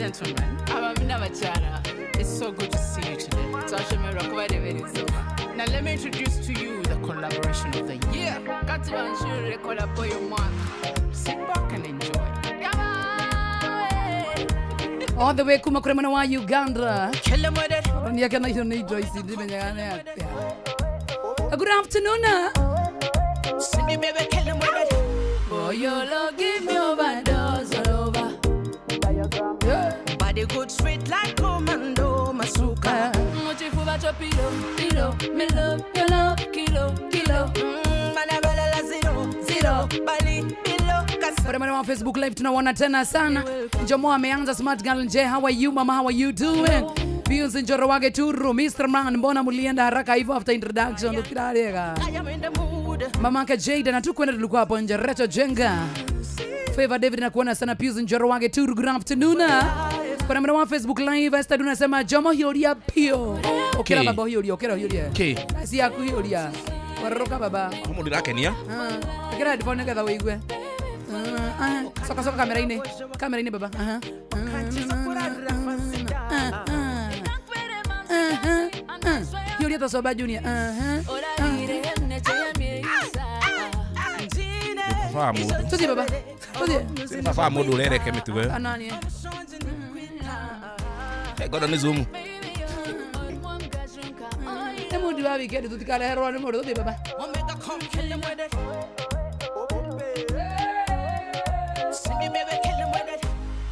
gentlemen, abami n'abakyala, it's so good to see you today. Twashemererwa kubarebereza. Now let me introduce to you the collaboration of the year. Kati banshurire collabo y'omwaka. Sit back and enjoy. All the way kuma kure mwena wa Uganda. Kill 'em with it. Niake na icio nĩ indo ici ndimenyaga nĩ atĩa. Good afternoon. See me, baby, kill 'em with it. Boy, you love give me overdose all over. Yeah. Body good, sweet like commando, masuka. Muchifuba cho pilo, pilo, me love, your love, kilo, kilo. Manabala zero, zero, bali, bilo, kasa. Pale mwana wa Facebook Live tunaona tena sana. Njomo ameanza Smart Girl nje. How are you mama? How are you doing? Views Njoro wage turu. Mr. Man, mbona mulienda haraka hivyo after introduction? Ukirarega. I am in the mood. Mamake Jada na tukwenda tulikuwa hapo nje. Recho Jenga. Favor David nakuona sana. Pius Njoro wage turu. Good afternoon. Kuna mwana wa Facebook Live Esther unasema Jomo hiuria pio. Okera Okay. baba hiuria, okera hiuria. Okay. Kasi yaku hiuria. Waroroka baba. Mũndũ ndĩrakenia. Ah, Ikĩra headphone nĩgetha ũigue. Ah, ah, Soka soka kamera-inĩ. Kamera-inĩ baba. Aha. Ah, ah. Ah, ah. Hiuria ta soba junior. Aha. Baba mũndũ. Tuthi baba. Tuthi. Baba mũndũ ũrereke mĩtugo ĩyo. Anani. Ngono nĩ Zoom. Nĩ mũndi wa weekend tutikareherwo nĩ mũndũ. Tuthi baba. Omega, come kill 'em with it. See me, baby, kill 'em with it.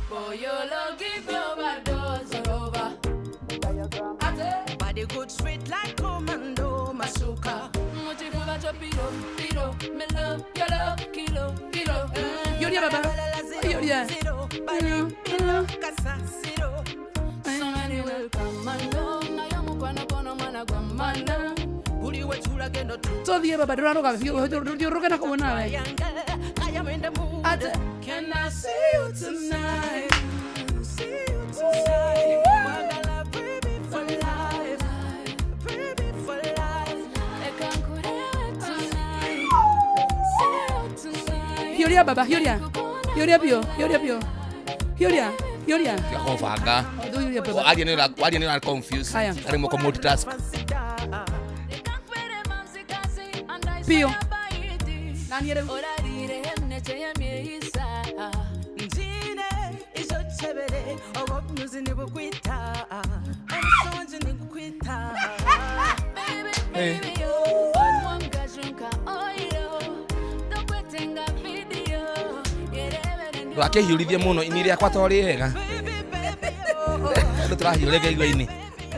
Boy, you love give me overdose all over. Body good, sweet like commando, masuka. Muchifuba cho pilo, pilo, me love, your love, kilo, kilo. Hiuria baba. Hiuria. Zero, bali, bilo, kasa, zero. So many will come and go. Na yo mukwano kono mwana gwa mana. Buli wetulagendo tu. Tuthi baba ndũraruga biũ. Ndũrũge na kũu nawe. I am in the mood. Ate. Can I see you tonight? See you tonight. Wagala, baby, for life. Baby, for life. Leka nkurewe tonight. See you tonight. Hiuria baba, hiuria. Hiuria biũ, hiuria biũ. Hiuria, hiuria. Tiga kũbanga. Hiuria baba. Waria nĩ waria nĩ ũra confuse. Haya. Arĩ mũko multitask. Pio. Nani rĩu? Njine, izo chebere, obumyuzi nibukwita. Omusonji nikukwita. Eh. Ndũgakĩhiũrithie mũno ini rĩakwa to rĩega. Andũ tũrahiũrĩria igua-inĩ.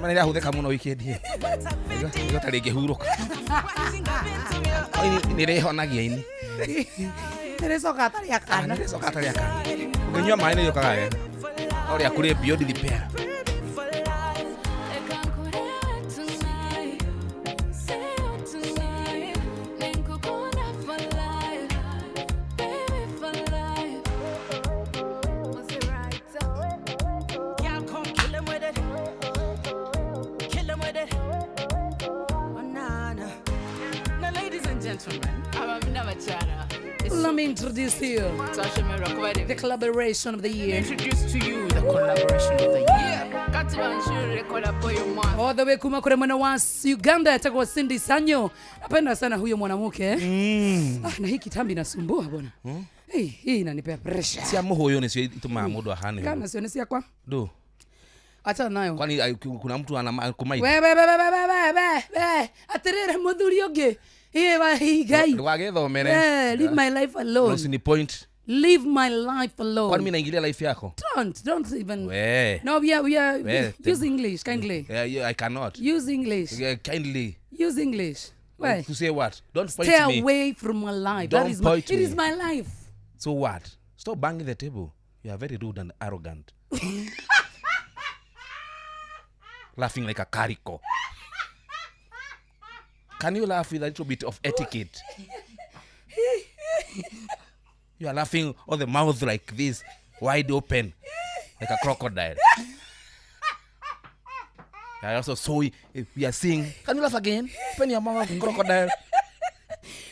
Ma nĩrĩahũthĩka mũno weekend ĩyo. Igua ta rĩngĩhurũka. Ini nĩrĩhonagia ini. Nĩrĩcoka atarĩ Ah, akana. nĩrĩcoka atarĩ akana. Ũngĩnyua maĩ nĩrĩũkaga wega. No rĩaku rĩ beyond repair. Girl, come kill 'em with it. Kill 'em with it. Oh, nah, nah. Now, ladies and gentlemen, abami n'abakyala, it's Let me introduce you twashemererwa kubarebereza. the collaboration of the year. Introduce to you the collaboration of the year. Kati banshurire collabo y'omwaka. All the way kuma kure mwana wa Uganda atakuwa Cindy Sanyo. Napenda sana huyo mwanamke. Ah, na hii kitambi inasumbua bwana. Hey, hii inanipea pressure. Cia mũhũyũ nĩcio itũmaga mũndũ ahane ũguo. Kana sio ni siakwa. Ndũ. Acha nayo. Kwani ai, kuna mtu ana kumaita. We we we we we we we we. Atirire muthuri ungi. Ĩ wa Ngai. Ndũgagĩthomere. Eh, leave my life alone. Usini point. Leave my life Kwani alone. mimi naingilia life yako? Don't even. We. No, we are We, use English kindly. Yeah, yeah, I cannot. Use English. Yeah, kindly. Use English. Why? To say what? Don't point Stay me. away from my life. Don't that is my, point it me. is my life. So what? Stop banging the table. You are very rude and arrogant. Laughing like a carico. Can you laugh with a little bit of etiquette? You are laughing on the mouth like this, wide open, like a crocodile. I also saw we are seeing. Can you laugh again? Open your mouth, crocodile.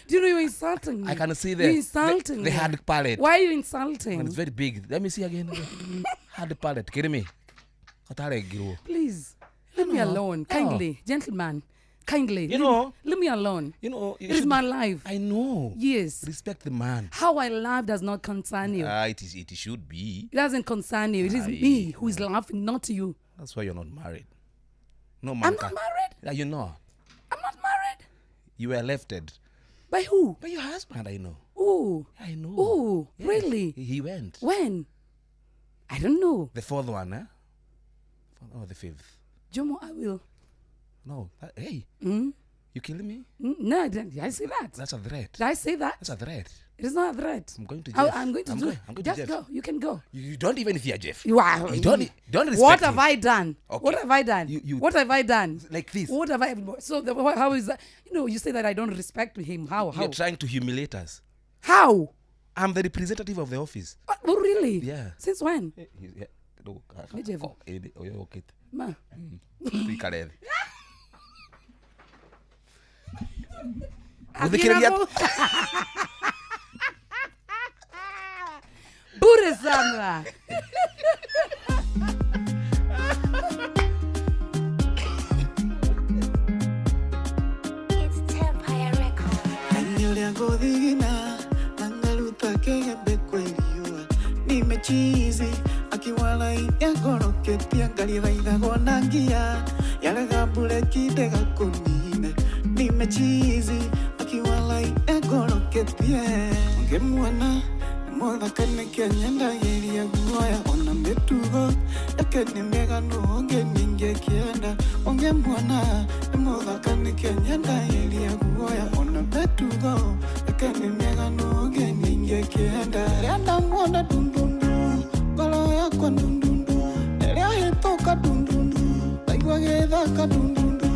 Do you know you're insulting me? I can see You're insulting the me. hard palate. Why are you insulting? And it's very big. Let me see again. Hard palate kĩrĩmĩ katarengirwo. Please leave me alone, kindly, gentleman, kindly. You know- Leave me alone. You know, you It is should- my life. I know. Yes. Respect the man. How I laugh does not concern you. Ah, it should be. It doesn't concern you. It is Aye. me who is laughing, not you. That's why you're not married. No man I'm not can- married. Yeah, you're not. I'm not married. You were lefted. By who? By your husband, I know. Ooh. I know. Ooh, Yes. really? He went. When? I don't know. The fourth one, eh? Oh, the fifth. Jomo, I will. No. Hey. You killing me? No, I didn't. Did I say that? That's a threat. Did I say that? That's a threat. It is not a threat. I'm going to I, Jeff. I'm going to I'm do. going to Just Jeff. go. You can go. You don't even fear Jeff. You are. You don't respect What have him. I done? Okay. What have I done? You- What have I done? Like this. What have I? So the, how is that? You know, you say that I don't respect him. How? How? You're trying to humiliate us. How? I'm the representative of the office. Oh, really? Yeah. Since when? Yeah. No, Nĩ Jeff. oh, ũyũ ũkĩte. Ma. Tuikare thĩ. Akina Gũthikĩrĩria- Bure sana. It's Tempire Records. Eneo ngothigina angaruta kĩgembe kwĩ riũa nimechizi akiwala yangoroketie ngarithaithagwo na ngia yarega mbureki ndĩgakũnine nimechizi akiwala yangoroketie ngĩmuona mũthaka nĩkĩo nyendagĩria guoya ona mĩtugo yake nĩ mĩega nũ ũngĩ ningĩkĩenda ũngĩmuona nĩ mũthaka nĩkĩo nyendagĩria guoya ona mĩtugo yake nĩ mĩega nũ ũngĩ ningĩkĩenda rĩrĩa ndamuona ndundundu ngoro yakwa ndundundu rĩrĩa hĩtũka ndundundu ndaigua gĩthaka ndundundu.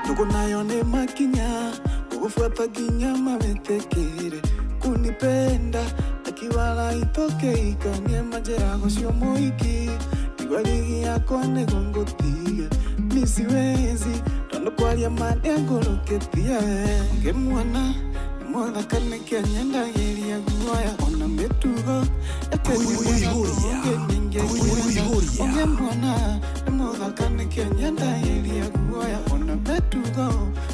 Ndugu nayo nĩ makinya gũgũbuata nginya mawĩtĩkĩre kunipenda akiwala itoke ikanie manjĩra gũcio mũiki ndigua rigi yakwa nĩguo ngũtige mi siwezi tondũ kwaria ma nĩangũrũkĩtie ngĩmuona nĩ mũthaka nĩkĩo nyendagĩria guoya ona mĩtugo yake nĩ mĩega ũngĩ ningĩkĩenda ũngĩmuona nĩ mũthaka nĩkĩo nyendagĩria guoya ona mĩtugo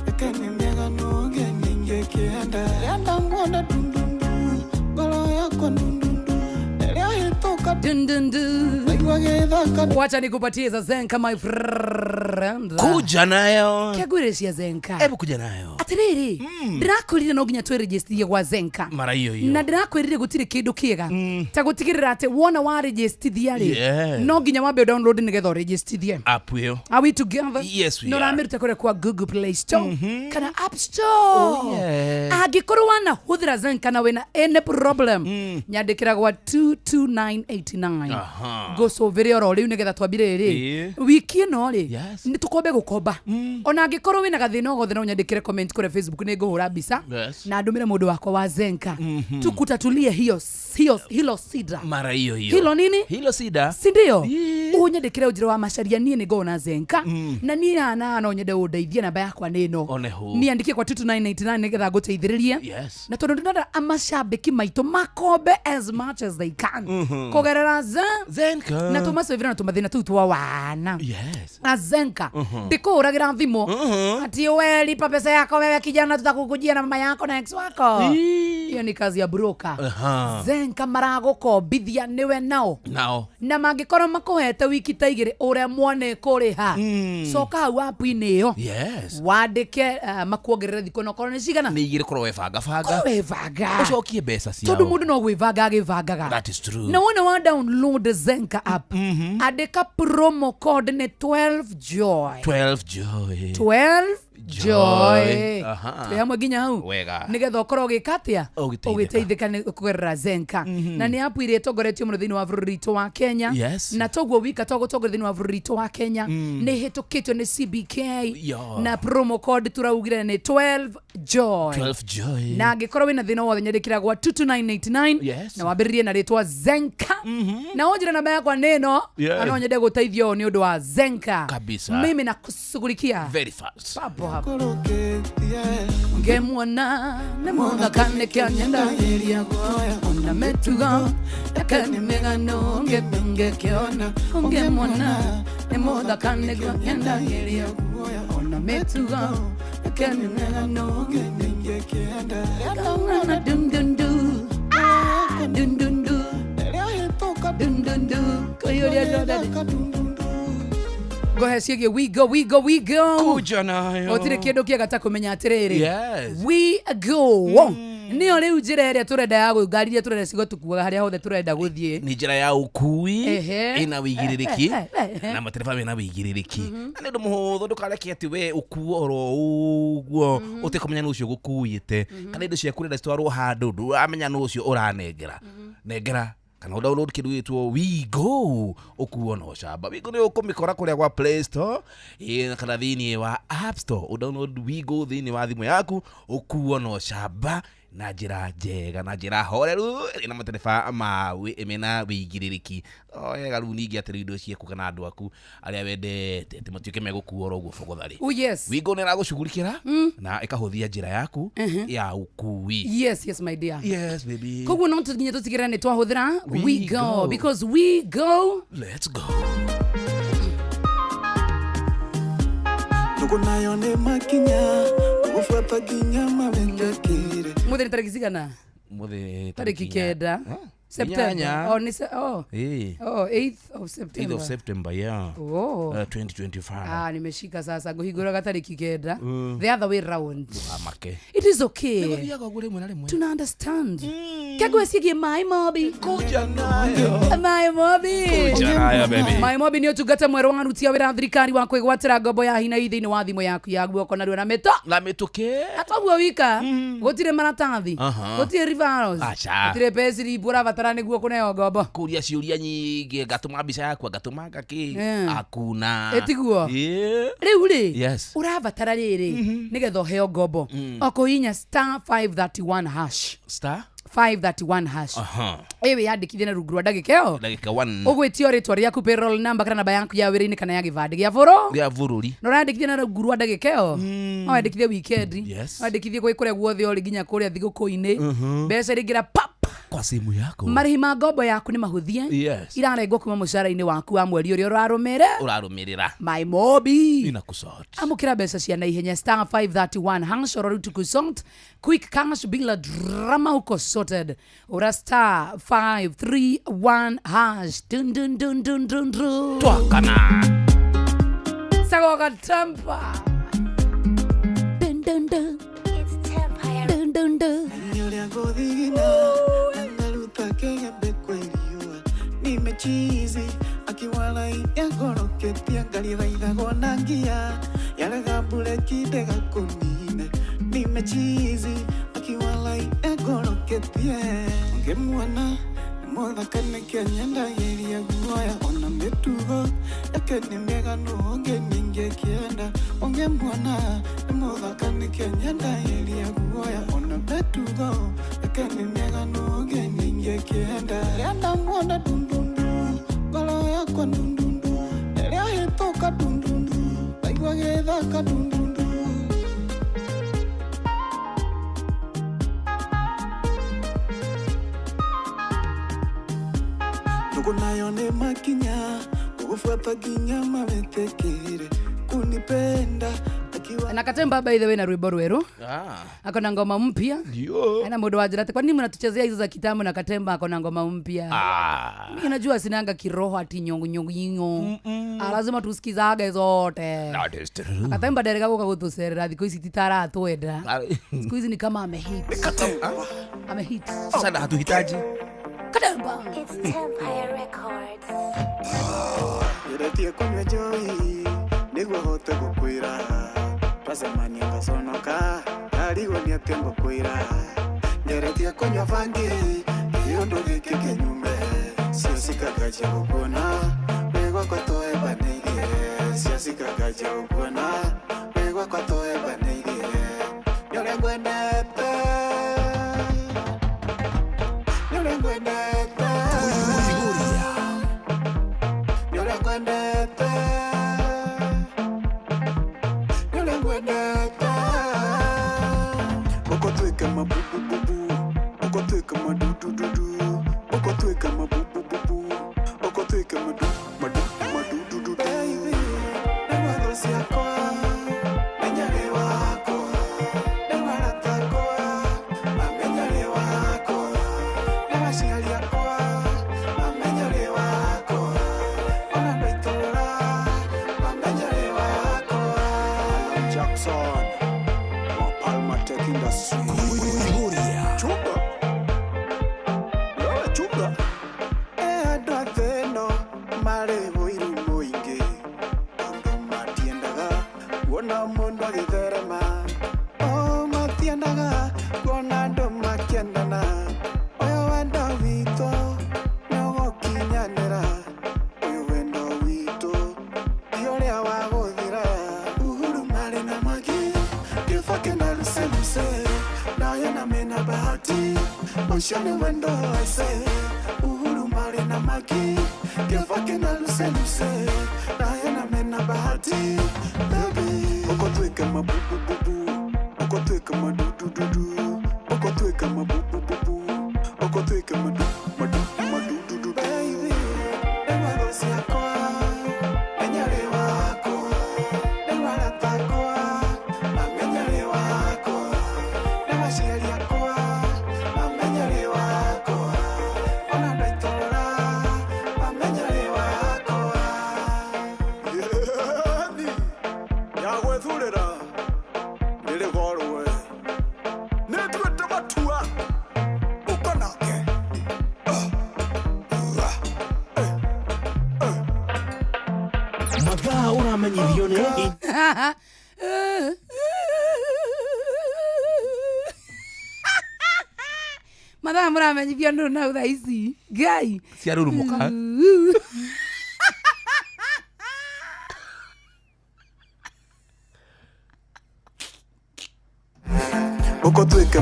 yake nĩ mĩega nũngĩ ningĩkĩenda rĩrĩa ndamuona ndundundu ngoro yakwa ndundundu rĩrĩa hĩtũka Dun, dun, dun. ndaigua gĩthaka. Wacha nikupatie za Zenka, my friend. Kuja nayo. Kĩagwĩre cia Zenka. Hebu kuja nayo. Atirĩrĩ, ndĩrakwĩrire no nginya twĩrĩgĩstithie gwa Zenka. Mara hiyo hiyo. Na ndĩrakwĩrire gũtirĩ kĩndũ kĩega ta gũtigĩrĩra atĩ wona warĩgĩstithia rĩ, Yeah. no nginya wambe download nĩgetha ũrĩgĩstithie. App hiyo. Are we together? Yes, we No are. ũramĩruta kũrĩa kwa Google Play Store kana App Store. Oh, yeah. Angĩkorwo wanahũthĩra Zenka na wĩna any problem, nyandĩkĩra gwa 22989. Aha. Ngũcũvĩre oro rĩu nĩgetha twambire rĩ Ĩĩ. wiki ĩno rĩ, Yes. nĩ tũkombe gũkomba. Ona angĩkorwo wĩna gathĩna o gothe no ũnyandĩkĩre comment kũrĩa Facebook, nĩ ngũhũra mbica Yes. na ndũmĩre mũndũ wakwa wa Zenka tukutatulie hiyo hiyo hilo sida. Mara hiyo hiyo. Hilo nini? Hilo sida. Sindio? Ĩĩ. Ũnyandĩkĩre ũnjĩre wa macaria niĩ nĩ ngona Zenka na niĩ hana no nyende ũndeithie, namba yakwa nĩ ĩno. One hu. Niandikie kwa 22989 nĩgetha ngũteithĩrĩrie. Yes. Na tondũ ndĩrenda amacambĩki maitũ makombe as much as they can kũgerera Zenka. na tũmacĩvĩra na tũmathĩna tũu twa wana. Yes. Na Zenka ndikũhũragĩra thimũ ati we lipa pesa yako wewe kijana, tutakukujia na mama yako na ex wako. Hiyo ni kazi ya broker. Aha. Zenka maragũkombithia nĩwe nao Nao. na mangĩkorwo makũhete wiki ta igĩrĩ ũremwo nĩ kũrĩha, coka hau app-inĩ ĩyo Yes. wandĩke makuongerere thikũ na okorwo nĩ cigana. Nĩ igĩrĩ korwo webanga banga. Wĩbanga. Ũcokie mbeca ciao. Tondũ mũndũ no gwĩbanga agĩbangaga. That is true. Na wona wa download Zenka app, andĩka promo code nĩ 12 joy. 12 joy. 12 joy. Aha. Twĩ hamwe nginya hau. Wega. Nĩgetha ũkorwo ũgĩka atĩa? Ũgĩteithĩka. Ũgĩteithĩka nĩ kũgerera Zenka, na nĩ app ĩrĩa ĩtongoretio mũno thĩinĩ wa bũrũri witũ wa Kenya. Yes. Na toguo wika to gũtongoria thĩinĩ wa bũrũri witũ wa Kenya, nĩ ĩhĩtũkĩtio nĩ CBK. Yo. Na promo code tũraugire nĩ 12 Joy. 12 Joy. Na angĩkorwo wĩna thĩna wothe nyandĩkĩra gwa 22989. Yes. Na wambĩrĩrie na rĩtwa Zenka, na ũnjĩre namba yakwa nĩ ĩno. Yeah. Na no nyende gũteithio nĩ ũndũ wa Zenka. Kabisa. Mimi nakushughulikia Very fast. papo hapo. Koroketie. Ngemwona nĩ mũthaka nĩkĩo Ĩria guoya na mĩtugo yake nĩ mĩgano ngĩkĩona. Ũngĩmuona nĩ mũthaka nĩguo nyendagĩria guoya ona mĩtugo yake nĩ mĩgano. Ningĩkĩenda. Kaungana dundundu dundundu Rĩrĩa hĩtũka dundundu kũiyũria ndonda. Kadundundu. Ngohe ciĩgiĩ we go, we go, we go. Kuja nayo. Gũtirĩ kĩndũ kĩega ta kũmenya atĩrĩrĩ, Yes. we go nĩyo rĩu njĩra ĩrĩa tũrenda ya ngari iria tũrenda cigũtũkuaga harĩa hothe tũrenda gũthiĩ. Nĩ njĩra ya ũkui Ehe. ĩna wĩigĩrĩrĩki Eh, eh, eh, eh. na matereba mena wĩigĩrĩrĩki, na nĩ ũndũ mũhũthũ. Ndũkareke atĩ we ũkuo oro ũguo ũtekũmenya nũ ũcio ũgũkuĩte, kana indo ciaku renda citwarwo handũ ndũramenya nũ ũcio ũranengera nengera, kana å download kĩndũ gĩtwo Wigo ũkuo na ũcamba. Wigo nĩ ũkũmĩkora kũrĩa gwa Play Store, ĩ, kana thĩinĩ wa App Store. Ũ download Wigo thĩinĩ wa thimũ yaku, ũkuo na ũcamba na njĩra njega na njĩra horeru ĩna matereba ma mena wĩigĩrĩrĩki. O wega rĩu ningĩ atĩ rĩu indo ciaku kana andũ aku arĩa wendete atĩ matuĩke megũkuo oro ũguo bogothari. Oh yes. Wigo nĩ ĩragũcugurikĩra na ĩkahũthia njĩra yaku ya ũkui. Yes, yes, my dear. Yes, baby. Koguo no tũnginya tũtigĩrĩre nĩ twahũthĩra We we go, go. Because we go. Let's go. Ndugu nayo nĩ makinya gũbuata nginya mawĩtĩkĩre. Mũthĩ nĩ tarĩki cigana? Mũthĩ Tarĩki 9 September. Inyanya. Oh, nĩ oh. Eh, Oh, 8th of 8th September. of September, yeah. Oh. 2025. Ah, nimeshika sasa ngũhingũraga tarĩki 9 the other way round. Amake. It is okay. Gũthiaga ũguo rĩmwe na rĩmwe. Tuna understand. Kegwe ciĩgiĩ maĩ mobi. Kuja nayo. Maĩ mobi. Kuja nayo, baby. Maĩ mobi nĩ ũtungata mwerũ wa aruti a wĩra a thirikari wa kwĩgwatĩra ngombo ya hi na hi thĩinĩ wa thimũ yaku ya guoko narua na mĩto. Na mĩtũkĩ. Atoguo wika gũtirĩ maratathi, Aha. gũtirĩ referrals, Aca. gũtirĩ payslip ũrabatara nĩguo kũneo ngombo. Kũria ciũria nyingĩ, ngatũma mbica yakwa, ngatũma ngakĩ. Eh. Hakuna. Ĩtiguo? Yeah. Rĩu rĩ, Yes. ũrabatara rĩrĩ nĩgetha ũheo ngombo o kũhihinya star 531 hash. Star? 531 hash. Aha. Ĩ wĩyandĩkithie na rungu rwa ndagĩka ĩyo. Ndagĩka 1. Ũgwĩtio rĩtwa rĩaku, payroll number, kana namba yaku ya wĩra-inĩ kana ya gĩbandĩ gĩa bũrũ. Gĩa bũrũri. Na ũrandĩkithia na rungu rwa ndagĩka ĩyo, no wandĩkithie weekend, Yes. no wandĩkithie gwĩ kũrĩa guothe ũrĩ nginya kũrĩa thigũkũ-inĩ, mbeca iringĩra pap. Kwa simu yako. Marĩhi ma ngombo yaku nĩ mahũthie. Yes. Irarengwo kuma mũcara-inĩ waku wa mweri ũrĩa ũrarũmĩre. Ũrarũmĩrĩra. My mobi. Inakusort. Amũkĩra mbeca cia naihenya, star 531 hash oro rĩu tukusort quick cash bila drama, uko sorted. Ura star 531 hash, dun dun dun dun dun dun. Twakana. Sagoga tampa dun dun dun. It's Tempire. Dun dun dun. Ũrĩa ngũthigina ngaruta kĩgembe kwĩ riũa nimechizi akiwalai yangoroketie ngarithaithagwo na ngia yarega mbureki ndĩgakũnine nimechizi akiwalai yangoroketie ngĩmuona nĩ mũthaka nĩkĩo nyendagĩria guoya ona mĩtugo yake nĩ mĩega nũ ũngĩ ningĩkĩenda. Ũngĩmuona nĩ mũthaka nĩkĩo nyendagĩria guoya ona mĩtugo yake nĩ mĩega nũ ũngĩ ningĩkĩenda. Rĩrĩa ndamuona ndundundu ngoro yakwa ndundundu rĩrĩa hĩtũka ndundundu ndaigua gĩthaka ndundundu. Ndugu nayo nĩ makinya gũgũbuata nginya mawĩtĩkĩre kunipenda akiwa Na Katemba, by the way, na rwimbo rweru. Ah. Akona ngoma mpya. Ndio. Ana mundu wanjira ati kwa nini mnatuchezea hizo za kitambo na Katemba akona ngoma mpya. Ah. Mimi najua sinanga kiroho ati nyongo nyongo nyingo. Ah, lazima tusikizage zote. That is true. Katemba derega guka gutucerera thiku ici titaratwenda. Siku hizi ni kama amehit. Amehit. Sasa hatuhitaji. Katemba. It's Tempire Records. Ngeretie kũnyua njohi nĩguo hote gũkwĩra twacemania ngaconoka ndarigwo nĩ atĩa ngũkwĩra. Ngeretie kũnyua bangi kĩũndũ gĩkĩ kĩnyume cio cikangajia gũkuona wĩ gwakwa tũembanĩirie cio cikangajia gũkuona wĩ gwakwa tũembanĩirie nĩ ũrĩa Nĩ ũrĩa ngwendete. Nĩ ũrĩa ngwendete. Nĩ ũrĩa ngwendete. Nĩ ũrĩa ngwendete. Uko twike mabubububu, uko twike madudududu, uko twike mabubububu, uko twike madu madu madudududu. Baby, nĩ ciakwa, menya nĩ wakwa, nĩ arata akwa, mamenya nĩ wakwa, nĩ aciari akwa, mamenya nĩ wakwa, ona andũ a itũũra, mamenya nĩ wakwa. Jackson wa Palma Tech Industry. Chunga. Wewe chunga. Andũ a thĩ ĩno marĩ ũiru mũingĩ tondũ matiendaga kuona mũndũ agĩtherema. Oh, matiendaga kuona andũ makĩendana. Ũyũ wendo witũ nĩ ũgũkinyanĩra. Ũyũ wendo witũ ti ũrĩa wa gũthira. Uhuru marĩ na Magi, Kibaki na Lucy Lucy, nayo na mena bahati, ũcio nĩ wendo aise. Uhuru marĩ na Magi, Kibaki na Lucy Lucy, nayo na mena bahati, baby. Uko twike mabubububu, uko twike madudududu, uko twike mabubububu, uko twike madu madu madudududu. Baby, nĩ thũ ciakwa, menya nĩ wakwa, nĩ arata akwa, mamenya nĩ wakwa, nĩ aciari akwa, mamenya nĩ wakwa, ona andũ a itũũra, mamenya nĩ wakwa. Yeni, ya gwĩthurĩra nĩ rĩgorwe nĩ nduĩte matua uko nake. Mathaa ũramenyithio nĩ Mathaa mũramenyithio ndũ nau thaa ici ngai Ciarurumũka. Uko twike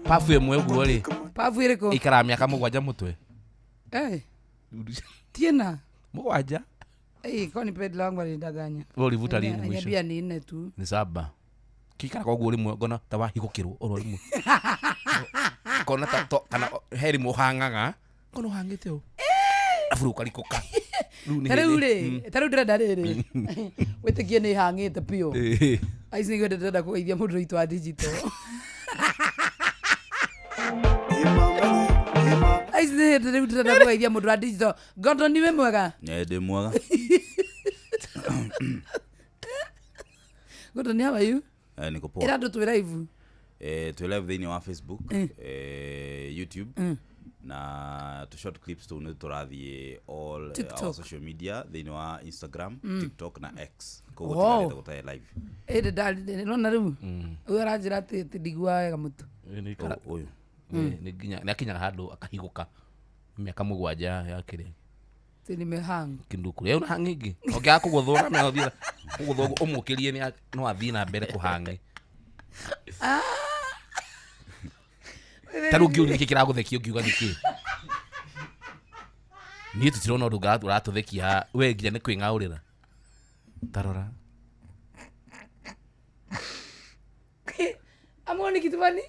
Pabu ĩmwe ũguo rĩ Pabu ĩrĩkũ? Ikaraga mĩaka mũgwanja mũtwe. Eh, tiena Mũgwanja. Eh, kwani pedla wangu alinidanganya. Wewe ulivuta lini mwisho? Aliniambia ni nne tu. Ni saba. Kikara koguo rĩmwe ngona ta wahigũkĩrwo oro rĩmwe. Ngona ta to kana he rĩmwe ũhang'aga. Ngona ũhang'ĩte ũũ. Arabu rĩu ũkarikũka. Rĩu nĩ Ta rĩu hĩndĩ. rĩ, ta rĩu ndĩrenda rĩrĩ. Wĩtĩkie nĩ hang'ĩte biũ. Ĩĩ. Aici nĩguo ndĩrenda kũgeithia mũndũ witũ wa digital. Aici nĩ hĩndĩ rĩu ndĩrenda kũgeithia mũndũ wa digital. Gordon wĩ mwega? Ndĩ mwega. Gordon, how are you? Niko poa. Ĩra andũ twĩ live. Twĩ live thĩinĩ wa Facebook, YouTube na tũ short clips tũu nĩ tũrathiĩ all our TikTok. social media thĩinĩ wa Instagram, TikTok na X. Koguo Wow. tigarĩte gũtarĩ live. Ĩndĩ nona rĩu. Ũyũ aranjĩra atĩ ndiguaga wega mũtũ. Nĩ ikara- Ũyũ. Nĩ nginya nĩ akinyaga handũ akahigũka mĩaka mũgwanja yakĩrĩ Atĩ nimehang. kĩndũ kũrĩa una hang'ĩ ĩngĩ ũngĩaga kũgũthwo na mĩaka ũthiĩ kũgũthwo ũmũkĩrie no athiĩ na mbere kũhang'ĩ. Ta rĩu ngĩũria nĩkĩ kĩragũthekia ũngiuga nĩkĩ niĩ tũtirona ũndũ ũratũthekia we nginya nĩ kwĩng'aũrĩra ta rora. Amuoni kitu bani?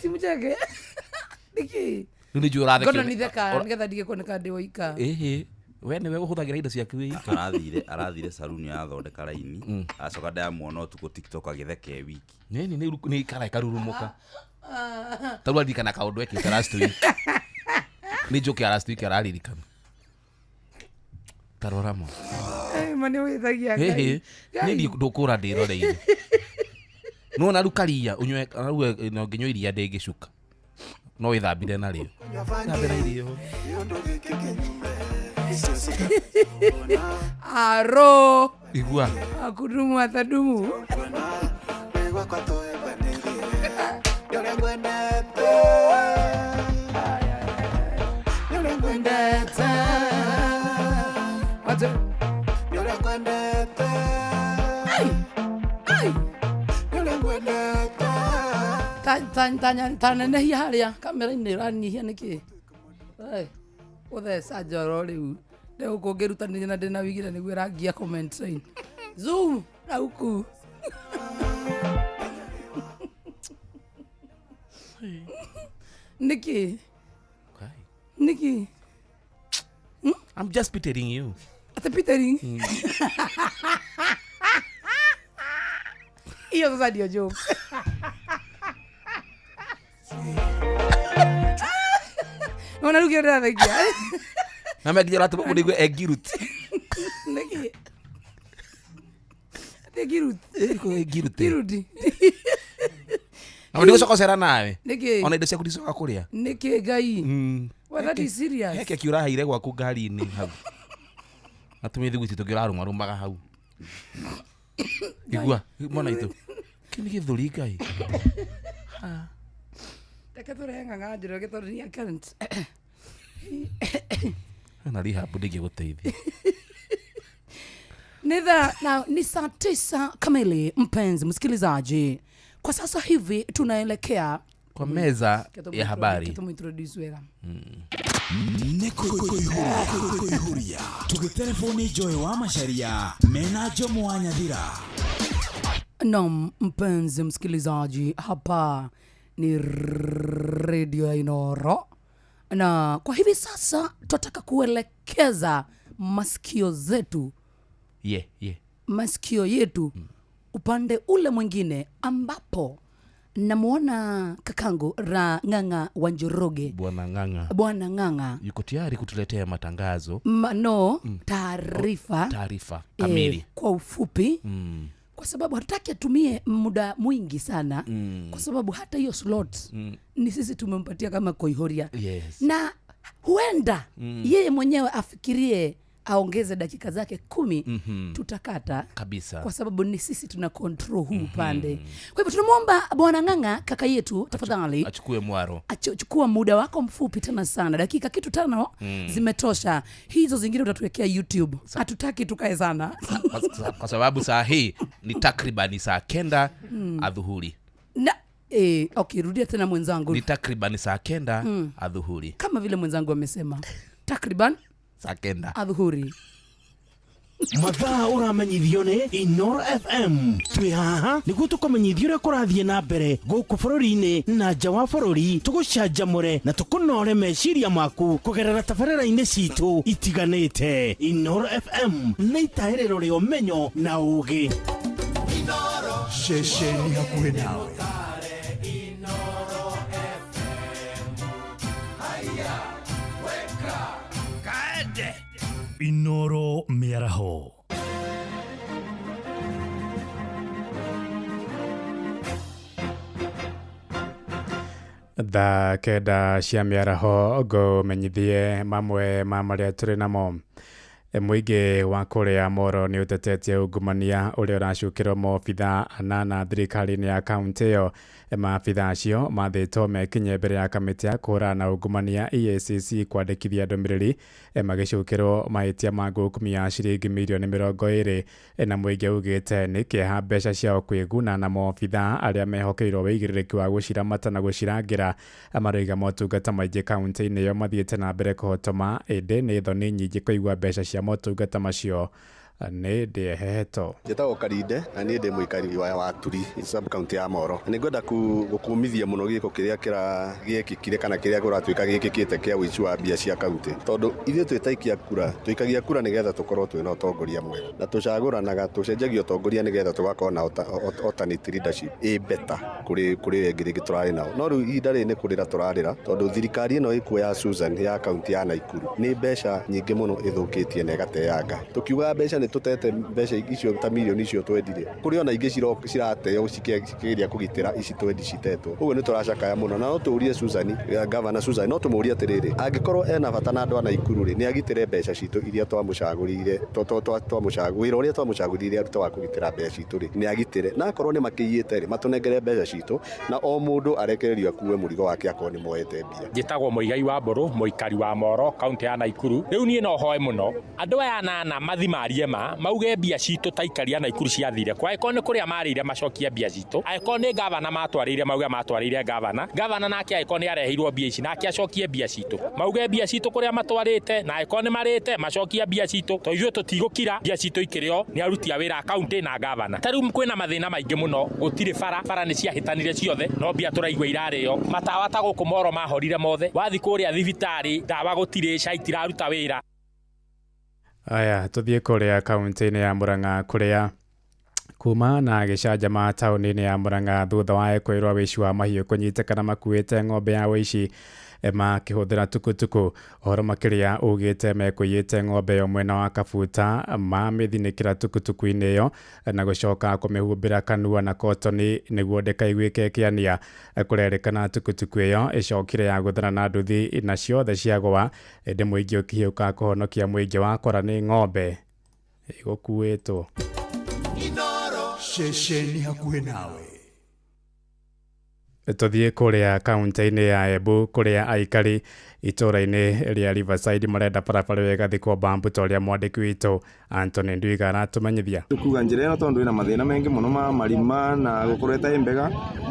Simucheke. Nĩkĩ? Rĩu nĩ njũĩ ũrathekio Gordon nitheka nĩgetha ndige kuoneka ndĩ woika. Ĩhĩ we nĩwe ũhũthagĩra indo ciaku wĩ ika. Arathire saruni arathondeka raini acoka ndamuona ũtukũ TikTok agĩtheka e wiki. Nĩ nĩ ikara ĩkarurumũka ta rĩu aririkana kaũndũ ekĩte last week nĩ njũke ya last week araririkana ta rora ma. Eh, ma nĩ wĩthagia Ngai. Ĩhĩ Ngai. niĩ ndũkũra ndĩroreire nona rĩu karia ũnyue rĩu no nginyua iria ndĩngĩcuka no wĩthambire narĩo thambĩra irio. Aro. Igua. Akudumu atadumu. Wate. Ai. Ai. Ta nenehia harĩa kamera-inĩ ũranyihia nĩkĩ? Ũtheca njoro rĩu. Rĩu kũngĩrutanĩria na ndĩna wigire nĩguo ĩrangia comment sign. Zoom na huku. Nĩkĩ? Nĩkĩ? I'm just pitying you. Ate pitying? Hiyo sasa ndio joke. Ona rĩu kĩrĩa ndĩrathakia. Na mekĩra atĩ mũndũ egiruti. Nĩkĩ? Ate giruti. Egiruti. Giruti. Na ndigũcoka gũcera nawe. Nĩkĩ? Ona indo ciaku ndicoka kũrĩa. Nĩkĩ Ngai? Well, that is serious. Heke kĩũraheire gwaku ngari-inĩ hau. Na tũmĩthiguiti tũngĩ ũrarũmarũmaga hau. Igua, mwana itũ. Kĩ nĩ gĩthũri Ngai? Reke tũrehe ng'ang'a Njoroge tondũ ni account. Na rehab ndĩngĩgũteithia. Ni saa 9 kamili, mpenzi msikilizaji. Kwa sasa hivi tunaelekea kwa meza ya habari. Tumuintroduce wega. Nĩkũihũria tũgĩtelefoni Joy wa Macharia mena Jomo wa Nyathira. Naam, mpenzi msikilizaji, hapa ni Radio ya Inoro, na kwa hivi sasa tunataka kuelekeza masikio zetu masikio yetu upande ule mwingine ambapo namuona kakangu Ra Ng'ang'a wa Njoroge. Bwana Ng'ang'a. Bwana Ng'ang'a yuko tayari kutuletea matangazo. Taarifa. Taarifa kamili. Kwa ufupi. Kwa sababu hatutaki atumie muda mwingi sana. Kwa sababu hata hiyo slot ni sisi tumempatia kama Koihoria. Yes. Na huenda yeye mwenyewe afikirie aongeze dakika zake 10, tutakata kabisa, kwa sababu ni sisi tuna control huu upande. Kwa hivyo tunamuomba Bwana Ng'ang'a kaka yetu, tafadhali achukue mwaro, achukua muda wako mfupi tena sana, dakika kitu 5 zimetosha. Hizo zingine utatuwekea YouTube. Hatutaki tukae sana kwa sababu saa hii ni takribani saa 9 adhuhuri. Na okay, rudia tena mwenzangu. Ni takribani saa 9 adhuhuri, kama vile mwenzangu amesema, takriban saa 9 adhuhuri. Mathaa ũramenyithio nĩ Inoro FM. Twĩ haha nĩguo tũkũmenyithia ũrĩa kũrathiĩ na mbere gũkũ bũrũri-inĩ na nja wa bũrũri, tũgũcanjamũre na tũkũnore meciria maku kũgerera tabarĩra-inĩ citũ itiganĩte. Inoro FM nĩ itahĩrĩro rĩa ũmenyo na ũũgĩ. Ceceni hakuhĩ nawe. Inoro mĩaraho. Thaa 9 cia mĩaraho ngũmenyithie mamwe ma marĩa tũrĩ namo. Mũingĩ wa kũrĩa Moro nĩ ũtetetie ungumania ũrĩa ũracukĩrwo maobitha anana thirikari-inĩ ya kaunti ĩyo. Maabitha acio mathĩtwo mekinye mbere ya kamĩtĩ ya kũhũrana na ungumania EACC kwandĩkithia ndũmĩrĩri, magĩcukĩrwo mahĩtia ma ngukumia ciringi mirioni 20, na mũingĩ ugĩte nĩ kĩeha mbeca ciao kwĩguna na maobitha arĩa mehokeirwo wĩigĩrĩrĩki wa gũciramata na gũcirangĩra. Maroiga motungata maingĩ kaunti-inĩ ĩyo mathiĩte na mbere kũhotoma, ĩndĩ nĩ thoni nyingĩ kũigua mbeca cia motungata macio nĩ ndĩeheto. Njĩtagwo Karinde na niĩ ndĩ mũikari wa Waturi sub county ya Moro. Nĩ ngwenda gũkumithia mũno gĩko kĩrĩa gĩekĩkire kana kĩrĩa kũratuĩka gĩkĩkĩte kĩa ũici wa mbia cia kaunti, tondũ ithuĩ twĩtaikia kura, tũikagia kura nĩgetha tũkorwo twĩna ũtongoria mwega, na tũcagũranaga tũcenjagia ũtongoria nĩgetha tũgakorwo na alternate leadership ĩ better kũrĩ ĩngĩ rĩngĩ tũrarĩ nao. No rĩu ihinda rĩrĩ nĩ kũrĩra tũrarĩra, tondũ thirikari ĩno ĩkuo ya Susan ya kaunti ya Naikuru nĩ mbeca nyingĩ mũno ĩthũkĩtie na ĩgateanga. Tũkiugaga mbeca nĩ tũtete mbeca icio ta mirioni icio twendirie, kũrĩ ona ingĩ cirateo cikĩgeria kũgitĩra ici twendi citetwo. Ũguo nĩ tũracakaya mũno, na no tũũrie Susan, Governor Susan, no tũmũũrie atĩrĩrĩ, angĩkorwo ena bata na andũ a Naikuru rĩ, nĩ agitĩre mbeca citũ iria twamũcagũrire, wĩra ũrĩa twamũcagũrire arute wa kũgitĩra mbeca citũ rĩ, nĩ agitĩre, na akorwo nĩ makĩiyĩte rĩ, matũnengere mbeca citũ, na o mũndũ arekererio akue mũrigo wake akorwo nĩ moete mbia. Njĩtagwo Mũigai wa Mbũrũ, mũikari wa Moro, kaunti ya Naikuru. Rĩu niĩ no hoe mũno andũ aya anana mathimarie ma ma mauge mbia citũ ta aikari a Naikuru ciathire kwa angĩkorwo nĩ kũrĩa marĩire macokie mbia citũ, angĩkorwo nĩ gavana matwarĩire mauge matwarĩire gavana, gavana nake angĩkorwo nĩ areheirwo mbia ici nake acokie mbia citũ, mauge mbia citũ kũrĩa matwarĩte, na angĩkorwo nĩ marĩte macokie mbia citũ, tondũ ithuĩ tũtigũkira mbia citũ ikĩrĩo nĩ aruti a wĩra a kaunti na gavana. Ta rĩu kwĩna mathĩna maingĩ mũno, gũtirĩ bara, bara nĩ ciahĩtanire ciothe, no mbia tũraigua irarĩo, matawa ta gũkũ Moro mahorire mothe, wathi kũrĩa thibitarĩ ndawa gũtirĩ, SHA itiraruta wĩra. Aya, tũthiĩ kũrĩa kaunti-inĩ ya Murang'a kũrĩa kuma na gĩcanjama taũni-inĩ ya Murang'a thutha wa ekwĩrwo wĩici wa mahiũ kũnyitĩkana makuĩte ng'ombe ya wĩici makĩhũthĩra tukutuku. Ũhoro makĩria ugĩte mekũiyĩte ng'ombe ĩyo mwena wa Kabuta mamĩthinĩkĩra tukutuku-inĩ ĩyo na gũcoka kũmĩhumbĩra kanua na kotoni nĩguo ndĩkaiguĩke ĩkĩania. Kũrerĩkana tukutuku ĩyo ĩcokire ya gũthana na nduthi na ciothe ciagũa, ĩndĩ mũingĩ ũkĩhiũka kũhonokia mũingĩ wakora nĩ ng'ombe ĩgũkuĩtwo. Ceceni hakuhĩ nawe. Tũthiĩ kũrĩa kaunti-inĩ ya Embu kũrĩa aikari itũũra-inĩ rĩa Riverside marenda barabara ĩyo ĩgathikwo bambu ta ũrĩa mwandĩki witũ Anthony Ndwiga aratũmenyithia. Tukuga njĩra ĩno tondũ ĩna mathĩna maingĩ mũno ma marima na gũkorwo ĩtarĩ mbega,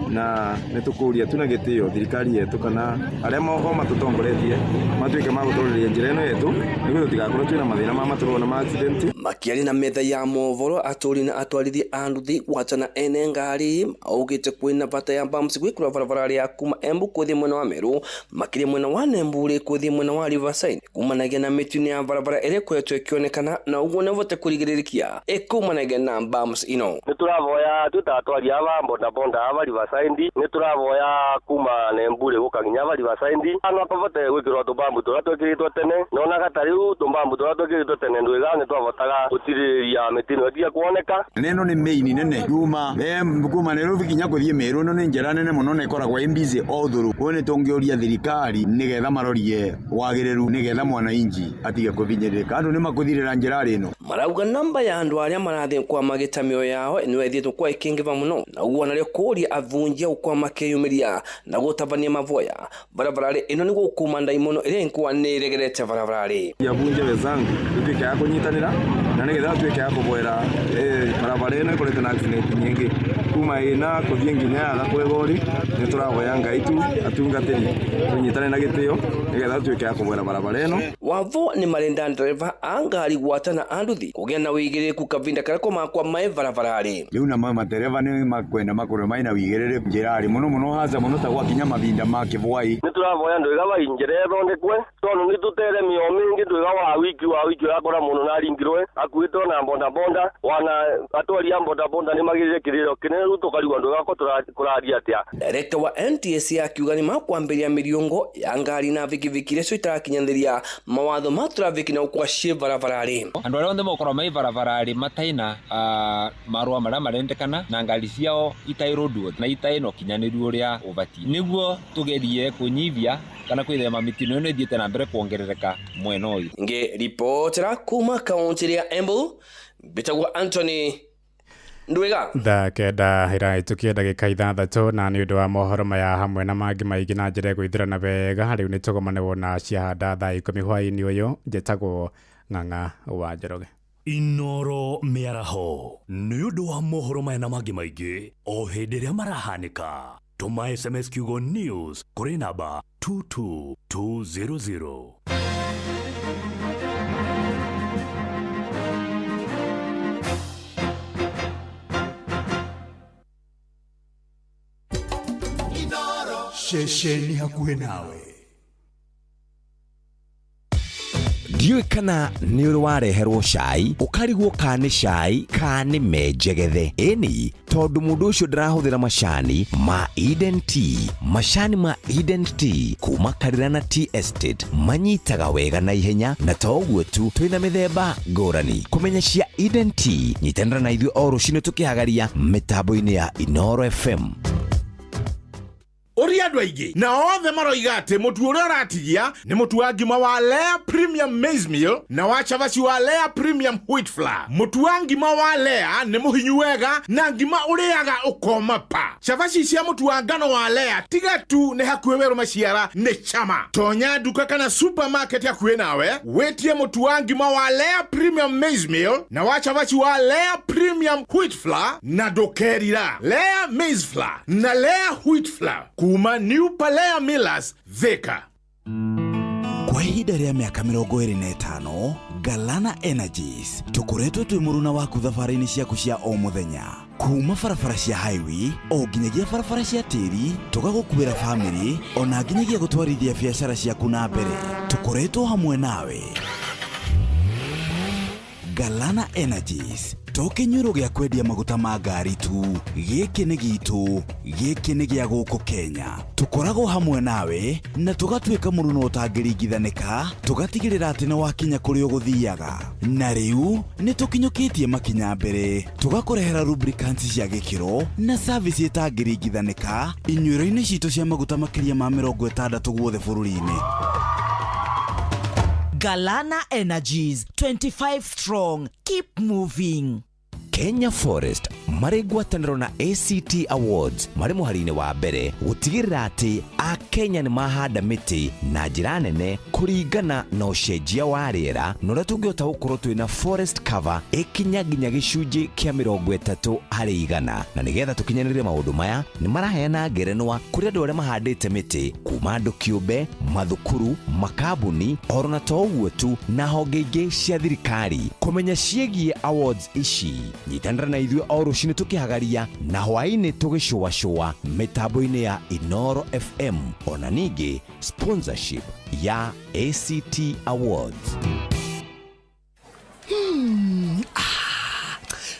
na nĩ tũkũria tu na gĩtĩo thirikari yetu kana arĩa moho matũtongoretie matuĩke ma gũtũrĩria njĩra ĩno yetu nĩguo tũtigakorwo twĩna mathĩna ma matũrwo na ma accident. Makiaria na metha ya mohoro atũri na atwarithia a nduthi gwatana ene ngari augĩte kwĩna bata ya bumps gwĩkĩrwo barabara ya kuma Embu kũthiĩ mwena wa Meru, makĩria mwena wa Nembure kũthiĩ mwena wa Riverside kumanagia na mĩtino ya barabara ĩrĩa ĩkoretwo ĩkĩonekana na ũguo nĩvote kũrigĩrĩrĩkia ĩkumanagia na bumps ino. Nĩ tũravoya twĩ ta atwari aba bodaboda aba Riverside, nĩ tũravoya kuma Nembure gũka nginya aba Riverside ano akavote gwĩkĩrwo tũbambu tũrĩa twĩkĩrĩtwo tene, nonaga ta rĩu tũbambu tũrĩa twĩkĩrĩtwo tene ndwĩga nĩ twavotaga gũtirĩrĩria mĩtino ĩtige kuoneka. Neno nĩ main nene kuma kuma Nairobi nginya kũthiĩ Meru, ĩno nĩ njĩra nene mũno na ĩkoragwo ĩ busy all through. Koguo nĩ tũngĩũria thirikari nĩgetha marorie wagĩrĩru nĩgetha mwananchi atige kũbinyĩrĩrĩka, andũ nĩ makũthirĩra njĩra ĩno. Marauga namba ya andũ arĩa marathiĩ kwa magĩta mĩoyo yao nĩyo ĩthiĩtwo kwa ĩkĩingĩva mũno, na ũguo narĩo kũũria avunjia gũkwa makĩyumĩria na gũtabania mavoya barabararĩ ĩno nĩguo kuma ndaimono ĩrĩa ĩnkũa nĩ ĩregerete barabararĩ. Avunjia wenzangu tutuĩke a kũnyitanĩra na nĩgetha tuĩke a kũboera barabara ĩno ĩkoretwo na accident nyingĩ kuma ĩna kũthiĩ nginya yaga kwĩgori. Nĩ tũrahoya Ngai tu atungatĩri tũnyitane na gĩtĩo nĩgetha tuĩke a kũboera barabara ĩno. Wavo nĩ marenda ndereva a ngari gwatana a nduthi kũgĩa na wĩigĩrĩrĩku kavinda karĩa komakwa mae barabararĩ. Rĩu na matereva nĩ makwenda makorwo maina wĩigĩrĩrĩku njĩra-rĩ mũno mũno hasa mũno ta gwakinya mavinda ma kĩbwai. Nĩ tũravoya ndwĩga wa njĩra ĩthondekwe tondũ nĩ tũtere mĩo mĩingĩ ndwĩga wa wiki ũrakora mũndũ naringirwe akuĩtwo na bodaboda, wana atwari a bodaboda nĩ magĩrĩire kĩrĩro kĩnene rĩu tũkarigwo ndwĩga ko kũraria atĩa. Director wa NTSA akiuga nĩ makwambĩrĩria mĩriongo ya ngari na vikiviki iria itarakinyanĩria mawatho ma traffic na gũkua ciĩ barabararĩ. Andũ arĩa othe mokorwo mai barabararĩ mataina marũa marĩa marendekana na ngari ciao itarĩ roadworthy na itarĩ na ũkinyanĩru ũrĩa ũbatiĩ, nĩguo tũgerie kũnyihia kana kwĩthema mĩtino ĩno ĩthiĩte na mbere kuongerereka mwena ũyũ. Ngĩribotera kuma kaunti ya Embu, mbĩtagwo Anthony Ndwiga. Thaa 9 ĩrahĩtũkia ndagĩka 6 na nĩ ũndũ wa mohoro maya hamwe na mangĩ maingĩ na njĩra ĩgũithĩrana wega rĩu nĩ tũgomanewo na ciahanda thaa 10 hwaĩ-inĩ ũyũ. Njĩtagwo Ng'ang'a wa Njoroge. Inoro mĩaraho nĩ ũndũ wa mohoro maya na mangĩ maingĩ o hĩndĩ ĩrĩa marahanĩka. Tũma SMS kiugo news kũrĩ namba 22200. Ceceni hakuhĩ nawe. Ndiũĩ kana nĩ ũrĩ wareherwo cai ũkarigwo ka nĩ cai ka nĩ menjegethe. Ĩni tondũ mũndũ ũcio ndarahũthĩra macani ma Eden Tea. Macani ma Eden Tea kuma Karirana Tea Estate manyitaga wega na ihenya, na to ũguo tu twĩna mĩthemba ngũrani. Kũmenya cia Eden Tea nyitanĩra na ithuĩ o rũcinĩ tũkĩhagaria mĩtambo-inĩ ya Inoro FM. Ũria andũ aingĩ na othe maroiga atĩ mũtu ũrĩa ũratigia nĩ mũtu wa ngima wa Lea Premium Maize Meal na wa cabaci wa Lea Premium Wheat Flour. Mũtu wa ngima wa Lea nĩ mũhinyu wega na ngima ũrĩaga ũkoma pa. Cabaci cia mũtu wa ngano wa Lea tiga tu nĩ hakuhĩ werũ maciara nĩ chama. Tonya nduka kana supermarket hakuhĩ nawe wĩtie mũtu wa ngima wa Lea Premium Maize Meal na wa cabaci wa Lea Premium Wheat Flour na ndũkerira. Lea Maize Flour na Lea Wheat Flour kuma New Palea Millers, Thika. Kwa ihinda rĩa mĩaka 25, Galana Energies tũkoretwo twĩ mũruna waku thabarĩ-inĩ ciaku cia o mũthenya, kuma barabara cia highway o nginyagia barabara cia tĩri, tũgagũkuĩra bamĩrĩ ona nginyagia gũtwarithia biacara ciaku na mbere. Tũkoretwo hamwe nawe. Galana Energies to kĩnyuĩro gĩa kwendia maguta ma ngari tu, gĩkĩ nĩ gitũ, gĩkĩ nĩ gĩa gũkũ Kenya. Tũkoragwo hamwe nawe na tũgatuĩka mũruno ũtangĩringithanĩka, tũgatigĩrĩra atĩ nĩ wakinya kũrĩa ũgũthiaga. Na rĩu nĩ tũkinyũkĩtie makinya mbere, tũgakũrehera lubricants cia gĩkĩro na service ĩtangĩringithanĩka inyuĩro-inĩ citũ cia maguta makĩria ma 60 guothe bũrũri-inĩ. Galana Energies, 25 strong. Keep moving. Kenya Forest marĩ ngwatanĩro na ACT Awards marĩ mũhari-inĩ wa mbere gũtigĩrĩra atĩ Akenya nĩ mahanda mĩtĩ na njĩra nene kũringana na ũcenjia wa rĩera, na ũrĩa tũngĩhota gũkorwo twĩna forest cover ĩkinya nginya gĩcunjĩ kĩa 30%. Na nĩgetha tũkinyanĩrie maũndũ maya, nĩ maraheana ngerenwa kũrĩ andũ arĩa mahandĩte mĩtĩ kuma andũ kĩũmbe, mathukuru, makambuni, oro na to ũguo tu, na honge ingĩ cia thirikari. Kũmenya ciĩgiĩ awards ici, nyitanĩra na ithuĩ o rũcinĩ tũkĩhagaria na hwaĩ-inĩ tũgĩcũacũa mĩtambo-inĩ ya Inoro FM, ona ningĩ sponsorship ya ACT Awards. Ah,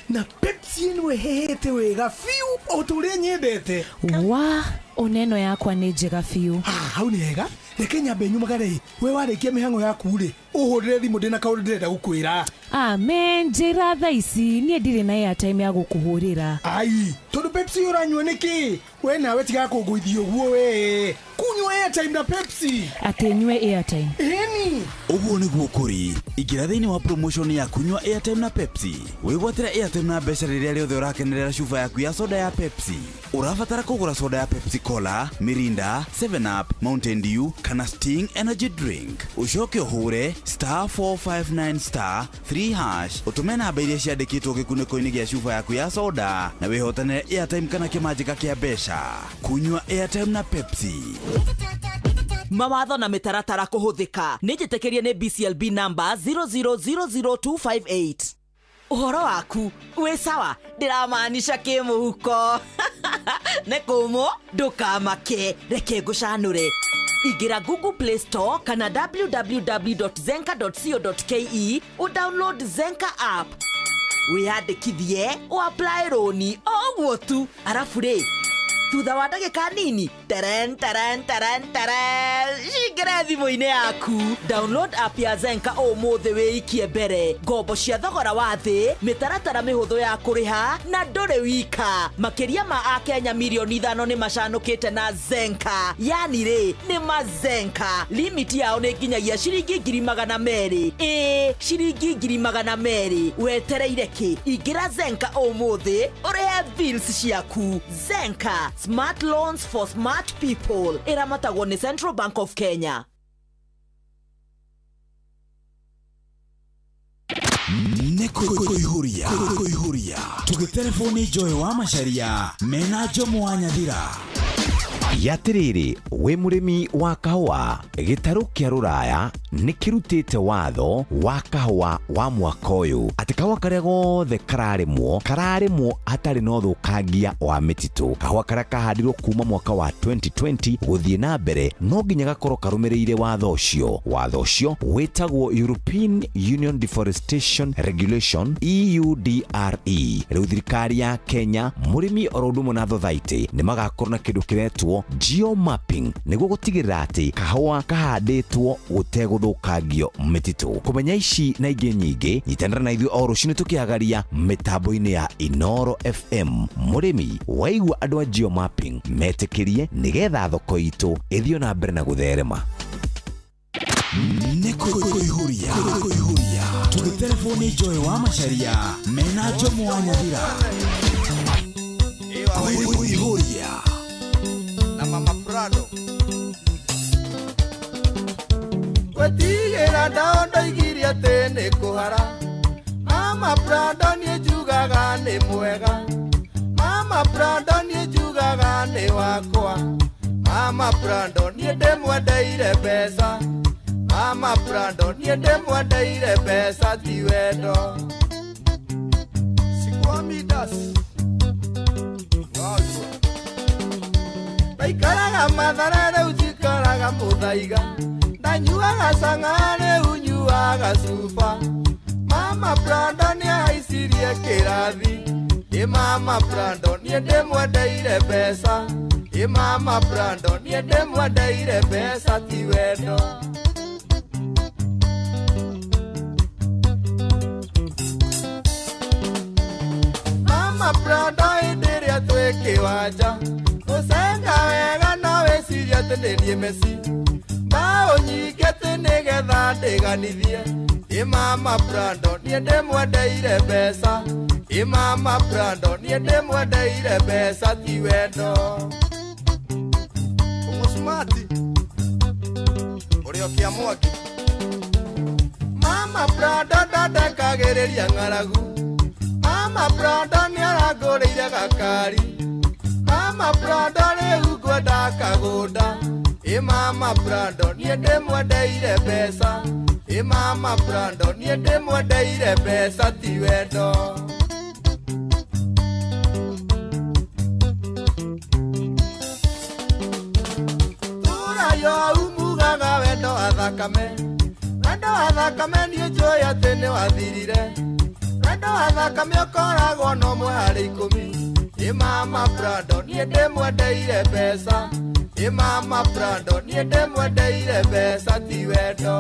na Pepsi ĩno ĩhehete wega biũ o ta ũrĩa nyendete. Wa oneno yakwa nĩ njega biũ. Ah, hau nĩ hega. Reke nyambe nyumagare. We warĩkia mĩhang'o yaku rĩ, ũhũrĩre thimũ, ndĩna kaũndũ ndĩrenda gũkwĩra. Amen, njĩra thaa ici, niĩ ndirĩ na airtime ya gũkũhũrĩra. Ai, tondũ Pepsi ũranyua nĩkĩ? We nawe tiga kũngũithia ũguo, we kunyua airtime na Pepsi. Atĩ nyue airtime? Ĩni. Ũguo nĩguo kũrĩ. Ingĩra thĩinĩ wa promotion ya kunyua airtime na Pepsi, wĩgwatĩre airtime na mbeca rĩrĩa rĩothe ũrakenerera cuba yaku ya soda ya Pepsi. Ũrabatara kũgũra soda ya Pepsi Cola, Mirinda, 7 Up, Mountain Dew kana Sting Energy Drink, ũcoke ũhũre *459*3# ũtũme namba iria ciandĩkĩtwo gĩkunĩko-inĩ gĩa cuba yaku ya soda na wĩhotanĩre airtime kana kĩmanjĩka kĩa mbeca. Kunyua airtime na Pepsi. Mawatho na mĩtaratara kũhũthĩka. Nĩ njĩtĩkĩrie nĩ BCLB number 0000258. Ũhoro waku wĩ sawa? Ndĩramaanisha kĩmũhuko nĩ kũmũ. Ndũkamake, reke ngũcanũre. Ingĩra Google Play Store kana www.zenka.co.ke, ũdownload Zenka app, wĩyandĩkithie, ũapply rũni o ũguo tu. Arabu rĩ, thutha wa ndagĩka nini, teren teren teren teren, cingĩre thimũ-inĩ yaku. Download app ya Zenka ũmũthĩ, wĩikie mbere ngombo cia thogora wa thĩ, mĩtaratara mĩhũthũ ya kũrĩha, na ndũrĩ wika. Makĩria ma Akenya mirioni 5 nĩ macanũkĩte na Zenka. Yani rĩ, nĩ mazenka. Limit yao nĩ nginyagia ciringi 200,000. Ĩĩ, ciringi 200,000. Wetereire kĩ? Ingĩra Zenka ũmũthĩ ũrĩhe bills ciaku. Zenka, smart loans for smart people. Ĩramatagwo nĩ Central Bank of Kenya. Nĩ kũihũria kũihũria tũgĩterebwo nĩ Joy wa Macaria mena Njomo wa Nyathira. Yatĩrĩrĩ, wĩ mũrĩmi wa kahũa, gĩtarũ kĩa rũraya nĩ kĩrutĩte watho wa kahũa wa mwaka ũyũ atĩ kahũa karĩa gothe kararĩmwo kararĩmwo hatarĩ na ũthũkangia wa mĩtitũ. Kahũa karĩa kahandirwo kuma mwaka wa 2020 gũthiĩ na mbere no nginya gakorwo karũmĩrĩire watho ũcio. Watho ũcio wĩtagwo European Union Deforestation Regulation, EUDRE. Rĩu thirikari ya Kenya, mũrĩmi oro ũndũ ũmwe na thothaitĩ nĩ magakorwo na kĩndũ kĩretwo Geomapping nĩguo gũtigĩrĩra atĩ kahũa kahandĩtwo gũtegũthũkangio mĩtitũ. Kũmenya ici na ingĩ nyingĩ, nyitanĩra na ithuĩ o rũcinĩ tũkĩhagaria mĩtambo-inĩ ya Inoro FM. Mũrĩmi waigua andũ a Geomapping metĩkĩrie nĩgetha thoko itũ ĩthiĩ na mbere na gũtherema. Nĩ kũihũria tũgĩterebwo nĩ Joy wa Macharia mena Njomo wa Nyathira. Kũihũria na Mama Prado. Gwetigĩra ndao ndoigire atĩ nĩ kũhara. Mama Prado niĩ njugaga nĩ mwega. Mama Prado niĩ njugaga nĩ wakwa. Mama Prado niĩ ndĩmwendeire mbeca. Mama Prado niĩ ndĩmwendeire mbeca ti wendo. Sikwamidas. Ndaikaraga Mathare rĩu njikaraga Mũthaiga. Ndanyuaga cang'a rĩu nyuaga cuba. Mama Prado nĩahaicirie kĩrathi. Ĩ Mama Prado niĩ ndĩmwendeire mbeca. Ĩ Mama Prado niĩ ndĩmwendeire mbeca ti wendo. Mama Prado hĩndĩ ĩrĩa twĩ kĩwanja gũcenga wega no wĩcirie atĩ nĩ niĩ Messi. Mbaũ nyingĩ atĩ nĩgetha ndĩganithie. Ĩ Mama Prado niĩ ndĩmwendeire mbeca. Ĩ Mama Prado niĩ ndĩmwendeire mbeca ti wendo. Ũmũcumati ũrĩa ũkĩa mwaki. Mama Prado ndandekagĩrĩria ng'aragu. Mama Prado nĩarangũrĩire gakari. Mama Prado rĩu ngwenda kagũnda. Ĩ Mama Prado niĩ ndĩmwendeire mbeca. Ĩ Mama Prado niĩ ndĩmwendeire mbeca ti wendo. Tũrayo umugaga wendo wa thakame. Wendo wa thakame niĩ njũĩ atĩ nĩwathirire. Wendo wa thakame ũkoragwo na ũmwe harĩ ikũmi. Ĩ Mama Prado niĩ ndĩmwendeire mbeca. Ĩ Mama Prado niĩ ndĩmwendeire mbeca ti wendo.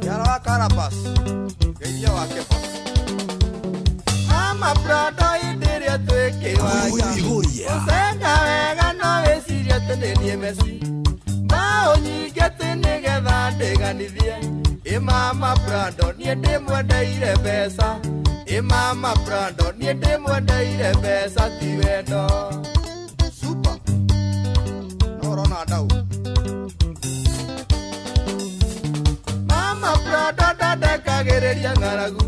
Kĩara wa Karabas, ngeithia wa Kefa. Mama Prado hĩndĩ ĩrĩa twĩ kĩwanja gũcenga wega no wĩcirie atĩ nĩ niĩ Messi. Mbaũ nyingĩ atĩ nĩgetha ndĩganithie. Ĩ Mama Prado niĩ ndĩmwendeire mbeca. Ĩ Mama Prado niĩ ndĩmwendeire mbeca ti wendo. Super. No ũrona ndau. Mama Prado ndandekagĩrĩria ng'aragu.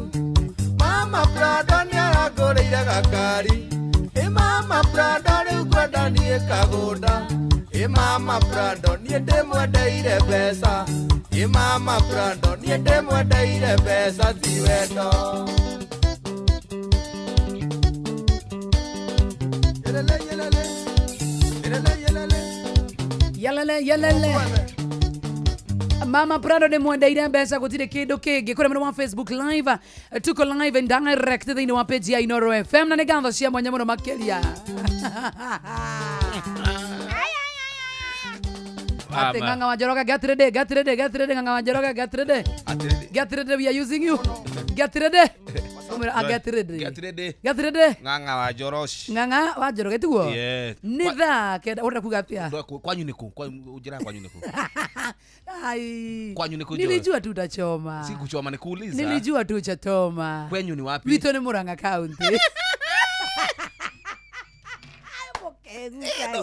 Mama Prado nĩarangũrĩire gakari. Ĩ Mama Prado rĩu ngwenda niĩ kagũnda. Ĩ Mama Prado niĩ ndĩmwendeire mbeca. Ĩ Mama Prado niĩ ndĩmwendeire mbeca ti wendo. Yelele yelele. Yelele yelele. Yelele yelele. Mama Prado ndĩmwendeire mbeca gũtirĩ kĩndũ kĩngĩ. Kũrĩa mwena wa Facebook live tuko live and direct thĩinĩ wa page ya Inoro FM na nĩ ngatho cia mwanya mũno makĩria. Ate Ng'ang'a wa Njoroge, get ready, get ready, get ready, Ng'ang'a wa Njoroge, get ready. Get ready, we are using you. Get ready. Umera get ready. Get ready. Get ready. Ng'ang'a wa Njoroge. Ng'ang'a wa Njoroge tiguo? Yes. Nĩ thaa kenda ũrenda kuga atĩa? Kwanyu nĩ kũ? Njĩra kwanyu nĩ kũ? Ai. Kwanyu nĩ kũ? Nilijua tu utachoma. Si kuchoma ni kuuliza. Nilijua tu utachoma. Kwenyu ni wapi? Witũ nĩ Murang'a County.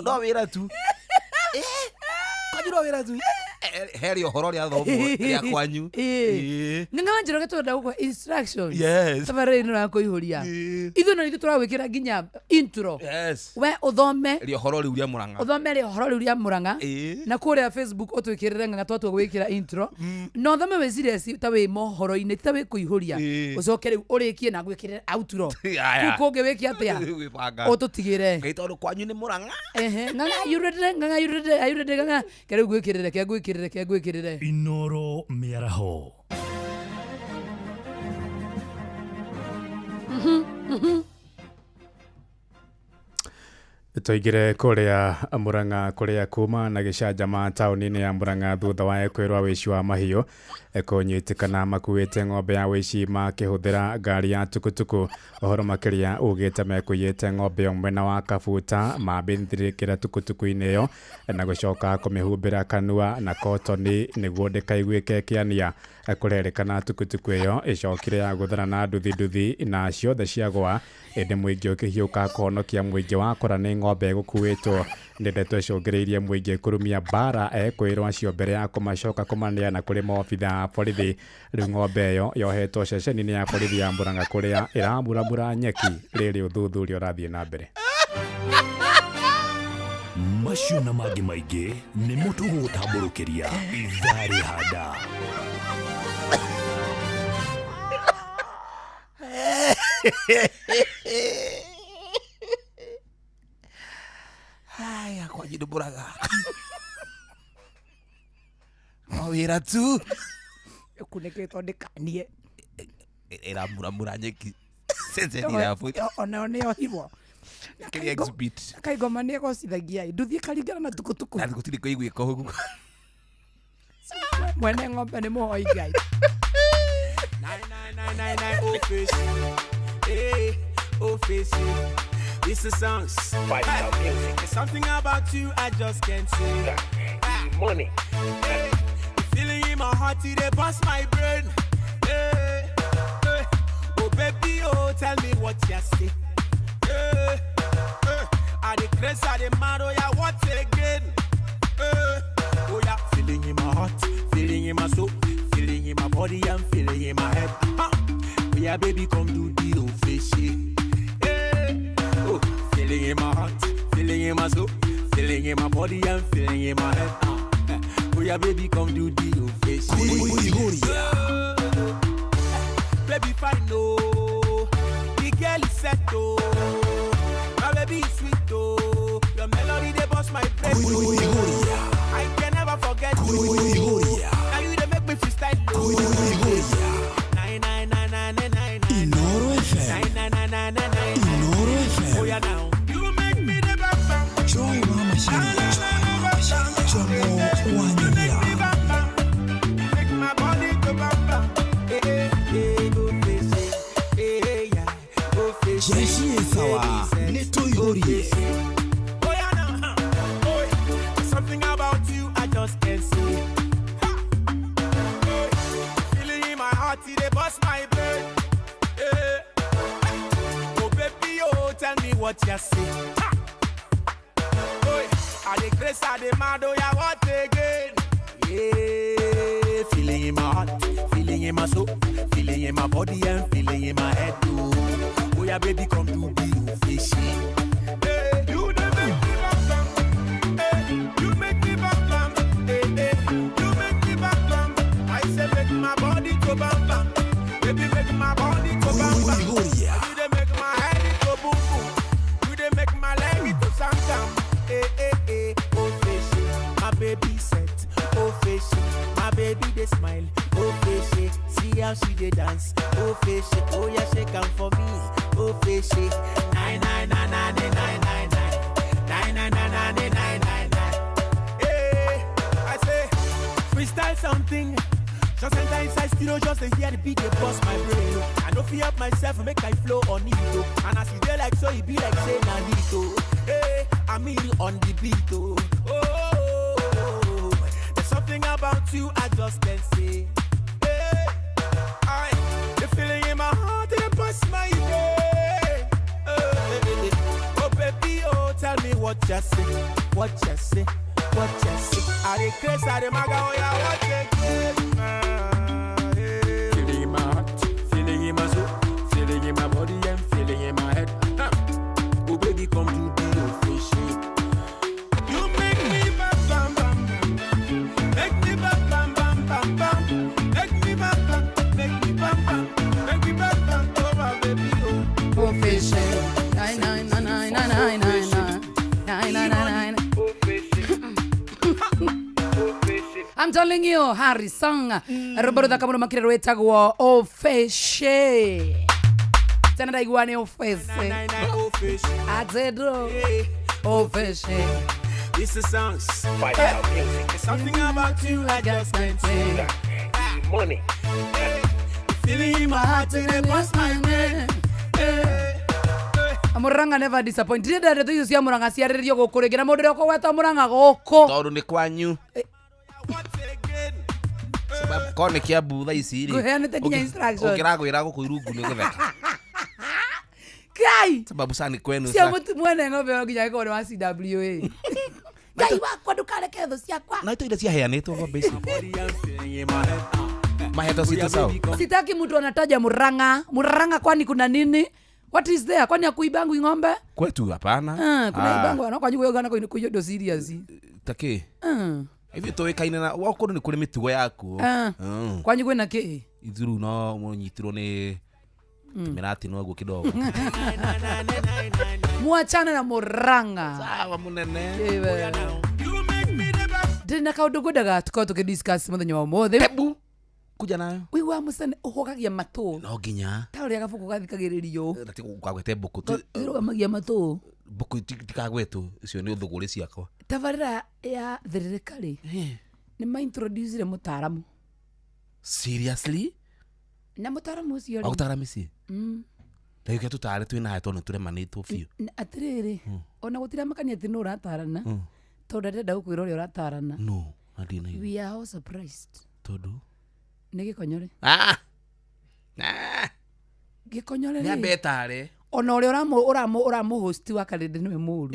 No wĩra tu. Kwanyu no wĩra tu. Heri ũhoro rĩa thomo rĩa kwanyu. Ng'ang'a wa Njoroge tũrenda gũkũhe instructions. Yes. Thabarĩ ĩno ya kũihũria. Ithuĩ no ithuĩ tũragwĩkĩra nginya intro. Yes. We ũthome. Rĩa ũhoro rĩu rĩa Murang'a. Ũthome rĩa ũhoro rĩu rĩa Murang'a. Na kũrĩa Facebook ũtwĩkĩrĩre Ng'ang'a twatua gwĩkĩra intro. Na ũthome wĩcirie ta wĩ mohoro-inĩ ta wĩ kũihũria. Ũcoke rĩu ũrĩkie na gwĩkĩrĩre outro. Aya. Kũu kũngĩ wĩke atĩa? Gwĩbanga. Ũtũtigĩre. Ngai tondũ kwanyu nĩ Murang'a. Ehe. Ng'ang'a you ready? Ng'ang'a you ready? Are you ready Ng'ang'a? Ke rĩu gwĩkĩrĩre, ke gwĩkĩrĩre, ke gwĩkĩrĩre. Inoro Mĩaraho. Tũingĩre kũrĩa Murang'a kũrĩa kuma na gĩcanjama taũni-inĩ ya Murang'a thutha wa ekwĩrwo wĩici wa mahiũ kũnyitĩkana makuĩte ng'ombe ya wĩici makĩhũthĩra ngari ya tukutuku. Ũhoro makĩria ugĩte mekũiyĩte ng'ombe ĩyo mwena wa Kabuta mambĩthirĩkĩra tukutuku-inĩ ĩyo na gũcoka kũmĩhumbĩra kanua na kotoni nĩguo ndĩkaiguĩke ĩkĩania. Kũrerĩkana tukutuku ĩyo ĩcokire ya gũthana na nduthi nduthi na ciothe ciagwa, ĩndĩ mũingĩ ũkĩhiũka kũhonokia mũingĩ wakora nĩ ng'ombe ĩgũkuĩtwo. Nĩ ndeto ĩcũngĩrĩirie mũingĩ kũrumia mbara ekwĩrwo acio mbere ya kũmacoka kũmaneana kũrĩ maobitha a borithi. Rĩu ng'ombe ĩyo yohetwo ceceni-inĩ ya borithi ya Murang'a kũrĩa ĩramuramura nyeki rĩrĩ ũthuthuria ũrathiĩ na mbere. Macio na mangĩ maingĩ nĩmo tũgũgũtambũrũkĩria ithaa rĩhanda. Haya, kwanyu ndũmbũraga no wĩra tu. Ĩkunĩkĩtwo ndĩkanie. Ĩramuramura nyeki ceceni ya borithi. Onayo nĩyohirwo. Kĩrĩa exhibit. Kaigoma nĩ egocithagia nduthi ĩkaringana na tukutuku. Na gũtirĩ kũiguĩka ũguo. Mwene ng'ombe nĩ mũhoi Ngai. 999 oh fish. Hey, oh fish. This is songs. Five star music. There's something about you I just can't say. Money. Hey, the feeling in my heart, it dey bust my brain. Hey, hey. Oh baby, oh tell me what you say. Hey, hey. I dey craze, I dey mad, oh yeah, what again? Hey, oh yeah, feeling in my heart, feeling in my soul, feeling in my body, I'm feeling in my head. Huh. Oh yeah, baby, come do the old fishy. Hey, oh, feeling in my heart, feeling in my soul, feeling in my body, I'm feeling in my head. Oh yeah, baby, come do the old fishy. Baby, fine, no. The girl is set, oh. My baby is sweet, oh. Your melody, they bust my brain. I can never forget you. Now you they make me freestyle, oh. 9 9 9 9 9 9 Inoro FM. 9 9 9 9 9 9. Inoro FM. Oh yeah, now you make me the bam bam. Joy Mama Shania. Jomo Wanyia. Make my body go bam bam. Hey, hey, hey, oh face, hey, hey, yeah, oh face. Jeshi sawa nĩtũihũrie. Oh yeah, now, huh. Oh, there's something about you I just can't say. Ha. Oh, feeling in my heart, it dey bust my brain. Hey. Oh baby, oh tell me what you say. Ha. Oh, I dey craze, I dey mad, oh yeah, what again? Yeah, feeling in my heart, feeling in my soul, feeling in my body and feeling in my head too. Oh yeah, baby, come to be fishy. Hey, you dey make me bam bam. Hey, you make me bam bam. Hey, hey, you make me bam bam. I say make my body go bam bam. Baby, make my body go bam bam. You dey make my head go boom boom. You dey make my leg go sam sam. Hey, hey, hey, oh fishy, my baby set. Oh fishy, my baby they smile. Oh fishy, see how she dey dance. Oh fishy, oh yeah, shake 'em for me. Oh fishy, 9 9 9 9 9 9 9 9 9 9 9 9 9 9 9. Hey, I say freestyle something. Just enter inside studio, just to hear the beat, they bust my brain. I no fear up myself, make I flow on it, oh. And as you dey like so, it be like say na hit, oh. Hey, I'm here on the beat, oh. Oh, oh, oh, oh. There's something about you I just can't say. Hey, I, the feeling in my heart, it bust my brain. Oh, hey, hey. Oh baby, oh, tell me what you say, what you say, what you say. I dey craze, I dey maga, oh yeah, what you say, man. Feeling in my heart, feeling in my soul, feeling in my body and feeling in my head. Huh. Oh baby, come to the official. You make me bam bam bam, make me bam bam bam bam bam, make me bam bam, make me bam bam, make me bam bam, oh my baby, oh. Oh fishy, 9 9 9 9 9 9 9 9 9 9. I'm telling you, Harry song. Rwĩmbo rũthaka mũno makĩria rwĩtagwo Ofeshe. Tena ndaigua nĩ office. Atendo office. This is songs. There's something about you I just can't say. Money. Feeling in my heart and it bust my brain. Murang'a never disappoint. Ndirenda ndeto icio cia Murang'a ciarĩrĩrio gũkũ rĩngĩ na mũndũ ũrĩa ũkũgweta Murang'a gũkũ. Tondũ nĩ kwanyu. Sababu korwo nĩ Kiambu thaa ici rĩ. Ngũheanĩte nginya instruction. Ũngĩragwĩra gũkũ irungu nĩ gũtheka. Kai! Sababu sana ni kwenu. Cia mũtu mwene ng'ombe ĩyo nginya ĩkorwo nĩ wa CWA. Ngai wakwa ndũkareke thũ ciakwa. Na ito iria ciaheanĩtwo ng'ombe ici. Maheto citũ sawa. Sitaki mtu anataja Murang'a. Murang'a kwani kuna nini? What is there? Kwani akuibangu ng'ombe? Kwetu hapana. Ah, kuna ibangu no kwanyu gwegana kwa kuyo ndo serious. Takĩ? Ah. Ithuĩ tũĩkaine na wa kũndũ nĩ kũrĩ mĩtugo yakuo. Ah. Mm. Kwanyu kwĩna kĩ? Ithuĩ rĩu no mũnyitirwo nĩ mĩratino ũguo kidogo. Mwachane na Murang'a. Sawa munene. Ndĩ na kaũndũ ngwendaga tũkorwo tũkĩdiscuss mũthenya wa ũmũthĩ. Tebu. Kuja nayo. Ũiguaga mũcene ũhogagia matũ. No nginya. Ta ũrĩa gabuku gathikagĩrĩrio. Na ti gũkagwete mbũkũ. Ĩrũgamagia matũ. Mbũkũ itikagwetwo icio nĩ ũthũgũrĩ ciakwa. Tabarĩra ya thĩrĩrĩka rĩ nĩ maintroducire mũtaaramu Seriously? na mũtaaramu ũcio rĩ Wagũtara mĩciĩ? Mm. Ndagĩka tũtare twĩ nawe tondũ nĩtũremanĩtwo biũ. Atĩrĩrĩ ona gũtiramakania atĩ nũ ũratarana tondũ ndarenda gũkwĩra ũrĩa ũratarana. No, na ndinaigua. We are all surprised. Tondũ? Nĩ gĩkonyore. Ah! Ah! Gĩkonyore Nĩ rĩ ambe etare. Ona ũrĩa ũramũhost wa karĩndĩ nĩwe mũru.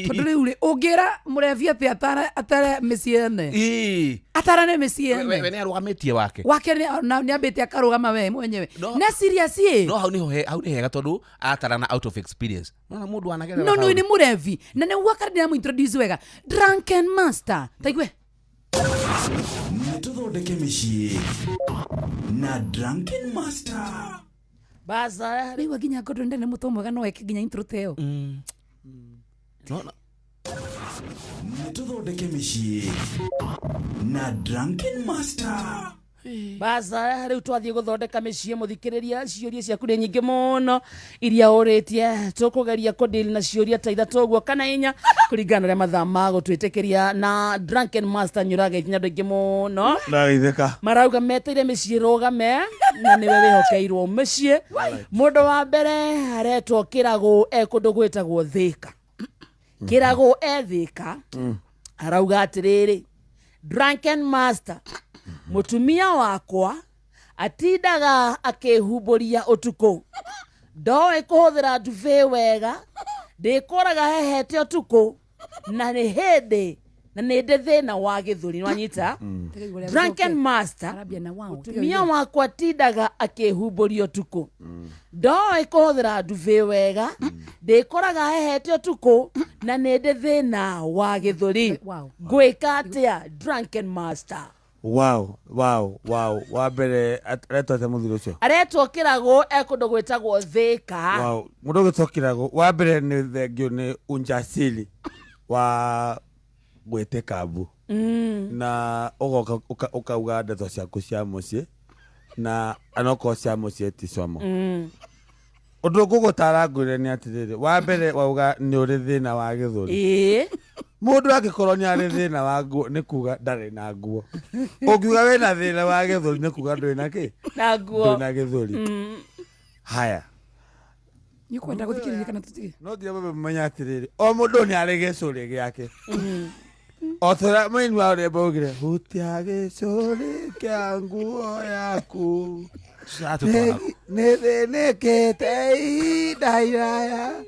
Tondũ rĩu rĩ ũngĩra mũrebi atĩ atare mĩciĩ ene. Atarane mĩciĩ We ene. nĩ arũgamĩtie wake. Wake nĩ ambĩte akarũgama we mwenyewe. Na serious ĩ. No hau nĩho hau nĩ hega tondũ atarana out of experience. Nona mũndũ anagerera No nĩ kaũndũ. mũrebi na nĩguo karĩndĩ amũintroduce wega. Drunken master. Taigue. Nĩ tũthondeke mĩciĩ na Drunken Master. Baza rĩu nginya ngorwo ndene mũtũ mwega no eke nginya intro ta ĩyo. Nĩ tũthondeke mĩciĩ na Drunken Master. Baza rĩu twathiĩ gũthondeka mĩciĩ mũthikĩrĩria ciũria ciaku nĩ nyingĩ mũno iria ũrĩtie tũkũgeria kũdeal na ciũria ta ithatũ ũguo kana inya kũringana na ũrĩa mathaa magũtwĩtĩkĩria na Drunken Master nyũrageithia andũ aingĩ mũno Ndageithĩka. marauga meteire mĩciĩ rũgame na nĩwe wĩhokeirwo mĩciĩ mũndũ wa mbere aretwo kĩragũ e kũndũ gwĩtagwo thĩka kĩragũ e thĩka arauga atĩrĩrĩ Drunken Master mũtumia wakwa atindaga akĩhumbũria ũtukũ ndoĩ kũhũthĩra ndubi wega ndĩkoraga hehete ũtukũ na nĩ hĩndĩ na nĩ ndĩ thĩna wa gĩthũri nĩwanyita Drunken Master mũtumia wakwa atindaga akĩhumbũria ũtukũ ndoĩ kũhũthĩra ndubi wega ndĩkoraga hehete ũtukũ na nĩ ndĩ thĩna wa gĩthũri ngwĩka atĩa Drunken Master Wow, wow, wow. Wa mbere aretwo atĩa mũthuri ũcio? Aretwo kĩragũ e kũndũ gwĩtagwo thĩka. Wow, mũndũ ũgĩtwo kĩragũ wa mbere nĩ thengio nĩ unjasiri wa gwĩtĩka mbu na ũgoka ũkauga ndeto ciaku cia mũciĩ na anokorwo cia mũciĩ ti como. Ũndũ ngũgũtara ngwĩre nĩ atĩrĩrĩ, wa mbere wauga nĩ ũrĩ thĩna wa gĩthũri. Mũndũ angĩkorwo nĩ arĩ thĩna wa nguo nĩ kuga ndarĩ na nguo. Ũngiuga wĩna thĩna wa gĩthũri nĩ kuga ndũrĩ na kĩ? Na nguo. Ndũrĩ na gĩthũri. Haya. Nĩ ũkwenda gũthikĩrĩria kana tũtige? No nginya mwambe mũmenye atĩrĩrĩ, o mũndũ nĩ arĩ gĩcũrĩ gĩake. O ta ũrĩa mũini wa rwĩmbo augire, hutia gĩcũrĩ kĩa nguo yaku. Nĩthĩnĩkĩte ihinda iraya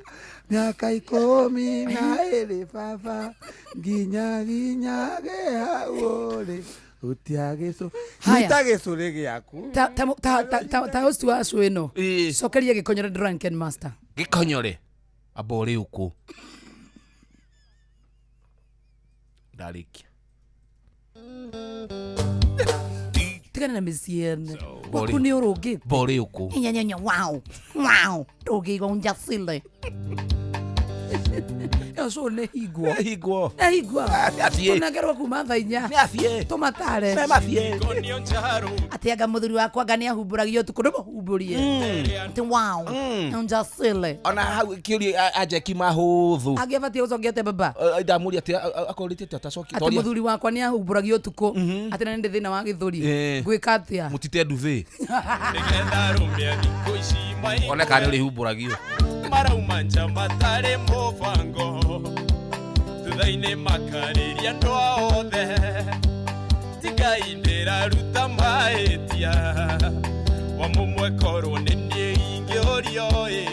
mĩaka 12 baba nginya nginyage hau ũrĩ hutia gĩcũrĩ. Haya. Nyita gĩcũrĩ gĩaku. Ta host wa show ĩno cokeria gĩkonyore Drunken Master. Gĩkonyore amba ũrĩ ũkũ. Ndarĩkia. Tigana na mĩciĩ ene waku nĩ ũrũngĩte. Amba ũrĩ ũkũ. Nyenyenye wow wow ndũngĩigua unjasile. Ĩyo show nĩ hingwo. Hingwo. Nĩ hingwo. Athiĩ. Tũnengerwo kuma thaa inya. Nĩ athiĩ. Tũmatare. Nĩ mathiĩ. Atĩ anga mũthuri wakwa anga nĩ ahumbũragio ũtukũ ndũmũhumbũrie. Atĩ wow. Njacile. Ona hau kĩũria anjeki mahũthũ. Angĩabatiĩ gũcokia atĩa baba? Ndamũria atĩ akorĩtie atĩ atacokia. Atĩ mũthuri wakwa nĩ ahumbũragio ũtukũ. Atĩ na nĩ ndĩ thĩna wa gĩthũri. Ngwĩka atĩa? Mũtite nduthĩ. One kana nĩ ũrĩhumbũragio. Marauma nja matarĩ mũbango thutha-inĩ makarĩria andũ othe tigai ndĩraruta mahĩtia wa mũmwe korwo nĩ niĩ ingĩũrio ĩ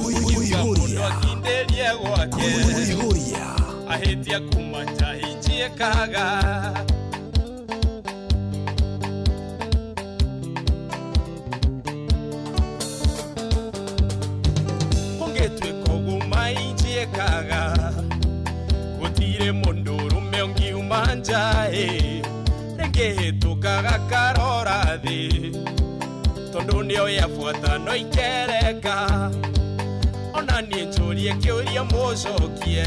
ingiuga mũndũ akindĩrie gwake ahĩtia kuma nja injiĩkaga. Ũngĩtuĩka ũguo mainjiĩkaga gũtirĩ mũndũ ũrũme ũngiuma nja ĩ rĩngĩ hĩtũkaga karora thĩ tondũ nĩoĩ abuata no ikereka ona niĩ njũrie kĩũria mũcokie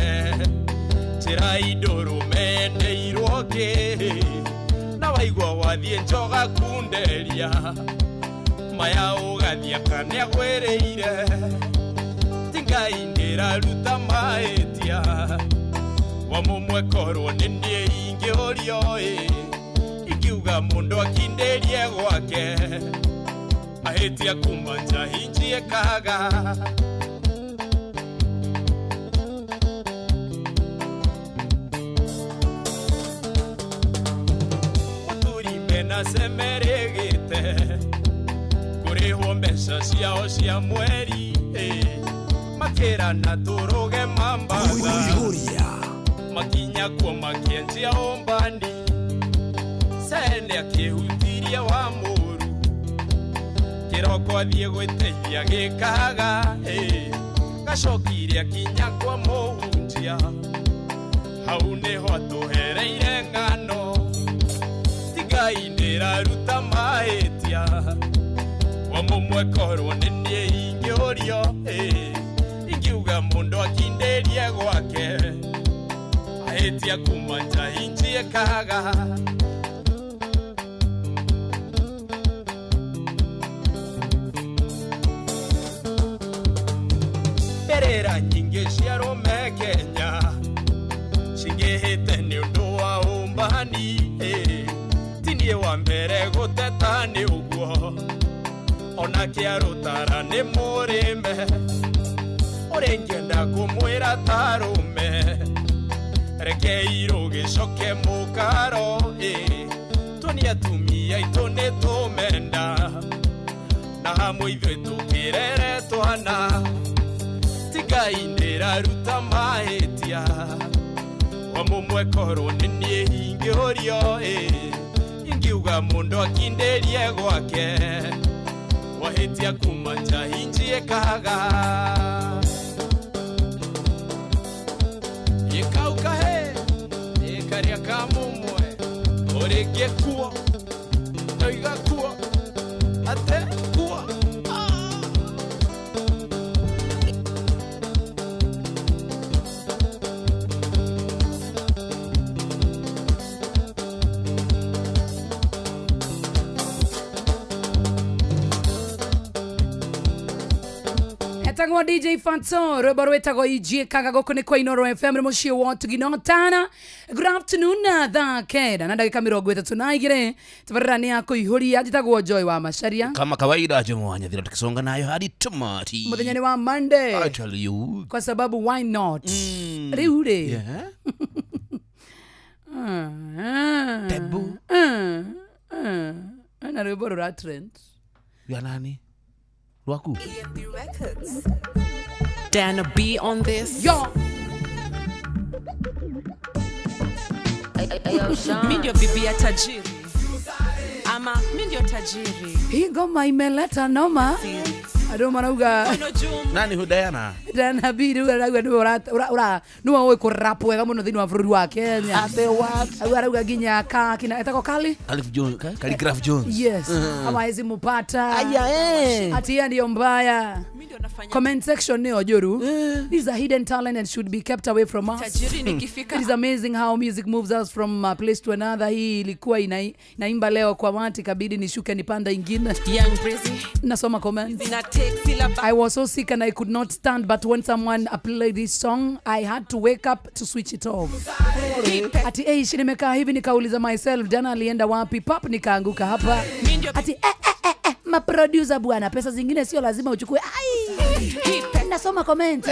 njĩra indũrũme endeirwo kĩ na waigua wathiĩ njoga kunderia maya ũgathiĩ kana agwĩrĩire Ngai ndĩraruta mahĩtia wa mũmwe korwo nĩ niĩ ingĩũrio ĩ ingiuga mũndũ akindĩrie gwake ahĩtia kuma nja injiĩkaga. Mũthuri mena cemerĩgĩte kũrĩhwo mbeca ciao cia mweri ĩ makĩrana tũrũge mambatha makinya kuo makĩenjia ũmbani cene akĩhutirie wa mũru kĩroko athiĩ gwĩteithia gĩkaga ĩ gacokire akinya kwa mũhunjia hau nĩho atũhereire ng'ano tigai ndĩraruta mahĩtia wa mũmwe korwo nĩ niĩ ingĩũrio ĩ ingiuga mũndũ akindĩrie gwake ahĩtia kuma nja injiĩkaga. Mbĩrĩra nyingĩ cia arũme Kenya cingĩhĩte nĩ ũndũ wa ũmbani ĩ ti niĩ wa mbere gũteta nĩ ũguo ona kĩarũtara nĩ mũrĩme ũrĩngĩenda kũmwĩra tarũme reke irũgĩcoke mũkaro ĩ tuonie atumia aitũ nĩ tũmenda na hamwe ithuĩ tũkĩrere twana tigai ndĩraruta mahĩtia wa mũmwe korwo nĩ niĩ ingĩũrio ĩ ingiuga mũndũ akindĩrie gwake wahĩtia kuma nja injiĩkaga. Ikauka he ĩkaria ka mũmwe ũrĩngĩ kuo ndoiga kuo ate kuo. Etagwo DJ Fatso rwĩmbo rwĩtagwo injiĩkaga gũkũ nĩ kwa Inooro FM nĩ mũciĩ wa ũtugi na ũtana. Good afternoon na thaa kenda na ndagĩka 32 tabarĩra nĩ ya kũihũria njĩtagwo Joy wa Macharia Kama kawaida Jomo Nyathira tukisonga nayo hadi tamati. Mũthenya nĩ wa Monday. I tell you. Kwa sababu why not? Rĩu rĩ. Yeah. Tebu. Na rwĩmbo rũra trend. Ya nani? Rwaku. Dana B on this. Yo. Mi ndio bibi ya tajiri. Ama mi ndio tajiri. Hii ngoma imeleta noma. Andũ marauga Nani hu Diana? Diana B rĩu arauga nĩwe nĩwe ũĩ kũrap wega mũno thĩinĩ wa bũrũri wa Kenya. Au arauga nginya ka kina etagwo Kali? Calif Jones, Khaligraph Jones. Yes. Hawawezi mupata. Ati yeye ndiyo mbaya. Comment section niyo juru. This is a hidden talent and should be kept away from us. Tajiri nikifika. It is amazing how music moves us from place to another. Hii ilikuwa inaimba leo kwa wati kabidi nishuke nipanda ingine. Young Breezy. Nasoma comments. Zina take sila I was so sick and I could not stand, but when someone played this song, I had to wake up to switch it off. Ati eh, shi nimekaa hivi nikauliza myself, jana alienda wapi? Pap nikaanguka hapa. Ati maproducer bwana, pesa zingine sio lazima uchukue. Ai! Nasoma comment.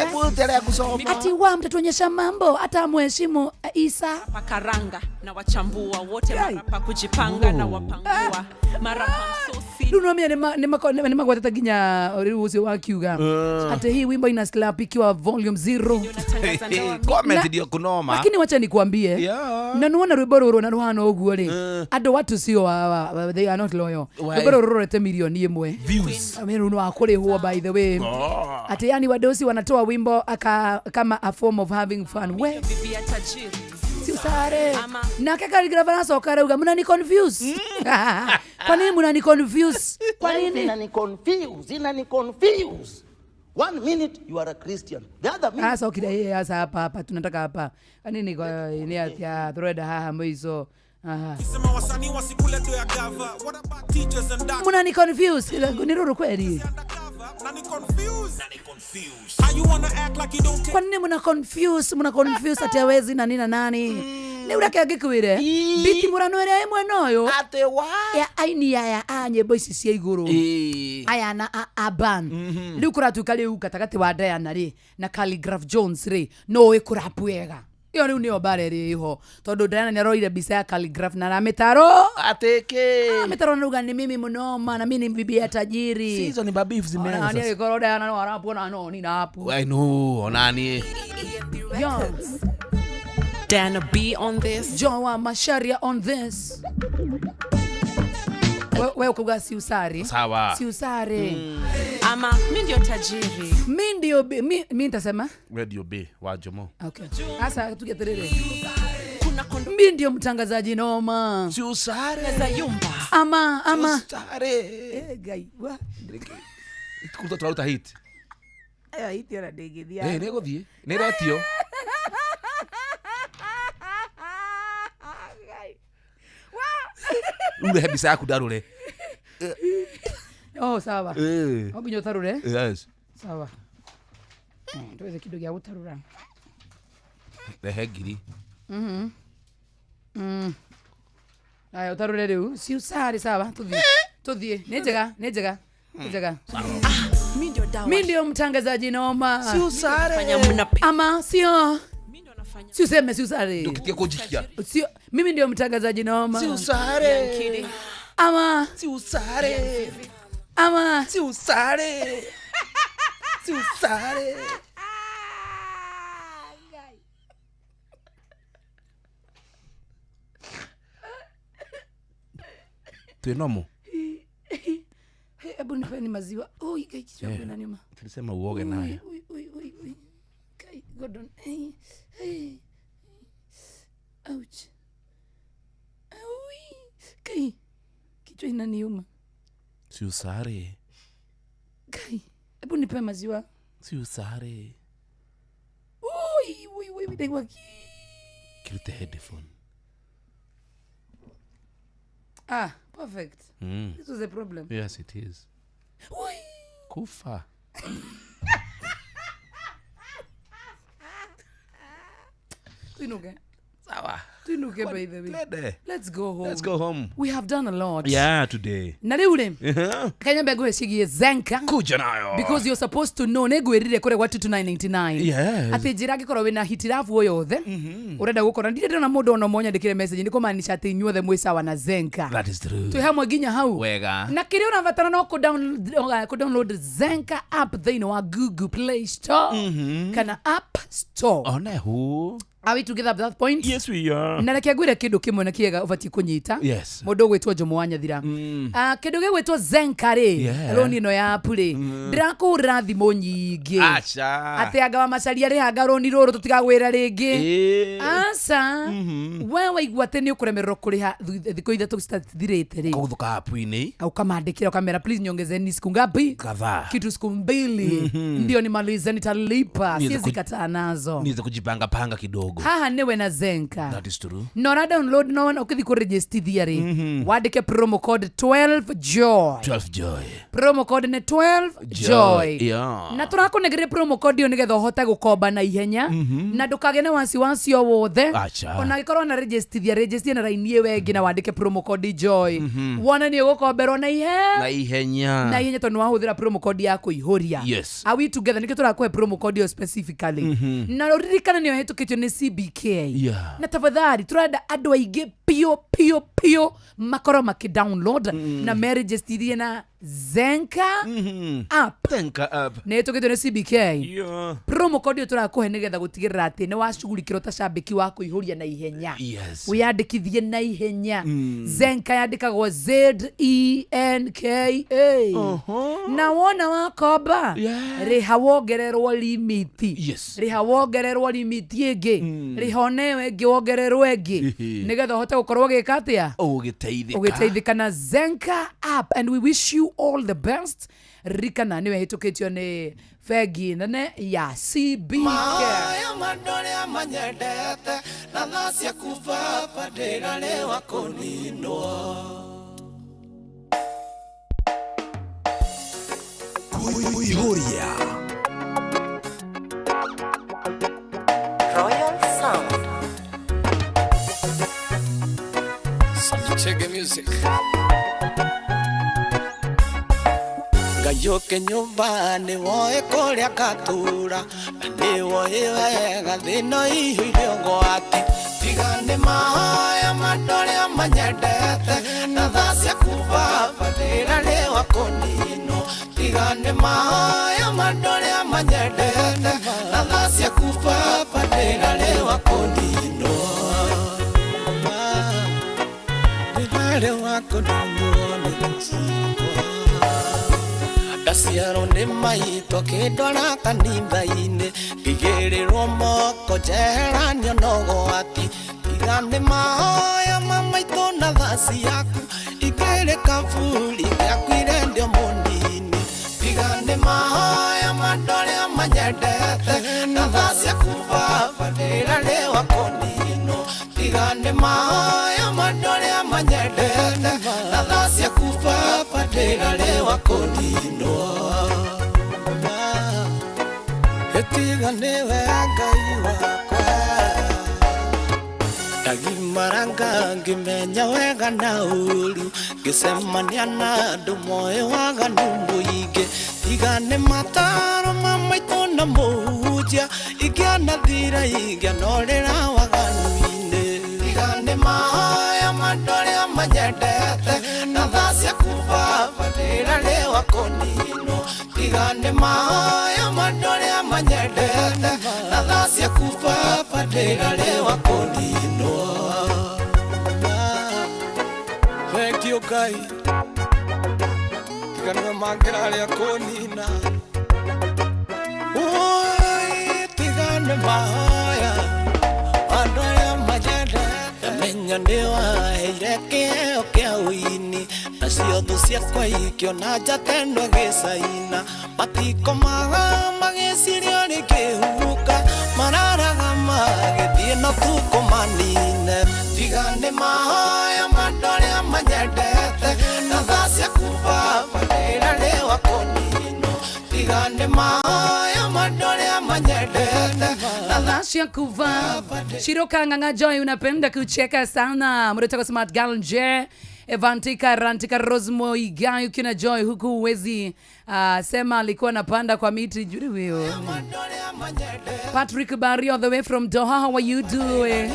Ati wa mtatuonyesha mambo hata muheshimu Isa. Pakaranga na wachambua wote marapa kujipanga na wapangua marapa msosi. Rĩu nĩ magwatete nginya rĩu ũcio wakiuga atĩ hii wimbo ina slap ikiwa volume 0. Comment ndio kunoma. Lakini wacha nikuambie na nuona rwimbo rũrũ na rũhana ũguo rĩ andũ watu sio they are not loyal. Rwimbo rũrũ rũrete milioni 1 views. Rĩu nĩ wakũrĩhwo by the way. Ati yani wadosi wanatoa wimbo kama a form of having fun. We bibi ya tajiri. Si usare. Nake Khaligraph aracoka arauga mnani confuse. Kwa nini mnani confuse? Kwa nini? Inani confuse, inani confuse. One minute you are a Christian. The other minute Acokire yeye asa hapa hapa tunataka hapa. Kwa nini kwa ni atia thread haha mwizo. Aha. Sema wasanii wasikule tu ya gava. What about teachers and doctors? Mnani confuse ni ruru kweli. Nani confuse? Nani confuse? How you wanna act like you don't care? Kwa nini mna confuse? Mna confuse ati hawezi na nini na nani? Ni urake angikwire. Biti murano ĩrĩa ĩ mwena ũyũ. Ate wa? Ya aini aya a nyĩmbo ici cia igũrũ. Aya na Aban. Rĩu kũratuĩka rĩu gatagatĩ wa Diana rĩ na Khaligraph Jones rĩ no ũĩ kũrap wega. Ĩyo rĩu nĩyo mbara ĩrĩa ĩho tondũ Diana nĩaroire mbica ya Khaligraph na aramĩtaro atĩkĩ aramĩtaro narauga ni mimi mnoma na mimi ni bibi ya tajiri. Si hizo ni babifu zimeanza Ona sasa. agĩkorwo Diana no arapu ona no ni napu. I know, onani. Yo. Diana B on this. Joa Macharia on this. We ukauga si usari. Sawa. Si usari. Ama mi ndio tajiri. Mi ndio mi nitasema? Radio B wa Jomo. Okay. Sasa tugeterere. Mi ndio mtangazaji noma. Si usare. Za yumba. Ama Si usare. Gai. Wa. Kuruta turaruta hit. Ayo hit yona ndingithia. Nĩgũthiĩ. Nĩ retio. Urehe mbica yaku ndarũre. Oh, sawa. No nginya ũtarũre? Yes. Sawa. Tuweze kĩndũ gĩa gũtarũra. Rehe ngiri. Aya ũtarũre rĩu. Si usare sawa, tuthiĩ. Tuthiĩ. Nĩ njega, nĩ njega. Nĩ njega. Mi ndio mtangazaji noma. Si usare. Ama sio. Si useme si usare. Ndukitie kũnjikia. Sio, mimi ndio mtangazaji noma. Si usare. Ama si usare. Ama si usare. Si usare. Twĩ nomo. Hebu nipeni maziwa. Oi, kai kichwa kinaniuma. Tulisema uoge nayo. Oi, oi, oi. Kai, Gordon. Hey, hey. Ouch. Oi. Kai. Kichwa inaniuma. Si usare. Kai. Hebu nipe maziwa. Si usare. Oi, oi, oi, ndaigua Kirute headphone. Ah, perfect. This was a problem. Yes, it is. Oi. Kufa. Tuinuke. Sawa. Tuinuke by the way. Let's go home. Let's go home. We have done a lot. Yeah, today. Na rĩu rĩ, kanyambe ngwĩcigie Zenka. Kuja nayo. Because you're supposed to know nĩngwĩrire kũrĩa gwa 22999. Yes. Atĩ njĩra angĩkorwo wĩna hitilafu o yothe ũrenda gũkorwo ndirĩ ndĩrona mũndũ ona ũmwe ũnyandĩkĩre message nĩ kũmaanisha atĩ inyuothe mwĩ sawa na Zenka. That is true. Twĩ hamwe nginya hau. Wega. Na kĩrĩa ũrabatara no kũ-download Zenka app thĩinĩ wa Google Play Store kana App Store. One hu. Are we together at that point? Yes, we are. Na reke ngwĩre kĩndũ kĩmwe na kĩega ũbatiĩ kũnyita. Yes. Mũndũ ũgwĩtwo Jomo wa Nyathira. Ah, kĩndũ gĩgwĩtwo Zenka rĩ, rũni ĩno ya app rĩ, ndĩrakũhũrĩra thimũ nyingĩ. Aca. Atĩ anga wa Macharia rĩhanga rũni rũrũ tũtigagwĩra rĩngĩ. Ĩĩ. Aca. We waigua atĩ nĩ ũkũremererwo kũrĩha thikũ ithatũ citathirĩte rĩ. Kũgũthũka app-inĩ. Ukamandĩkĩra ũkamera please niongezeni siku ngapi? Kadhaa. Kitu siku mbili. Ndio nimalize nitalipa. Niweze Siwezi kataa nazo. Niweze kujipanga panga kidogo. Haha nĩwe na Zenka. That is true. Na ũra download no ũkĩthiĩ kũregistithia rĩ, wandĩke promo code 12 joy. 12 joy. Promo code nĩ 12 joy. Yeah. Na tũrakũnengeria promo code ĩyo nĩgetha ũhote gũkomba na ihenya na ndũkagĩe na wasiwasi o wothe. Acha. Ona angĩkorwo na registithia registia na raini ĩyo ĩngĩ na wandĩke promo code joy. Wone nĩ ũgũkomberwo na ihenya Na ihenya. na ihenya tondũ nĩwahũthĩra promo code ya kũihũria. Yes. Are we together? Nĩkĩo tũrakũhe promo code ĩyo specifically. Na ũririkane nĩyo ĩhĩtũkĩtio nĩ CBK. Yeah. Na tafadhali tũrenda andũ aingĩ piũ piũ piũ makorwo makĩ download na meregistirie na Zenka app. Zenka app. Nĩ ĩhĩtũkĩtio nĩ CBK. Yeah. Promo code ĩyo tũrakũhe nĩgetha gũtigĩrĩra atĩ nĩ wacugurikĩrwo ta cambĩki wa kũihũria na ihenya. Yes. Wĩyandĩkithie na ihenya. Zenka yandĩkagwo Z E N K A. Na wona wakomba rĩha wongererwo limiti. Yes. Rĩha wongererwo limiti ĩngĩ. Rĩha oneyo ĩngĩ wongererwo ĩngĩ. Nĩgetha ũhote gũkorwo ũgĩka atĩa? Ũgĩteithĩka. Ũgĩteithĩka na Zenka app, and we wish you all the best. Ririkana nĩwe ĩhĩtũkĩtio nĩ bengi nene ya CBK. Mahoya mandũ arĩa manyendete na tha ciaku baba ndĩrarĩwa kũninwo. Kuihuria. Royal Sound. Chege music. Ngayũke nyũmba nĩ woe kũrĩa ngatura na nĩ woĩ wega thĩna iyũire ũgwati. Tiga nĩ mahoya mandũ arĩa manyendete na tha ciaku baba ndĩrarĩwa kũninwo. Tiga nĩ mahoya mandũ arĩa manyendete na tha ciaku baba ndĩrarĩwa kũninwo. Ndĩrarĩwa kũninwo nĩ tha ciakwa. Ndaciarwo nĩ maitũ akĩndwara kanitha-inĩ ngĩigĩrĩrwo moko njeheranio na ũgwati. Tiga nĩ mahoya ma maitũ na tha ciaku ingĩrĩ kaburi ngĩakuire ndĩ o mũnini. Tiga nĩ mahoya ma andũ arĩa manyendete na tha ciaku baba ndĩrarĩwa kũninwo. Tiga nĩ mahoya ma andũ arĩa manyendete na tha ciaku baba ndĩrarĩwa kũninwo. Tiga nĩwe Ngai wakwa ndagimaranga ngĩmenya wega na ũru ngĩcemania na andũ moĩ waganu mũingĩ. Tiga nĩ mataro ma maitũ na mũhunjia ingĩanathira ingĩanorĩra waganu-inĩ. Tiga nĩ mahoya ma andũ arĩa manyendete na tha ciaku baba ndĩrarĩwa kũninwo. Tiga nĩ mahoya ma andũ arĩa manyendete na tha ciaku baba ndĩrarĩwa kũninwo. Thank you Ngai tiga nĩwe mangĩrarĩa kũnina. Oi, tiga nĩ mahoya andũ arĩa manyendete menya nĩ waheire kĩheo kĩa ũini nacio thũ ciakwa ikĩona njata ĩno ĩgĩcaina. Matikomaga magĩciria rĩngĩhuka mararaga magĩthiĩ no tukũ manine. Tiga nĩ mahoya ma andũ arĩa manyendete na tha ciaku baba ndĩrarĩwa kũninwo. Tiga nĩ mahoya ma andũ arĩa manyendete na tha ciaku baba. Shiroka Ng'ang'a Joy, unapenda kucheka sana. Mretoka Smart Girl nje Evantika Rantika Rosmo Igai ukiona Joy huku huwezi sema alikuwa anapanda kwa miti juri huyo. Patrick Barry all the way from Doha, how are you doing?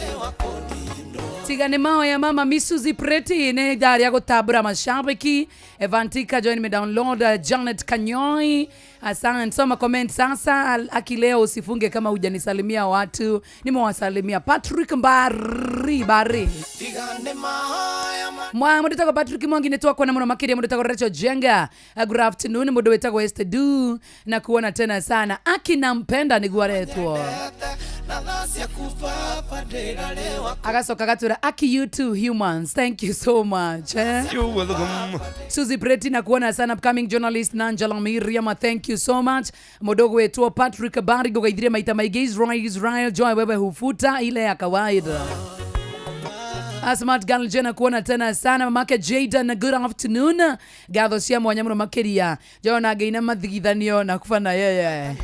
Tigane mao ya mama Misuzi Preti ne dari ya kutabura mashabiki. Evantika join me download Janet Kanyoi, Asante. Soma comment sasa. Akileo usifunge kama hujanisalimia watu. Nimewasalimia Patrick Mbari Bari. Mwa mundu wetagwo Patrick Mwangi nĩ twakuona mũno makĩria mundu wetagwo Rachel Jenga. Good afternoon mundu wetagwo Esther Du na kuona tena sana. Aki nampenda nĩguo aretwo. Agacoka agatwĩra Aki you too humans. Thank you so much. You're welcome. Suzy Preti na kuona sana upcoming journalist Nanjala Miriam, thank you so much. Mudogo wetu Patrick Bari gogaithirie maita maingĩ Israel Israel Joy wewe hufuta ile ya kawaida. Smart Girl Jena kuona tena sana mamake Jaden, good afternoon. Gatho cia mwanya muno makiria. Jona ngeina mathigithanio na kufa na yeye.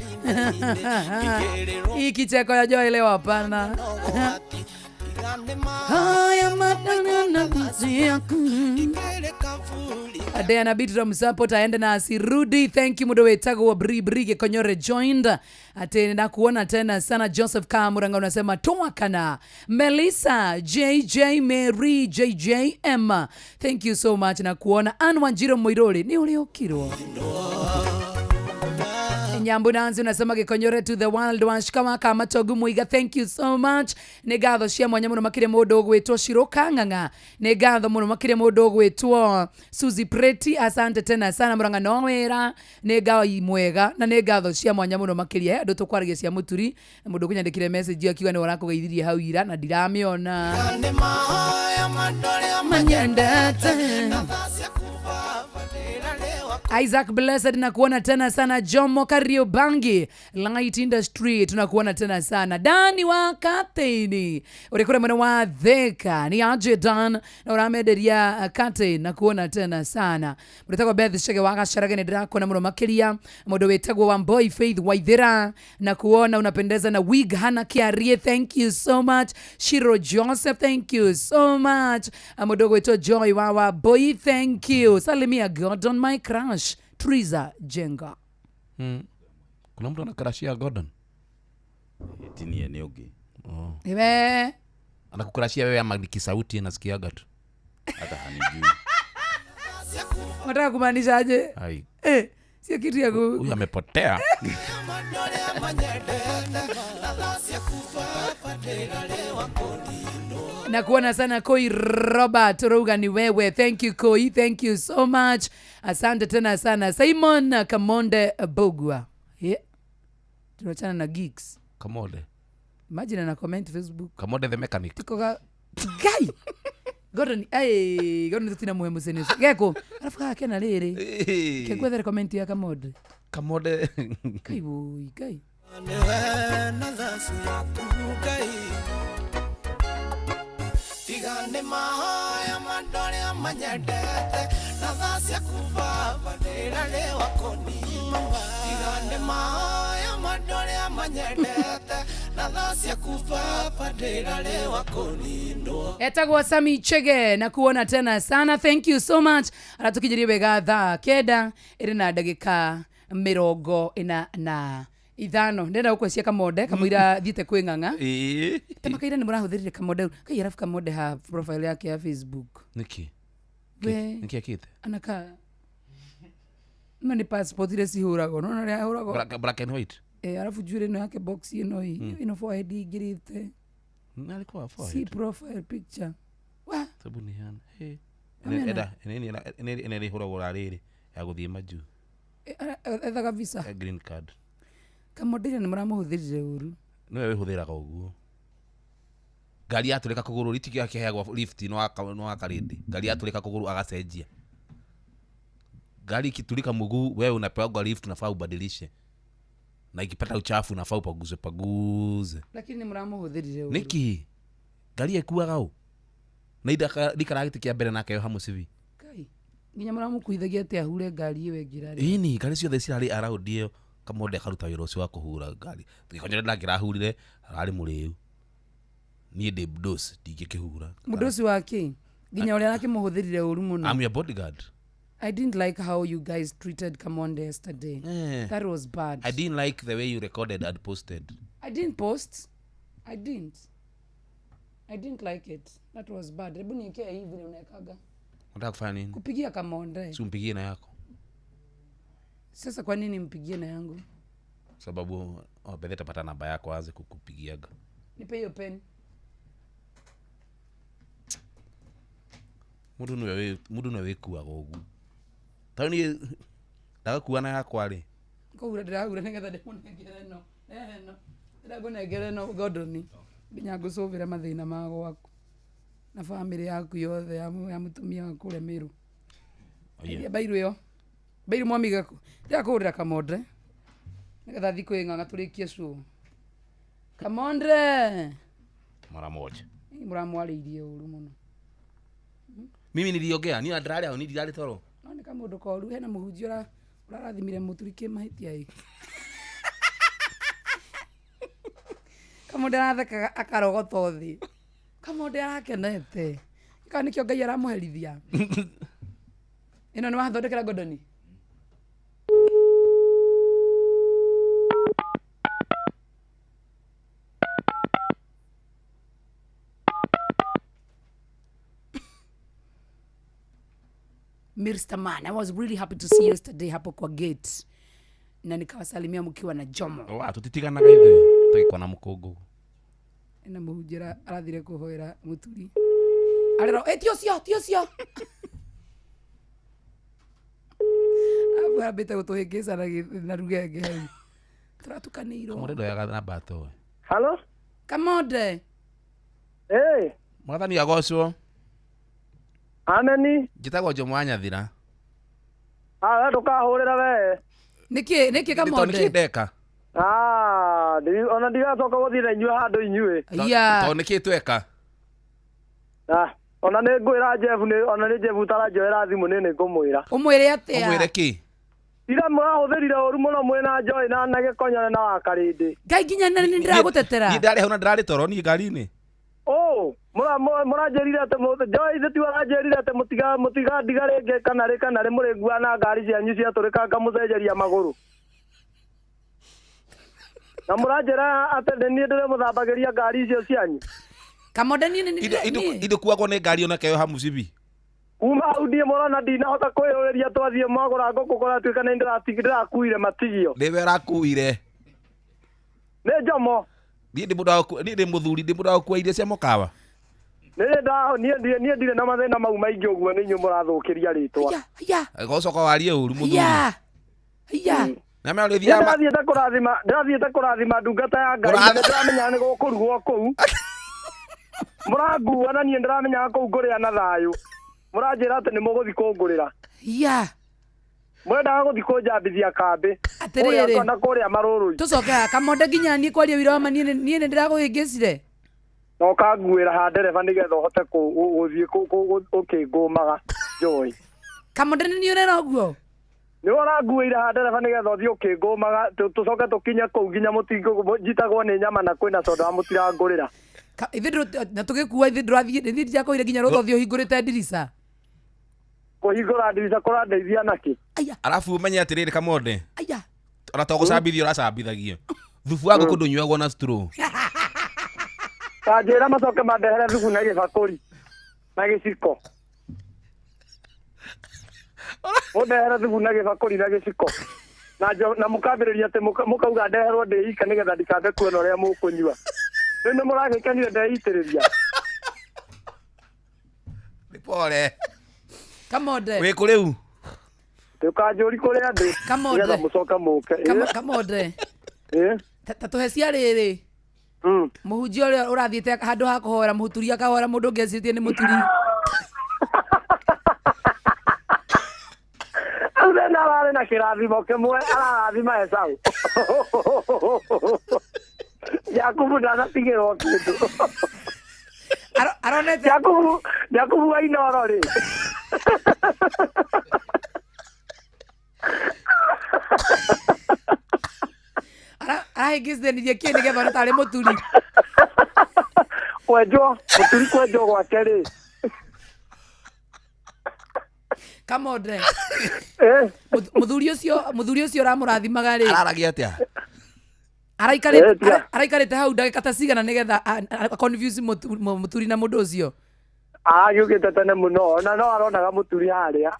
Hii kicheko ya Joy leo hapana. Haya matana Adea Bitra msupport aende na asirudi. Thank you mudo wetagwo Bri Bri Gikonyore joined. Ate na kuona tena sana Joseph Kamuranga unasema toa kana. Melissa JJ Mary JJM. Thank you so much na kuona Ann Wanjiro Moirori ni uliokirwo. Nyambu Nanzi unasema Gikonyore to the world washika kama togu muiga, thank you so much. Nĩ ngatho cia mwanya mũno makĩria mũndũ ũgwĩtwo Shiroka Ng'ang'a. Nĩ ngatho mũno makĩria mũndũ ũgwĩtwo Suzy Preti, asante tena sana Murang'a no wĩra. Nĩ Ngai mwega na nĩ ngatho cia mwanya mũno makĩria andũ tũkwaragia cia mũturi na mũndũ ũkũnyandĩkire message akiuga nĩ ũrakũgeithirie hau ira na ndiramĩona. Manyendete. Isaac Blessed na kuona tena sana. Jomo Kariobangi Light Industry tunakuona tena sana. Dani wa Kateni ulikura mwana wa Theka ni aje Dan na uramenderia Kateni na kuona tena sana. Muretagwo Beth Shege wa Gacarage ni ndirakuona muno makiria. Mundu wetagwo wa Boy Faith Waithira na kuona unapendeza na wig Hana Kiarie, thank you so much. Shiro Joseph, thank you so much. Mundu wetagwo Joy wa Boy, thank you. Salimia Gordon my crush Triza Jenga. Kuna mtu anakrashia Gordon? Tinie ni ogi. Oh. Ewe. Anakukrashia wewe ama nikisauti nasikiaga tu. Hata hanijui. Unataka kumaanisha aje? Ai. Sio kitu ya huyu amepotea. Na kuona sana Koi Robert Roga ni wewe. Thank you Koi, thank you so much. Asante tena sana Simon Kamonde Bogwa. Yeah. Tunachana na geeks. Kamonde. Imagine na comment Facebook. Kamonde the mechanic. Tuko guy. Gordon, ay, Gordon tutina muhimu sene. Geko, alafu kaka kena riri. Kekwethere comment ya Kamonde. Kamonde. Kai woi, kai. Etagwo Sami Chege na kuona tena sana, thank you so much. Aratukijirie wega thaa 9 iri na ndagika 45. Ndenda gukwecia Kamonde kamũira thiĩte kwĩ Ng'ang'a. Tamakaira nĩ mũrahũthĩrire Kamonde kai arafu Kamonde ha profile yake ya Facebook. Niki niki akite anaka ma ni passport ile cihũragwo no na ahũragwo black and white. Arafu njuĩrĩ ĩno yake box ĩno ĩno forehead ingĩrĩte. Na alikuwa forehead. See profile picture. Wa sabuni hana. Eda ene ene ihũragwo rarĩrĩ ya gũthiĩ majuu. Ethaga visa. Green card. Kamonde nĩ mũramũhũthĩrire ũru. Nĩwe wĩhũthĩraga ũguo. Ngari yatũrĩka kũgũrũ ritiki akĩheagwo lift no akarĩndĩ. Ngari yatũrĩka kũgũrũ agacenjia. Gari ikitulika mguu wewe unapewa lift unafaa ubadilishe. Na ikipata uchafu unafaa upaguze paguze. Lakini nĩ mũramũhũthĩrire ũru. Niki ngari ĩkuaga ũ? Na ndikara gĩtĩ kĩa mbere nake yo hamwe CV. Kai nginya mũramũkuithagia atĩ ahure ngari ĩyo ĩngĩ rarĩ. Ĩni ngari ciothe cirarĩ around ĩyo. Kamonde akaruta wĩra ũcio wa kũhura ngari. Gĩkonyore ndangĩrahurire ararĩ mũrĩu. Niĩ ndĩ mdosi ndingĩkĩhura. Mũdosi wa kĩ? Nginya ũrĩa arakĩmũhũthĩrire ũru mũno. I'm your bodyguard. I didn't like how you guys treated Kamonde yesterday. That was bad. I didn't like the way you recorded and posted. I didn't post. I didn't like it. That was bad. Hebu niekee hivi unawekaga. Unataka kufanya nini? Kupigia Kamonde. Si umpigie na yako. Sasa kwa nini mpigie na yangu? Sababu oh, bedhe tapata namba yako aanze kukupigiaga. Nipe hiyo pen. Mundu niwe mundu niwe wikuaga ũguo. Tondũ niĩ ndagakua na yakwa rĩ. Kũgura ndĩragura nĩgetha ndĩmũnengere ĩno. Ĩno. Ndĩrakũnengera ĩno Gordon. Nginya ngũcũvĩre mathĩna ma gwaku. Na bamĩrĩ yaku yothe ya ya mũtumia waku ũrĩa Meru. Oye. Mbairu ĩyo. Mbairu mwamiga kũ. Ndĩrakũgũrĩra kamonde. Nĩgetha thiĩ kwĩng'ang'a tũrĩkie show. Kamonde. Mara moja. Mũramwarĩirie ũru mũno. Mimi niliongea, niĩ ndĩrarĩ hau, niĩ ndirarĩ toro. No nĩ kamũndũ koru hena mũhunjia ũrarathimire mũturi kĩmahĩtia ĩ. Kamonde arathekaga akarogota thĩ. Kamonde arakenete. Kana nĩkĩo Ngai aramũherithia. Ĩno nĩ wathondekera Gordon? Mr. Man, I was really happy to see you yesterday hapo kwa gate. Na nikawasalimia mkiwa na Jomo. Wa tũtitiganaga ithuĩ tũgĩkwa na mũkũngũ. Na mũhunjia arathire kũhoera mũturi. Arero, eh ti ũcio, ti ũcio. Abu ambĩte gũtũhĩngĩca na na rugenge hau. Tũratukanĩirwo. Kamonde ndoyaga namba toĩ. Halo? Kamonde. Eh, Mwathani agocwo. Ameni. Njĩtagwo Jomo wa Nyathira. Ah, we ndũkahũrĩra we. Nĩkĩ nĩkĩ Tondũ nĩkĩ Kamonde? ndeka? Ah, ona ndigacoka gũthiĩ na inyuĩ handũ inyuĩ. Tondũ nĩkĩ tweka? Ah, ona nĩ ngwĩra Jeff nĩ ona nĩ Jeff ũtaranjoera thimũ nĩ ngũmwĩra. Ũmwĩre atĩa? Ũmwĩre kĩ? Ira mũrahũthĩrire ũru mũno mwĩna Joy na Gĩkonyore na Wakarĩndĩ. Ngai nginya nĩ ndĩragũtetera. Niĩ ndarĩ hau na ndĩrarĩ toro niĩ ngari-inĩ. Oh, mũranjĩrire atĩ Joy ithe tiwe aranjĩrire atĩ mũtigandiga rĩngĩ kana rĩ kana rĩ mũrĩngua na ngari cianyu ciatũrĩka ngamũcenjeria magũrũ. Na mũranjĩra atĩ nĩ niĩ ndĩrĩmũthambagĩria ngari icio cianyu. Kamonde niĩ nĩ Indũkuagwo nĩ ngari onake yoha mũcibi. Kuma hau niĩ mũrona ndinahota kwĩyũrĩria twathiĩ mwagũra ngũkũ kũratuĩka nĩ ndĩrakuire matigio. Nĩwe ũrakuire. Nĩ Jomo. Niĩ ndĩ mũndũ wa niĩ ndĩ mũthuri ndĩ mũndũ wa gũkua irio cia mũkawa. Nĩ niĩ ndirĩ na mathĩna mau maingĩ ũguo nĩ inyuĩ mũrathũkĩria rĩtwa. Ũgacoka warie ũru mũthuri. Iya. Na mea ũrĩthiaga Ndĩrathiĩte kũrathima ndĩrathiĩte kũrathima ndungata ya Ngai ndĩramenya nĩ gũkũrugwo kũu. Mũrangua na niĩ ndĩramenya kũu ngũrĩa na thayũ. Mũranjĩra atĩ nĩ mũgũthiĩ kũngũrĩra. Iya. Mũrendaga gũthiĩ kũnjambithia kambĩ. Atĩrĩrĩ. Kũrĩa na kũrĩa marũrũ. Tũcoke haha Kamonde nginya niĩ kwaria wĩra wa ma niĩ nĩ ndĩrakũhĩngĩcire. Na ũkanguĩra ha ndereba nĩgetha ũhote gũthiĩ ũkĩngũmaga Joy. Kamonde nĩ niĩ ũrera ũguo? Nĩwe ũranguĩire ha ndereba nĩgetha ũthiĩ ũkĩngũmaga tũcoke tũkinye kũu nginya njitagwo nĩ nyama na kwĩna soda mũtirangũrĩra. Ithuĩ na tũgĩkua ithuĩ ndũrathiĩ ithuĩ ndirakũire nginya rũtha ũthiĩ ũhingũrĩte ndirica. Kũhingũra ndirica kũrandeithia nakĩ? Arabu ũmenye atĩrĩrĩ Kamonde. Ona to gũcambithio ũracambithagio. Thubu wa ngũkũ ndũnyuagwo na straw. Kanjĩra macoke mandehere thubu na gĩbakũri na gĩciko. Mũndehere thubu na gĩbakũri na gĩciko. Na mũkambĩrĩria atĩ mũkauga ndeherwo ndĩ ika nĩgetha ndikambe kuona ũrĩa mũkũnyua. Rĩu nĩ mũragĩkenire ndeitĩrĩria. Nĩ pole. Kamonde. Wĩ kũ rĩu? Ndũkanjũri kũrĩa ndĩ. Kamonde. Nĩgetha mũcoke mũke. Kamonde. Ta tũhe cia rĩrĩ. Mũhunjia ũrĩa ũrathiĩte handũ ha kũhoera mũturi akahoera mũndũ ũngĩ ecirĩtie nĩ mũturi. Rĩu ararĩ na kĩrathimo kĩmwe ararathima Esau. Jakubu ndanatigĩrwo kĩndũ. Aronete Jakubu wa Inooro rĩ. Arahĩngĩcithanirie kĩ nĩgetha one tarĩ mũturi. Kwenjwo, mũturi kwenjwo gwake rĩ. Kamonde. Mũthuri ũcio ũramũrathimaga rĩ. Araragia atĩa? Araikarĩte hau ndagĩka ta cigana nĩgetha confuse mũturi na mũndũ ũcio. Agĩũkĩte tene mũno ona no aronaga mũturi harĩa.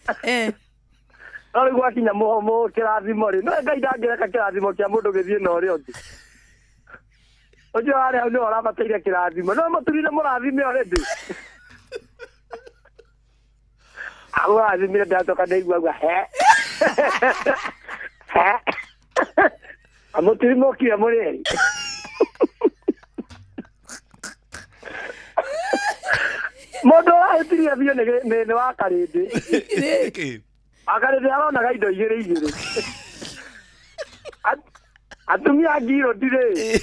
No rĩu gwakinya mũhomo kĩrathimo rĩ, no Ngai ndangĩreka kĩrathimo kĩa mũndũ gĩthiĩ na ũrĩa ũngĩ. Ũcio warĩ hau nĩwe ũrabataire kĩrathimo. No mũturi nĩ mũrathime already. Amũrathimire ndacoka ndaigua auga he. He. Amũturi mokire mũrĩ erĩ. Mũndũ ũrahĩtirie biũ nĩ wa Karĩndĩ. Wakarĩndĩ aronaga indo igĩrĩ igĩrĩ. Atumia a ngirũndi rĩ,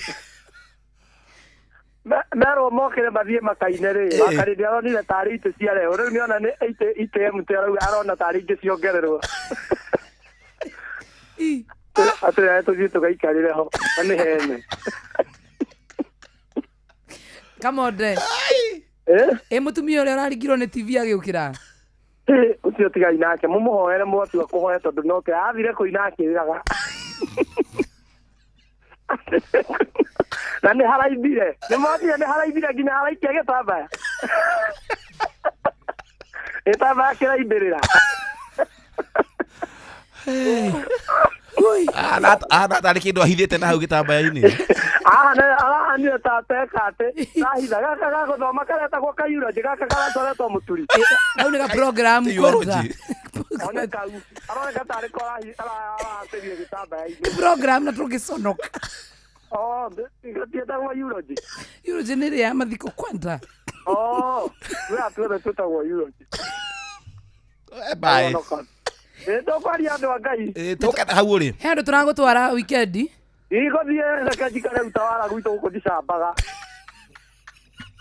merwo mokĩre mathiĩ makaine rĩ, Wakarĩndĩ aronire tarĩ itĩ ciarehwo. Rĩu nĩona nĩ itĩ empty arauga arona tarĩ ingĩ ciongererwo. Atwĩra tũthiĩ tũgaikarĩre ho, na nĩ hene. Kamonde. Ĩ mũtumia ũrĩa ũrarigirwo nĩ TV agĩũkĩra. Ũcio tigai nake, mũmũhoere mwatua kũhoya tondũ noke athire kũina akĩrĩraga. Na nĩ haraimbire, nĩ mwonire nĩ haraimbire nginya haraikia gĩtambaya. Gĩtambaya kĩraimbĩrĩra. Ahana tarĩ kĩndũ ahithĩte na hau gĩtambaya-inĩ. Arahanire ta teka atĩ rahitha gaka ga gũthoma karetagwo kaiurojĩ, gaka karacoretwo mũturi. Kau nĩ ga program kwanza. One kau aroneka tarĩ ko arahatĩrie gĩtambaya-inĩ. Nĩ program na tũngĩconoka. Oh, gĩtiĩtagwo eulogy. Eulogy nĩ ĩrĩa ya mathiko kwanza. Oh, we atuothe twĩtagwo eulogy. Bye. Ndũkwaria andũ a Ngai. Tũka hau ũrĩ. He andũ tũragũtwara wikendi. Igũthiĩ reke njikare utawala gwitũ gũkũ ndicambaga.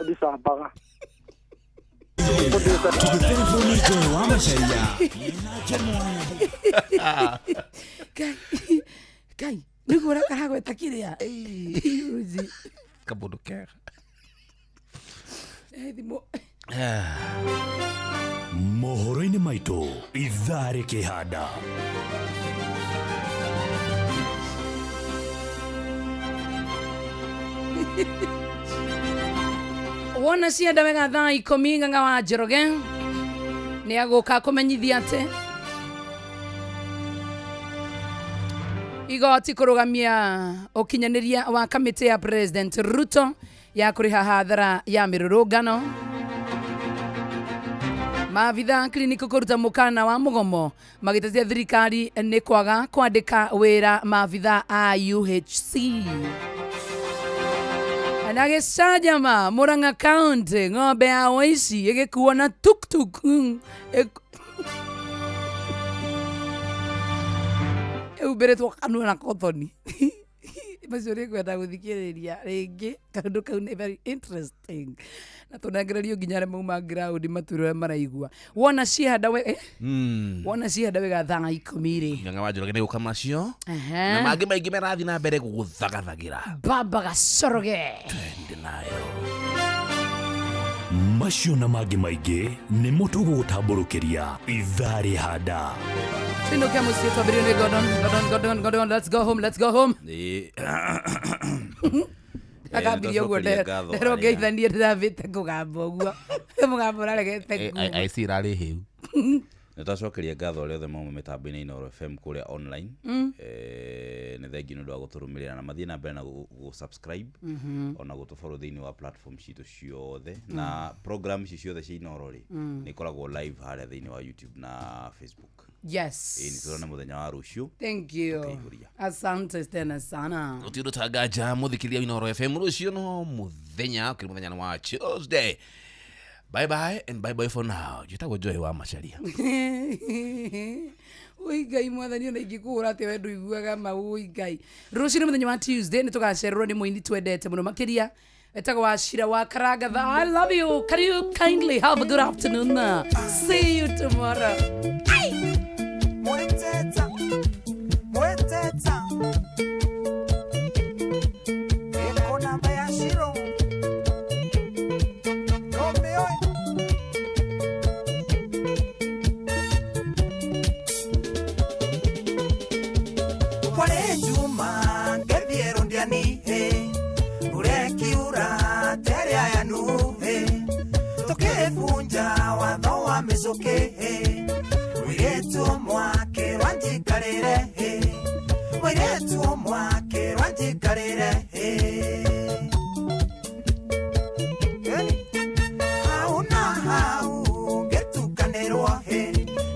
Ndicambaga. Tũgĩtelefoni Joy wa Macharia. Ngai. Ngai. Nĩguo ũrĩa karagweta kĩrĩa. Eulogy. Kamũndũ kega. Thimũ. Mohoro-inĩ maitũ ithaa rĩkĩhanda. Wona cienda wega thaa 10 ng'ang'a wa Njoroge nĩ agũka kũmenyithia atĩ igoti kũrũgamia ũkinyanĩria wa kamĩtĩ ya President Ruto ya kũrĩha hathara ya mĩrũrũngano. Maabitha kliniki kũruta mũkana wa mũgomo magĩtetia thirikari nĩ kwaga kwandĩka wĩra maabitha a UHC. Na gĩcanjama Murang'a County ng'ombe ya waici ĩgĩkuo na tuktuk ĩhumbĩrĩtwo kanua na kothoni. Macio nĩ ngwenda gũthikĩrĩria rĩngĩ kaũndũ kau nĩ very interesting na tũnengererio nginya arĩa mauma ground matwĩre ũrĩa maraigua. Wona ciehanda we wona ciehanda wega thaa 10 rĩ. Ng'ang'a wa Njoroge nĩ gũka macio. Ehe. Na mangĩ maingĩ marathiĩ na mbere gũgũthagathagĩra. Baba Gacoroge. Twende nayo. Macio na mangĩ maingĩ nĩmo tũgũgũtambũrũkĩria ithaa rĩhanda. Tuinũke mũciĩ twambĩrĩrio nĩ Gordon, Gordon, Gordon, Gordon, let's go home, let's go home. Akambirie ũguo nderwo ngeithanie ndĩrambĩte kũgamba ũguo. Mũgambo ũraregete kuuma. IC irarĩ hĩu. Nĩ twacokeria ngatho arĩa othe mauma mĩtambo-inĩ Inooro FM kũrĩa online. Nĩ thengiũ nĩ ũndũ wa gũtũrũmĩrĩra na mathiĩ na mbere na gũ-subscribe ona gũtũfollow thĩinĩ wa platform citũ ciothe na program ici ciothe cia Inooro rĩ nĩ ikoragwo live harĩa thĩinĩ wa YouTube na Facebook. Yes. Ĩĩ nĩ tũrona mũthenya wa rũciũ. Thank you. Asante tena sana. Gũtirĩ ũndũ tanganja mũthikĩria wa Inooro FM rũciũ no mũthenya ũkĩrĩ mũthenya wa Tuesday. Bye bye and bye bye for now. Njĩtagwo Joy wa Macharia. Ui Ngai mwathani ona ingĩkũhũra atĩa we ndũiguaga mau ui Ngai. Rũciũ nĩ mũthenya wa Tuesday nĩ tũgacererwo nĩ mũini twendete mũno makĩria etagwo Wachira wa Karangatha. I love you. Can you kindly have a good afternoon? See you tomorrow. Mweteta, mweteta. Eko namba ya Shiro. Romeo. Kwale Juma, ngeviero ndiani, eh. Urekiura, tere ayanu, eh. Tokefunja, watho wa mizuke, eh. Mwiretu mwake wa njikarĩre mũirĩtu ũmwe akĩrwo njikarĩre. Hau na hau ngĩtukanĩrwo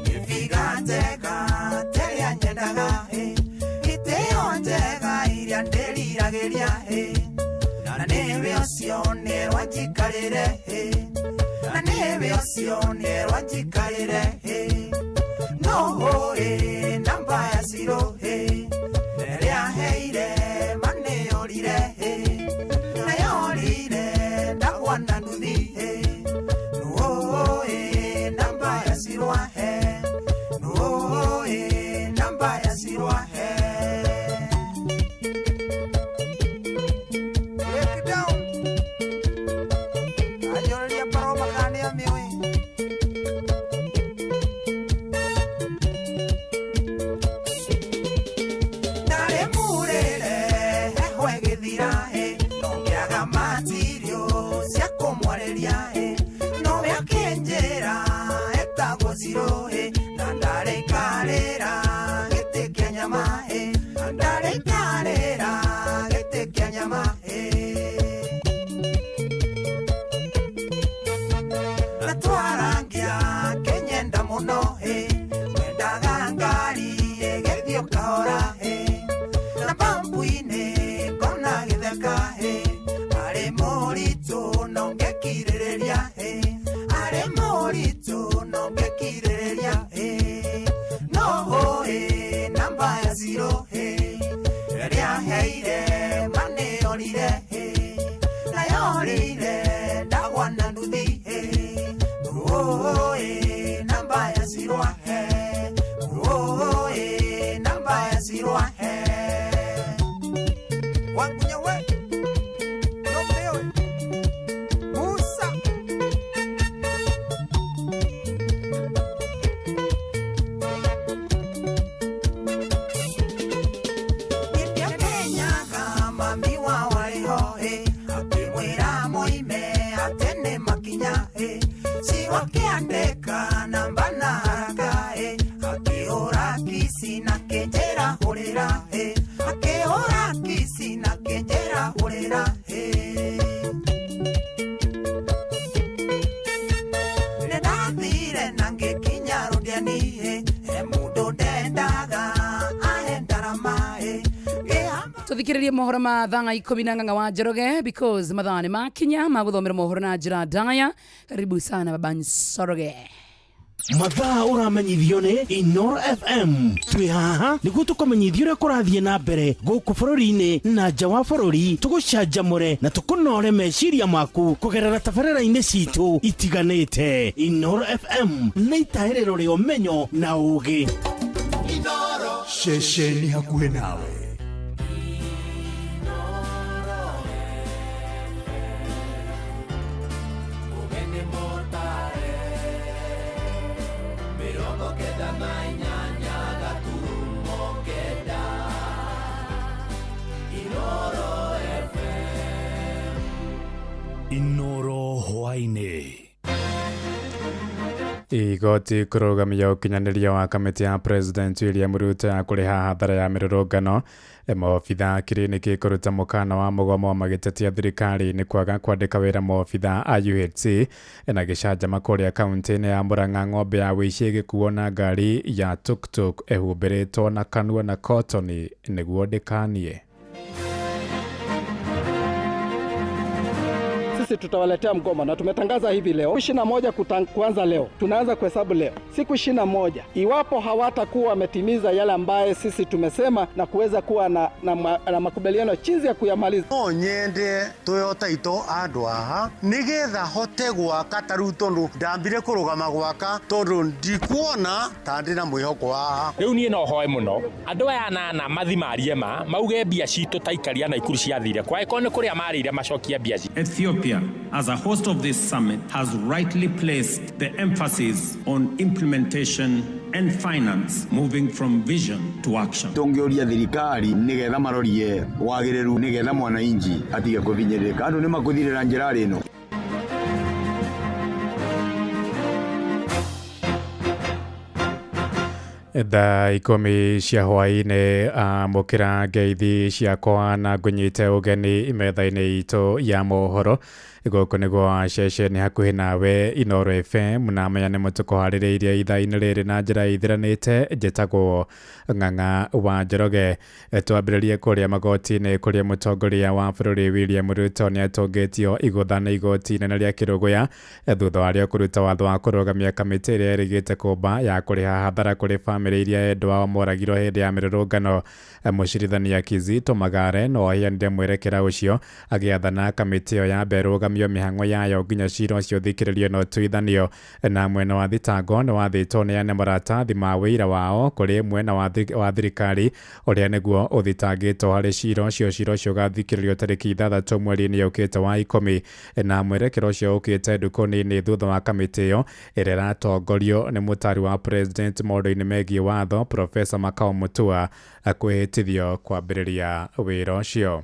nĩ biga njega teria nyendaga itĩo njega iria ndĩriragĩria na nĩwe ũcio nĩerwo njikarĩre na nĩwe ũcio nĩerwo njikarĩre. No namba ya ciro ĩrĩa heire manĩyũrire nayorire ndagwa na nduthi no namba ya ciro ahe no namba ya ciro ahe. Break down anyoreria paroma kana nĩamĩũĩ. Ndarĩmurĩre heho ĩgĩthira no ngĩaga matirio cia kũmwarĩria nowe akĩnjĩra etagwo Ciro na ndarĩikarĩra gĩtĩ kĩa nyama na ndarĩikarĩra gĩtĩ kĩa nyama. Na twarangia kĩnyenda mũno wendaga ngari ĩgĩthiĩ kahora na pampu-inĩ ngona gĩtheka arĩ mũritũ no ngĩkirĩrĩria arĩ mũritũ no ngĩkirĩrĩria no namba ya ciro ĩrĩa heire manĩyorire nayorire ndagwa na nduthi namba ya ciro ahe namba ya ciro ahe. Wangunya we nombewe Musa nĩndĩamenyaga mami wa warĩho akĩmwĩra moime atĩ nĩ makinya Ciro akĩandĩka namba na haraka akĩhũra kici na kĩnjĩra hũrĩra akĩhũra kici na kĩnjĩra hũrĩra. Nĩndathire na ngĩkinya rũdiani he mũndũ ndendaga ahe ndarama Tuthikiririe mohoro ma thaa 10 na ng'ang'a wa Njoroge because mathaa nĩ makinya ma gũthomera mohoro na njĩra ndaya. Karibu sana baba Njoroge. Mathaa ũramenyithio nĩ Inoro FM. Twĩ haha nĩguo tũkũmenyithia ũrĩa kũrathiĩ na mbere gũkũ bũrũri-inĩ na nja wa bũrũri, tũgũcanjamũre na tũkũnore meciria maku kũgerera tabarĩra-inĩ citũ itiganĩte. Inoro FM nĩ itahĩrĩro rĩa ũmenyo na ũũgĩ. Ceceni hakuhĩ nawe. Inoro hwaĩ-inĩ. Igoti kũrũgamia ũkinyanĩria wa kamĩtĩ ya President William Ruto ya kũrĩha hathara ya mĩrũrũngano. Maobitha kiriniki kũruta mũkana wa mũgomo magĩtetia thirikari nĩ kwaga kwandĩka wĩra maobitha a UHC. Na gĩcanjama kũrĩa kaunti-inĩ ya Murang'a ng'ombe ya wĩici ĩgĩkuo na ngari ya tuktuk ĩhumbĩrĩtwo na kanua na kotoni nĩguo ndĩkanie. Sisi tutawaletea mgomo na tumetangaza hivi leo 21 kuanza leo. Tunaanza kuhesabu leo siku 21. Iwapo hawatakuwa wametimiza yale ambaye sisi tumesema na kuweza kuwa na makubaliano jinsi ya kuyamaliza. No nyende Toyota ito andu aha nigetha hote gwaka ta riu tondu ndambire kurugama gwaka tondu ndikuona ta ndi na mwihoko haha. Riu nie no hoe muno andu aya anana mathi marie ma mauge mbia citu ta ikaria na ikuru ciathire kwa ĩkorwo nĩ kũrĩa marĩire macokia mbia citũ. Ethiopia, as a host of this summit, has rightly placed the emphasis on implementation and finance, moving from vision to action. Tũngĩũria thirikari nĩgetha marorie wagĩrĩru nĩgetha mwananchi atige kũbinyĩrĩrĩka andũ nĩmakũthirĩra njĩra ĩno. Thaa 10 cia hwaĩ-inĩ. Amũkĩra ngeithi ciakwa na ngũnyite ũgeni metha-inĩ itũ ya mohoro. Gũkũ nĩguo ceceni hakuhĩ nawe, Inoro FM, na menya nĩ mũtũkũharĩrĩirie ithaa-inĩ rĩrĩ na njĩra ithiranĩte. Njĩtagwo Ng'ang'a wa Njoroge. Twambĩrĩrie kũrĩa magoti-inĩ, kũrĩa mũtongoria wa bũrũri William Ruto nĩ atũngĩtio igũtha nĩ igoti inene rĩa Kĩrũgũya thutha wa rĩo kũruta watho wa kũrũgamia kamĩtĩ ĩrĩa ĩrĩgĩte kũmba ya kũrĩha hathara kũrĩ bamĩrĩ iria endwa ao moragirwo hĩndĩ ya mĩrũrũngano. Mũcirithania Kizito Magare no aheanire mwerekera ũcio agĩathana kamĩtĩ ĩyo yambe ĩrũgamio mĩhang'o yayo nginya cira ũcio ũthikĩrĩrio na ũtuithanio. Na mwena wa thitango nĩ wathĩtwo neane maratathi ma wĩira wao kũrĩ mwena wa thirikari ũrĩa nĩguo ũthitangĩtwo harĩ cira ũcio. Cira ũcio ũgathikĩrĩrio tarĩki 6 mweri-inĩ ũkĩte wa 10. Na mwerekera ũcio ũkĩte ndukũ nini thutha wa kamĩtĩ ĩyo ĩrĩa ĩratongorio nĩ mũtari wa president maũndũ-inĩ megiĩ watho Professor Makau Mutua kwĩhĩtithio kwambĩrĩria wĩra ũcio.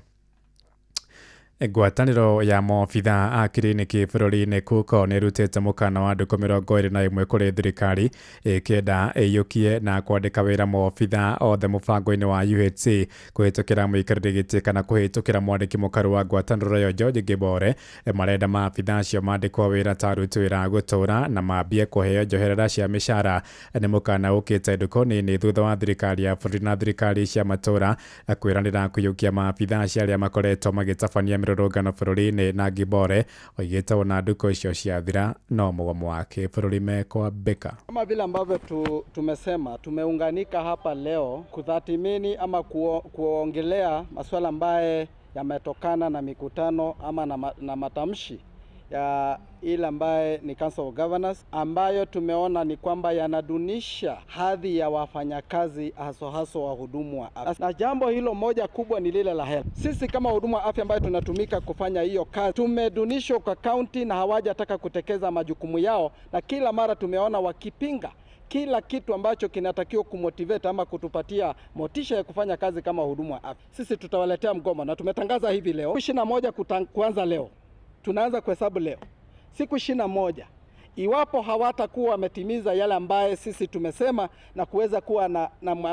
Ngwatanĩro ya maobitha a kiriniki bũrũri-inĩ KUCO nĩ ĩrutĩte mũkana wa ndukũ 21 kũrĩ thirikari ĩkĩenda ĩiyũkie na kwandĩka wĩra maobitha othe mũbango-inĩ wa UHC kũhĩtũkĩra mũikarĩri gĩtĩ kana kũhĩtũkĩra mwandĩki mũkaru wa ngwatanĩro ĩyo George Gibore. Marenda maabitha acio mandĩkwo wĩra ta aruti wĩra a gũtũũra na mambie kũheo njoherera cia mĩcara. Nĩ mũkana ũkĩte ndukũ nini thutha wa thirikari ya bũrũri na thirikari cia matũũra kwĩranĩra kũiyũkia maabitha acio arĩa makoretwo magĩtabania mĩrũrũngano bũrũri-inĩ. Na Gibore oigĩte ona ndukũ icio ciathira no mũgomo wa kĩbũrũri mekwambĩka. Kama vile ambavyo tumesema tumeunganika hapa leo kutathmini ama kuongelea masuala ambaye yametokana na mikutano ama na matamshi ya ile ambaye ni Council of Governors, ambayo tumeona ni kwamba yanadunisha hadhi ya wafanyakazi haso wahudumu wa afya. Na jambo hilo moja kubwa ni lile la hela. Sisi kama wahudumu wa afya ambayo tunatumika kufanya hiyo kazi tumedunishwa kwa county na hawajataka kutekeza majukumu yao, na kila mara tumeona wakipinga kila kitu ambacho kinatakiwa kumotivate ama kutupatia motisha ya kufanya kazi kama wahudumu wa afya. Sisi tutawaletea mgomo na tumetangaza hivi leo 21 kuanza leo. Tunaanza kuhesabu leo siku 21. Iwapo hawatakuwa wametimiza yale ambaye sisi tumesema na kuweza kuwa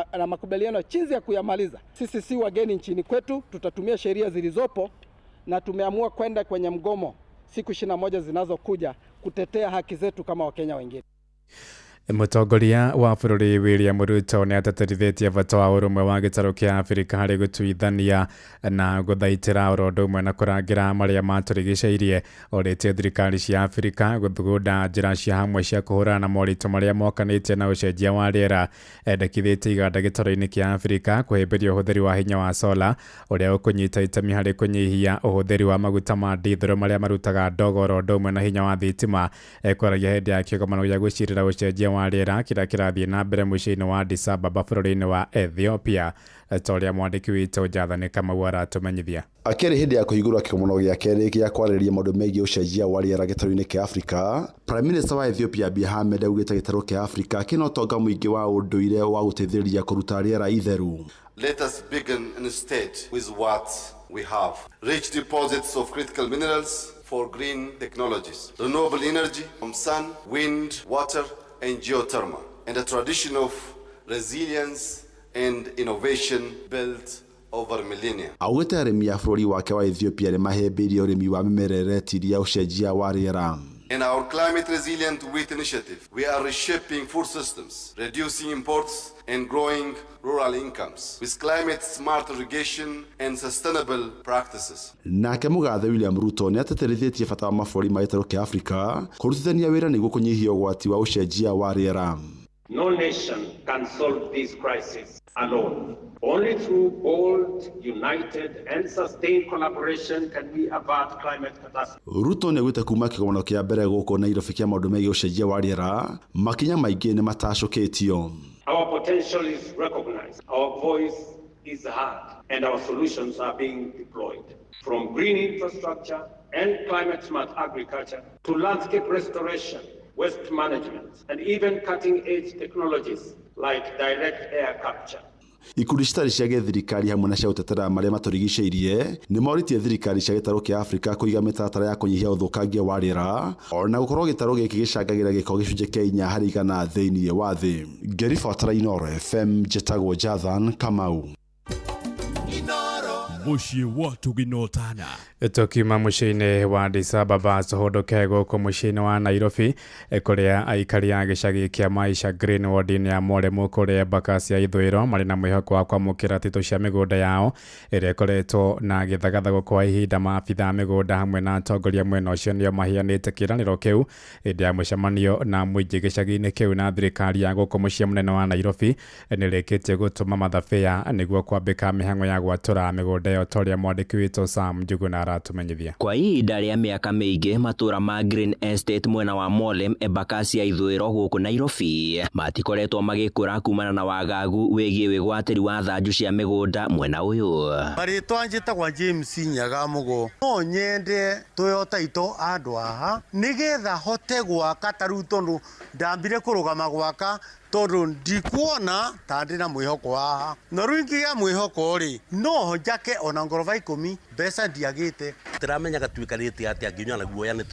na makubaliano jinsi ya kuyamaliza, sisi si wageni nchini kwetu, tutatumia sheria zilizopo na tumeamua kwenda kwenye mgomo siku 21 zinazokuja kutetea haki zetu kama Wakenya wengine. Mũtongoria wa bũrũri William Ruto nĩ ateterithĩtie bata wa ũrũmwe wa gĩtarũ kĩa Afrika harĩ gũtuithania na gũthaitĩra oro ũndũ ũmwe na kũrangĩra marĩa matũrigicĩirie. Orĩtie thirikari cia Afrika gũthugunda njĩra cia hamwe cia kũhũrana na moritũ marĩa mokanĩtie na ũcenjia wa rĩera. Endekithĩtie iganda gĩtarũ-inĩ kĩa Afrika kũhĩmbĩria ũhũthĩri wa hinya wa sola ũrĩa ũkũnyita itemi harĩ kũnyihia ũhũthĩri wa maguta ma ndithũrũ marĩa marutaga ndogo oro ũndũ ũmwe na hinya wa thitima. Ekwaragia hĩndĩ ya kĩgomano gĩa gũcirĩra ũcenjia wa rĩera kĩrĩa kĩrathiĩ na mbere mũciĩ-inĩ wa Addis Ababa bũrũri-inĩ wa Ethiopia, ta ũrĩa mwandĩki witũ Jathani Kamau aratũmenyithia. Akĩrĩ hĩndĩ ya kũhingũra kĩgomano gĩa kerĩ gĩa kwarĩrĩria maũndũ megiĩ ũcenjia wa rĩera gĩtarũ-inĩ kĩa Afrika, Prime Minister wa Ethiopia Abiy Ahmed augĩte gĩtarũ kĩa Afrika kĩna ũtonga mũingĩ wa ũndũire wa gũteithĩrĩria kũruta rĩera itheru. Let us begin instead with what we have. Rich deposits of critical minerals for green technologies, renewable energy from sun, wind, water and geothermal, and a tradition of resilience and innovation built over millennia. Augĩte arĩmi a bũrũri wake wa Ethiopia nĩ mahĩmbĩirie ũrĩmi wa mĩmera ĩretiria ũcenjia wa rĩera. In our climate resilient wheat initiative, we are reshaping food systems, reducing imports and growing rural incomes with climate smart irrigation and sustainable practices. Nake mũgathe William Ruto nĩ ateterithĩtie bata wa mabũrũri ma gĩtarũ kĩa Afrika kũrutithania wĩra nĩguo kũnyihia ũgwati wa ũcenjia wa rĩera. No nation can solve this crisis alone. Only through bold, united and sustained collaboration can we avert climate catastrophe. Ruto nĩ augĩte kuma kĩgomano kĩa mbere gũkũ Nairobi kĩa maũndũ megiĩ ũcenjia wa rĩera, makinya maingĩ nĩ matacũkĩtio. Our potential is recognized, our voice is heard, and our solutions are being deployed. From green infrastructure and climate-smart agriculture to landscape restoration, waste management, and even cutting-edge technologies like direct air capture. Ikundi citarĩ cia gĩthirikari hamwe na cia gũtetera marĩa matũrigicĩirie nĩ morĩtie thirikari cia gĩtarũ kĩa Afrika kũiga mĩtaratara ya kũnyihia ũthũkangia wa rĩera ona gũkorwo gĩtarũ gĩkĩ gĩcangagĩra gĩko gĩcunjĩ kĩa 4% thĩinĩ wa thĩ. Ngĩribotera Inooro FM, njĩtagwo Jathan Kamau. Mũciĩ wa Tũginotana. Tukiuma mũciĩ-inĩ wa Addis Ababa tũhũndũke gũkũ mũciĩ-inĩ wa Nairobi, kũrĩa aikari a gĩcagi kĩa Maisha Green ward-inĩ ya Mwaremu kũrĩa Embakasi ya ithũĩro marĩ na mwĩhoko wa kwamũkĩra titũ cia mĩgũnda yao ĩrĩa ĩkoretwo na gĩthagathago kwa ihinda. Maabitha a mĩgũnda hamwe na atongoria mwena ũcio nĩo maheanĩte kĩĩranĩro kĩu hĩndĩ ya mũcemanio na mũingĩ gĩcagi-inĩ kĩu, na thirikari ya gũkũ mũciĩ mũnene wa Nairobi nĩrĩkĩtie gũtũma mathabĩa nĩguo kwambĩka mĩhang'o ya gwatũra mĩgũnda ĩyo, ta ũrĩa mwandĩki witũ Sam Njuguna aratumenyithia. Kwa ihinda rĩa mĩaka mĩingĩ, matũra ma Green Estate mwena wa Molem, Embakasi ya ithũĩro gũkũ Nairobi matikoretwo magĩkũra kumana na wagagu wĩgiĩ wĩgwatĩri wa thanju cia mĩgũnda mwena ũyũ. Marĩtwa njĩtagwa James Nyaga Mũgo. No nyende Toyota itũ andũ aha nĩgetha hote gwaka ta rĩu, tondũ ndambire kũrũgama gwaka tondũ ndikuona ta ndĩ na mwĩhoko haha, na rĩu ingĩgĩa mwĩhoko rĩ, no njake ona ngoroba 10, mbeca ndiagĩte. Tũramenyaga tuĩkanĩte atĩa nginya na guoya, nĩ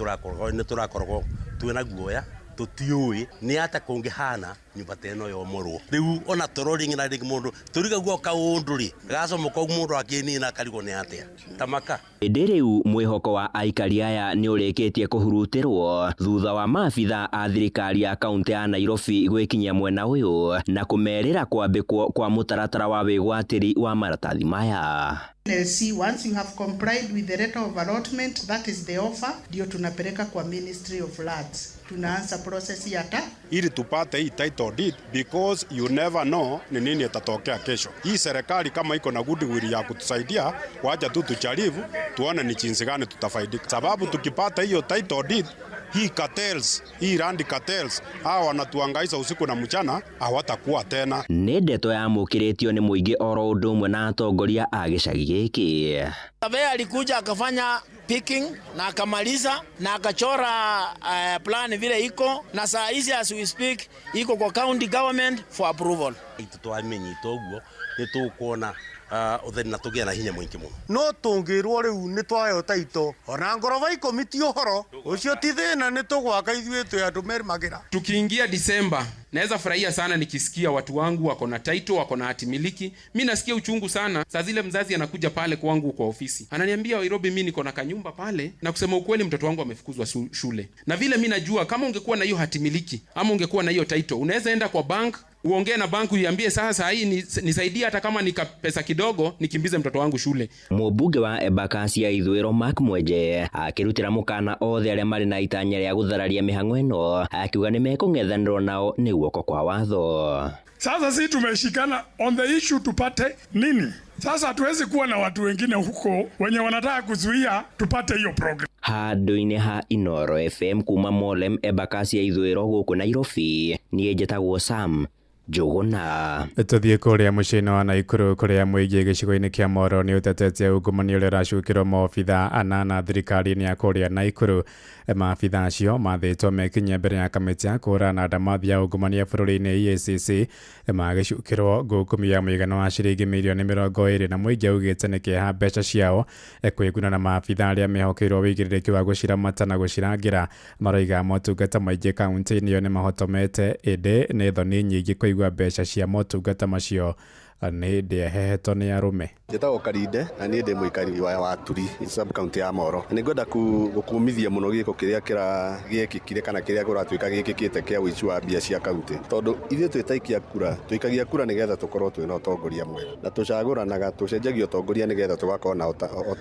tũrakoragwo twĩna guoya, tũtiũĩ nĩ ata kũngĩhana nyũmba ta ĩno yomorwo. Rĩu ona toro rĩngĩ na rĩngĩ mũndũ tũrigagwo kaũndũ rĩ gacomoka mũndũ akĩnina akarigwo nĩ atĩa tamaka. Ĩndĩ rĩu mwĩhoko wa aikari aya nĩ ũrĩkĩtie kũhurutĩrwo thutha wa maabitha a thirikari ya kaunti ya Nairobi gwĩkinyia mwena ũyũ na kũmerĩra kwambĩkwo kwa mũtaratara wa wĩgwatĩri wa maratathi maya. NLC, once you have complied with the letter of allotment, that is the offer, ndio tunapeleka kwa Ministry of Lands. Tunaanza process ya ta ili tupate hii title deed, because you never know ni nini itatokea kesho. Hii serikali kama iko na goodwill ya kutusaidia, wacha tu tujaribu tuone ni jinsi gani tutafaidika, sababu tukipata hiyo title deed, hii cartels, hii land cartels hawa wanatuhangaisha usiku na mchana, hawatakuwa tena. Nĩ ndeto yamũkĩrĩtio nĩ mũingĩ oro ũndũ ũmwe na atongoria a gĩcagi gĩkĩ. Surveyor alikuja akafanya picking na akamaliza na akachora plan vile iko, na saa hizi as we speak iko kwa county government for approval. Itu twamenyita ũguo nĩ tũkuona ũtheri na tũgĩe na hinya mũingĩ mũno. No tũngĩrwo rĩu nĩ twaheo taito ona ngoroba 10 ti ũhoro ũcio, ti thĩna, nĩ tũgwaka ithuĩ twĩ andũ mermagĩra. Tukiingia Disemba naweza furahia sana nikisikia watu wangu wako na title, wako na hati miliki. Mi nasikia uchungu sana saa zile mzazi anakuja pale kwangu kwa ofisi ananiambia, Nairobi, mi niko na kanyumba pale, na kusema ukweli mtoto wangu amefukuzwa shule. Na vile mi najua kama ungekuwa na hiyo hati miliki ama ungekuwa na hiyo title, unaweza enda kwa bank uongee na banku uiambie sasa hii nisaidie hata kama nika pesa kidogo nikimbize mtoto wangu shule. Mũmbunge wa Embakasi ya ithũĩro Mark Mwenje akĩrutĩra mũkana othe arĩa marĩ na itanya rĩa gũthararia mĩhang'o ĩno, akiuga nĩ mekũng'ethanĩrwo nao nĩ guoko kwa watho. Sasa sisi tumeshikana on the issue tupate nini? Sasa hatuwezi kuwa na watu wengine huko wenye wanataka kuzuia tupate hiyo program. Handũ-inĩ ha Inooro FM kuma Molem, Embakasi ya ithũĩro gũkũ Nairobi, niĩ njĩtagwo Sam Njuguna. Tũthiĩ kũrĩa mũciĩ-inĩ wa Naikuru kũrĩa mũingĩ gĩcigo-inĩ kĩa Moro nĩ ũtetetie ungumania ũrĩa ũracukĩrwo maobitha anana thirikari-inĩ ya kũrĩa Naikuru. Maabitha acio mathĩtwo mekinyie mbere ya kamĩtĩ ya kũhũrana na ndamathi ya ungumania bũrũri-inĩ EACC, magĩcukĩrwo ngukumio ya mũigana wa ciringi mirioni 20, na mũingĩ augĩte nĩ kĩeha mbeca ciao kwĩguna na maabitha arĩa mehokeirwo wĩigĩrĩrĩki wa gũciramata na gũcirangĩra. Maroiga motungata maingĩ kaunti-inĩ ĩyo nĩ mahotomete, ĩndĩ nĩ thoni nyingĩ kũigua mbeca cia motungata macio nĩ ndĩehehetwo nĩ arũme. Njĩtagwo Karinde na niĩ ndĩ mũikari wa Waturi sub county ya Moro. Nĩ ngwenda gũkumithia mũno gĩko kĩrĩa gĩekĩkire kana kĩrĩa kũratuĩka gĩkĩkĩte kĩa ũici wa mbia cia kaunti, tondũ ithuĩ twĩtaikia kura, tũikagia kura nĩgetha tũkorwo twĩna ũtongoria mwega, na tũcagũranaga tũcenjagia ũtongoria nĩgetha tũgakorwo na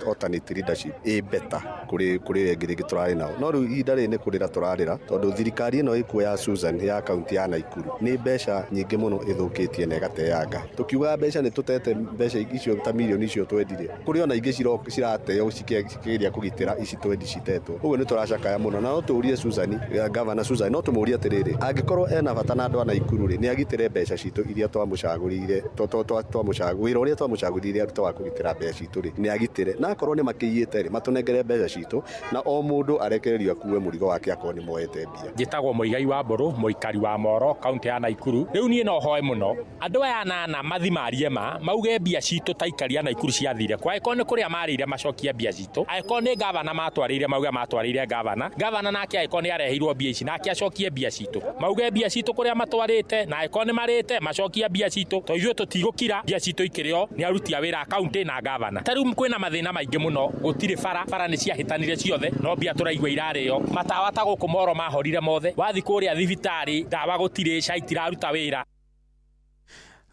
alternate leadership ĩ better kũrĩ ĩngĩ rĩngĩ tũrarĩ nao. No rĩu ihinda rĩrĩ nĩ kũrĩra tũrarĩra, tondũ thirikari ĩno ĩkuo ya Susan ya kaunti ya Naikuru nĩ mbeca nyingĩ mũno ĩthũkĩtie na ĩgateanga. Tukiuga mbeca nĩ tũtete mbeca icio ta milioni icio twendirie, kũrĩ ona ingĩ cirateo cikĩgeria kũgitĩra ici twendi citetwo. Ũguo nĩ tũracakaya mũno, na no tũũrie Susan, Governor Susan, no tũmũũrie atĩrĩrĩ, angĩkorwo ena bata na andũ a Naikuru rĩ, nĩ agitĩre mbeca citũ iria twamũcagũrire, wĩra ũrĩa twamũcagũrire arute wa kũgitĩra mbeca citũ rĩ, nĩ agitĩre, na akorwo nĩ makĩiyĩte rĩ, matũnengere mbeca citũ, na o mũndũ arekererio akue mũrigo wake akorwo nĩ moete mbia. Njĩtagwo Mũigai wa Mbũrũ, mũikari wa Moro, kaunti ya Naikuru. Rĩu niĩ no hoe mũno andũ aya anana mathi marie ma mauge mbia citũ ta aikari a Naikuru ciathire kwa angĩkorwo nĩ kũrĩa marĩire macokie mbia citũ, angĩkorwo nĩ gavana matwarĩire mauge matwarĩire gavana, gavana nake angĩkorwo nĩ areheirwo mbia ici nake acokie mbia citũ, mauge mbia citũ kũrĩa matwarĩte, na angĩkorwo nĩ marĩte macokie mbia citũ, to ithuĩ tũtigũkira mbia citũ ikĩrĩo nĩ aruti a wĩra a kaunti na gavana. Ta rĩu kwĩna mathĩna maingĩ mũno, gũtirĩ bara, bara nĩ ciahĩtanire ciothe, no mbia tũraigua irarĩo, matawa ta gũkũ Moro mahorire mothe, wathi kũrĩa thibitarĩ ndawa gũtirĩ, SHA itiraruta wĩra.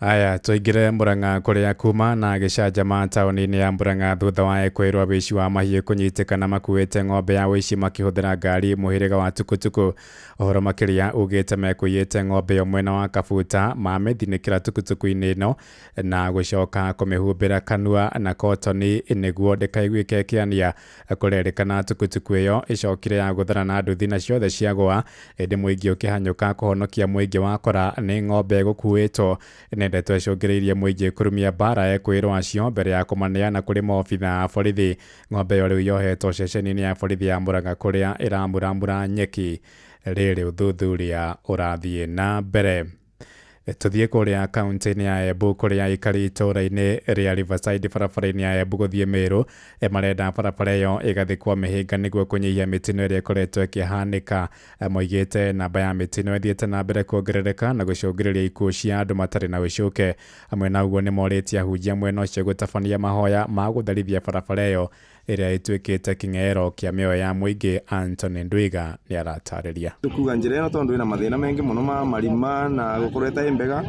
Aya tũingĩre Murang'a kũrĩa kuma na gĩcanjama taũni-inĩ ya Murang'a thutha wa ekwĩrwo wĩici wa mahiũ kũnyitĩkana makuĩte ng'ombe ya wĩici makĩhũthĩra ngari mũhĩrĩga wa tukutuku. Ũhoro makĩria ugĩte mekũiyĩte ng'ombe ĩyo mwena wa Kabuta mamĩthinĩkĩra tukutuku-inĩ ĩno na gũcoka kũmĩhumbĩra kanua na kotoni nĩguo ndĩkaiguĩke ĩkĩania. Kũrerĩkana tukutuku ĩyo ĩcokire ya gũthana na nduthi na ciothe ciagũa, ĩndĩ mũingĩ ũkĩhanyũka kũhonokia mũingĩ wakora nĩ ng'ombe ĩgũkuĩtwo. Nĩ ndeto icũngĩrĩirie mũingĩ kũrumia mbara ekwĩrwo acio mbere ya kũmaneana kũrĩ maobitha a borithi. Ng'ombe ĩyo rĩu yohetwo ceceni-inĩ ya borithi ya Murang'a kũrĩa ĩramuramura nyeki. Rĩrĩ ũthuthuria ũrathiĩ na mbere. Tũthiĩ kũrĩa kaunti-inĩ ya Embu kũrĩa aikari itũũra-inĩ rĩa Riverside barabara-inĩ ya Embu gũthiĩ Meru marenda barabara ĩyo ĩgathikwo mĩhĩnga nĩguo kũnyihia mĩtino ĩrĩa ĩkoretwo ĩkĩhanĩka. Moigĩte namba ya mĩtino ĩthiĩte na mbere kuongerereka na gũcũngĩrĩria ikuũ cia andũ matarĩ na ũcuke. Hamwe na ũguo nĩ morĩtie ahunjia mwena ũcio gũtabania mahoya ma gũtherithia barabara ĩyo ĩrĩa ĩtuĩkĩte kĩng'ero kĩa mĩoyo ya mũingĩ. Anthony Ndwiga nĩ aratarĩria. Tukuga njĩra ĩno tondũ ĩna mathĩna maingĩ mũno ma marima na gũkorwo ĩtarĩ mbega,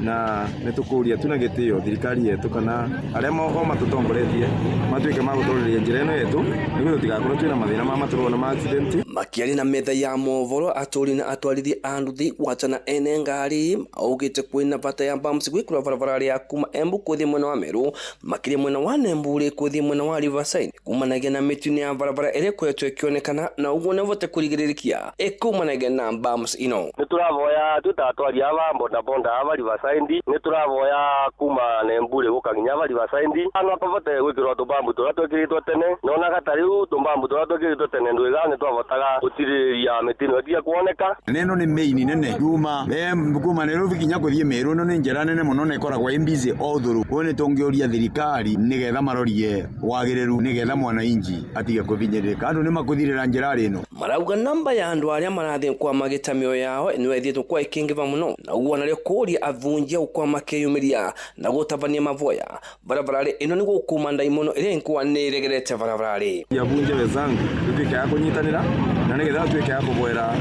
na nĩ tũkũria tu na gĩtĩo thirikari yetu kana arĩa o matũtongoretie matuĩke ma gũtũrĩria njĩra ĩno yetu nĩguo tũtigakorwo twĩna mathĩna ma matũrwo na ma accident. Makĩaria na metha ya mohoro atũri na atwarithia a nduthi gwatana ene ngari augĩte kwĩna bata ya bumps gwĩkĩrwo barabara ya kuma Embu kũthiĩ mwena wa Meru, makĩria mwena wa Nembure kũthiĩ mwena wa Riverside kumanagia na mĩtino ya barabara ĩrĩa ĩkoretwo ĩkĩonekana na ũguo nĩvote kũrigĩrĩrĩkia ĩkumanagia na bumps ino. Nĩ tũravoya twĩ ta atwari aba bodaboda aba Riverside, nĩ tũravoya kuma Nembure gũka nginya aba Riverside ano akavote gwĩkĩrwo tũbambu tũrĩa twĩkĩrĩtwo tene, nonaga ta rĩu tũbambu tũrĩa twĩkĩrĩtwo tene ndwĩga nĩ twavotaga gũtirĩrĩria mĩtino ĩtige kuoneka. Neno nĩ main nene kuma Nairobi nginya kũthiĩ Meru, ĩno nĩ njĩra nene mũno na ĩkoragwo ĩ busy all through. Koguo nĩ tũngĩũria thirikari nĩgetha marorie wagĩrĩru nĩgetha mwananchi atige kũbinyĩrĩrĩka, andũ nĩ makũthirĩra njĩra ĩno. Marauga namba ya andũ arĩa marathiĩ kwa magĩta mĩoyo yao nĩ ĩthiĩte kwa ĩkĩingĩva mũno, na ũguo narĩo kũũria avunjia gũkwa makĩyumĩria na gũtabania mavoya barabara ĩno nĩguo kuma ndaimono ĩrĩa ĩkũa nĩ ĩregerete barabara. Avunjia wenzangu tutuĩke a kũnyitanĩra na nĩgetha tuĩke a kũboera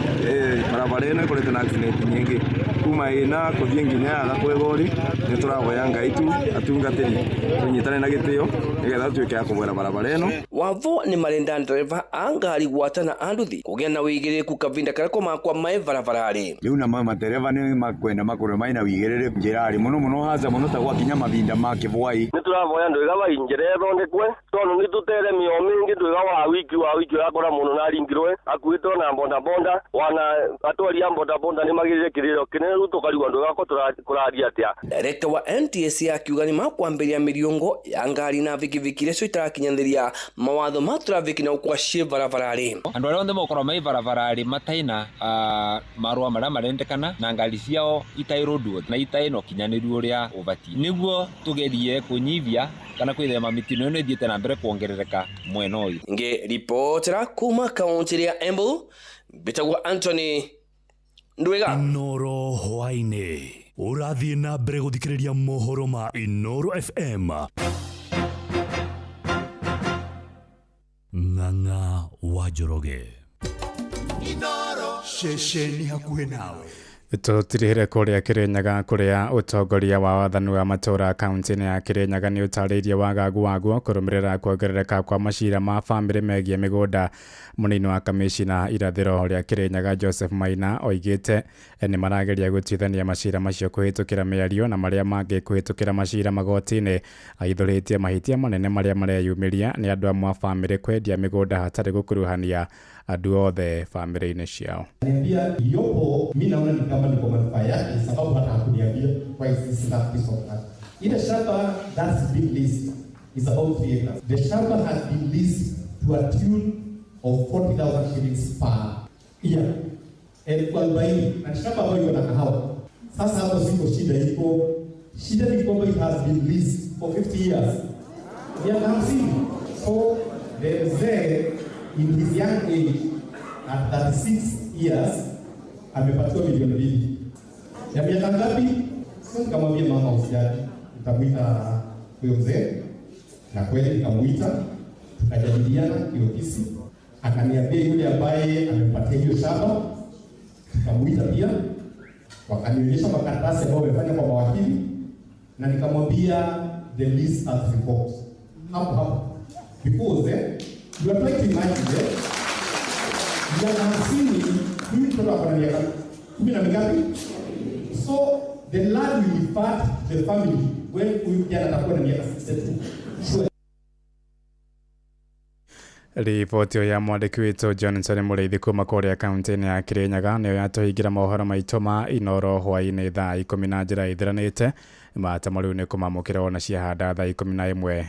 barabara ĩno ĩkoretwo na accident nyingĩ kuma ĩna kũthiĩ nginya yaga kwĩgori. Nĩ tũrahoya Ngai tu atungatĩri tũnyitane na gĩtĩo nĩgetha tuĩke a kũboera barabara ĩno. Wavo nĩ marenda ndereva a ngari gwatana a nduthi kũgĩa na wĩigĩrĩrĩku kavinda karĩa komakwa mae barabararĩ. Rĩu na matereva nĩ makwenda makorwo maina wĩigĩrĩrĩku njĩra-rĩ mũno mũno hasa mũno ta gwakinya mavinda ma kĩbwai. Nĩ tũravoya ndwĩga vai njĩra ĩthondekwe tondũ nĩ tũtere mĩo mĩingĩ ndwĩga wa wiki ũrakora mũndũ naringirwe akuĩtwo na bodaboda, wana atwari a bodaboda nĩ magĩrĩire kĩrĩro kĩnene rĩu tũkarigwo ndwĩga ko kũraria atĩa. Director wa NTSA akiuga nĩ makwambĩrĩria mĩriongo ya ngari na vikiviki iria cio itarakinyanĩria mawatho ma traffic na ũkwa ciĩ barabararĩ. Andũ arĩa othe mokorwo mai barabararĩ mataina marũa marĩa marendekana na ngari ciao itaĩ na itaĩ na ũkinyanĩru ũrĩa ũbatiĩ, nĩguo tũgerie kũnyihia kana kwĩthema mĩtino ĩno ĩthiĩte na mbere kuongerereka mwena ũyũ. Ngĩribotera kuma kaunti ya Embu, mbĩtagwo Anthony Ndwiga. Inoro hwaĩ-inĩ ũrathiĩ na mbere gũthikĩrĩria mohoro ma Inoro FM. Ng'ang'a wa Njoroge. Inoro ceceni hakuhĩ nawe. Tũtirihire kũrĩa Kĩrĩnyaga kũrĩa ũtongoria wa wathani wa matũũra kaunti-inĩ ya Kĩrĩnyaga nĩ ũtarĩirie wagagu waguo kũrũmĩrĩra kuongerereka kwa macira ma bamĩrĩ megiĩ mĩgũnda. Mũnini wa kamĩcina irathĩro rĩa Kĩrĩnyaga Joseph Maina oigĩte nĩ marageria gũtuithania macira macio kũhĩtũkĩra mĩario na marĩa mangĩ kũhĩtũkĩra macira magoti-inĩ. Aithũrĩtie mahĩtia manene marĩa mareyumĩria nĩ andũ amwe a bamĩrĩ kwendia mĩgũnda hatarĩ gũkuruhania andũ othe bamĩrĩ-inĩ ciao. Niambia iliyopo, mimi naona ni kama ni kwa manufaa yake, sababu hata hakuniambia why is this that piece of land. Ile shamba that's been leased is about 3 acres. The shamba has been leased to a tune of 40,000 shillings per year. 40,000, na shamba ambayo iko na kahawa. Sasa hapo siko shida iko, Shida ni kwamba it has been leased for 50 years, miaka 50. So the mzee in his young age at 36 years amepatiwa milioni 2 ya miaka ngapi? So nikamwambia mama, usijali, nitamwita huyo mzee, na kweli nikamuita, tukajadiliana kiofisi, akaniambia yule ambaye amempatia hiyo shamba, tukamuita pia, wakanionyesha makaratasi ambayo wamefanya kwa mawakili, na nikamwambia the lease has revoked hapo hapo, because you are trying to imagine miaka 50 huyu mtoto ako na miaka kumi na mingapi? So the land will revert to the family when huyu kijana atakuwa na miaka 62. Sure. Riboti ya mwandĩki witũ Johnson Mũrĩithi kuma kũrĩa kaunti-inĩ ya Kirinyaga nĩyo yatũhingĩra mohoro maitũ ma Inoro hwaĩ-inĩ thaa 10 na njĩra ĩthiranĩte matamo rĩu nĩ kũmamũkĩra ona ciahanda thaa 11.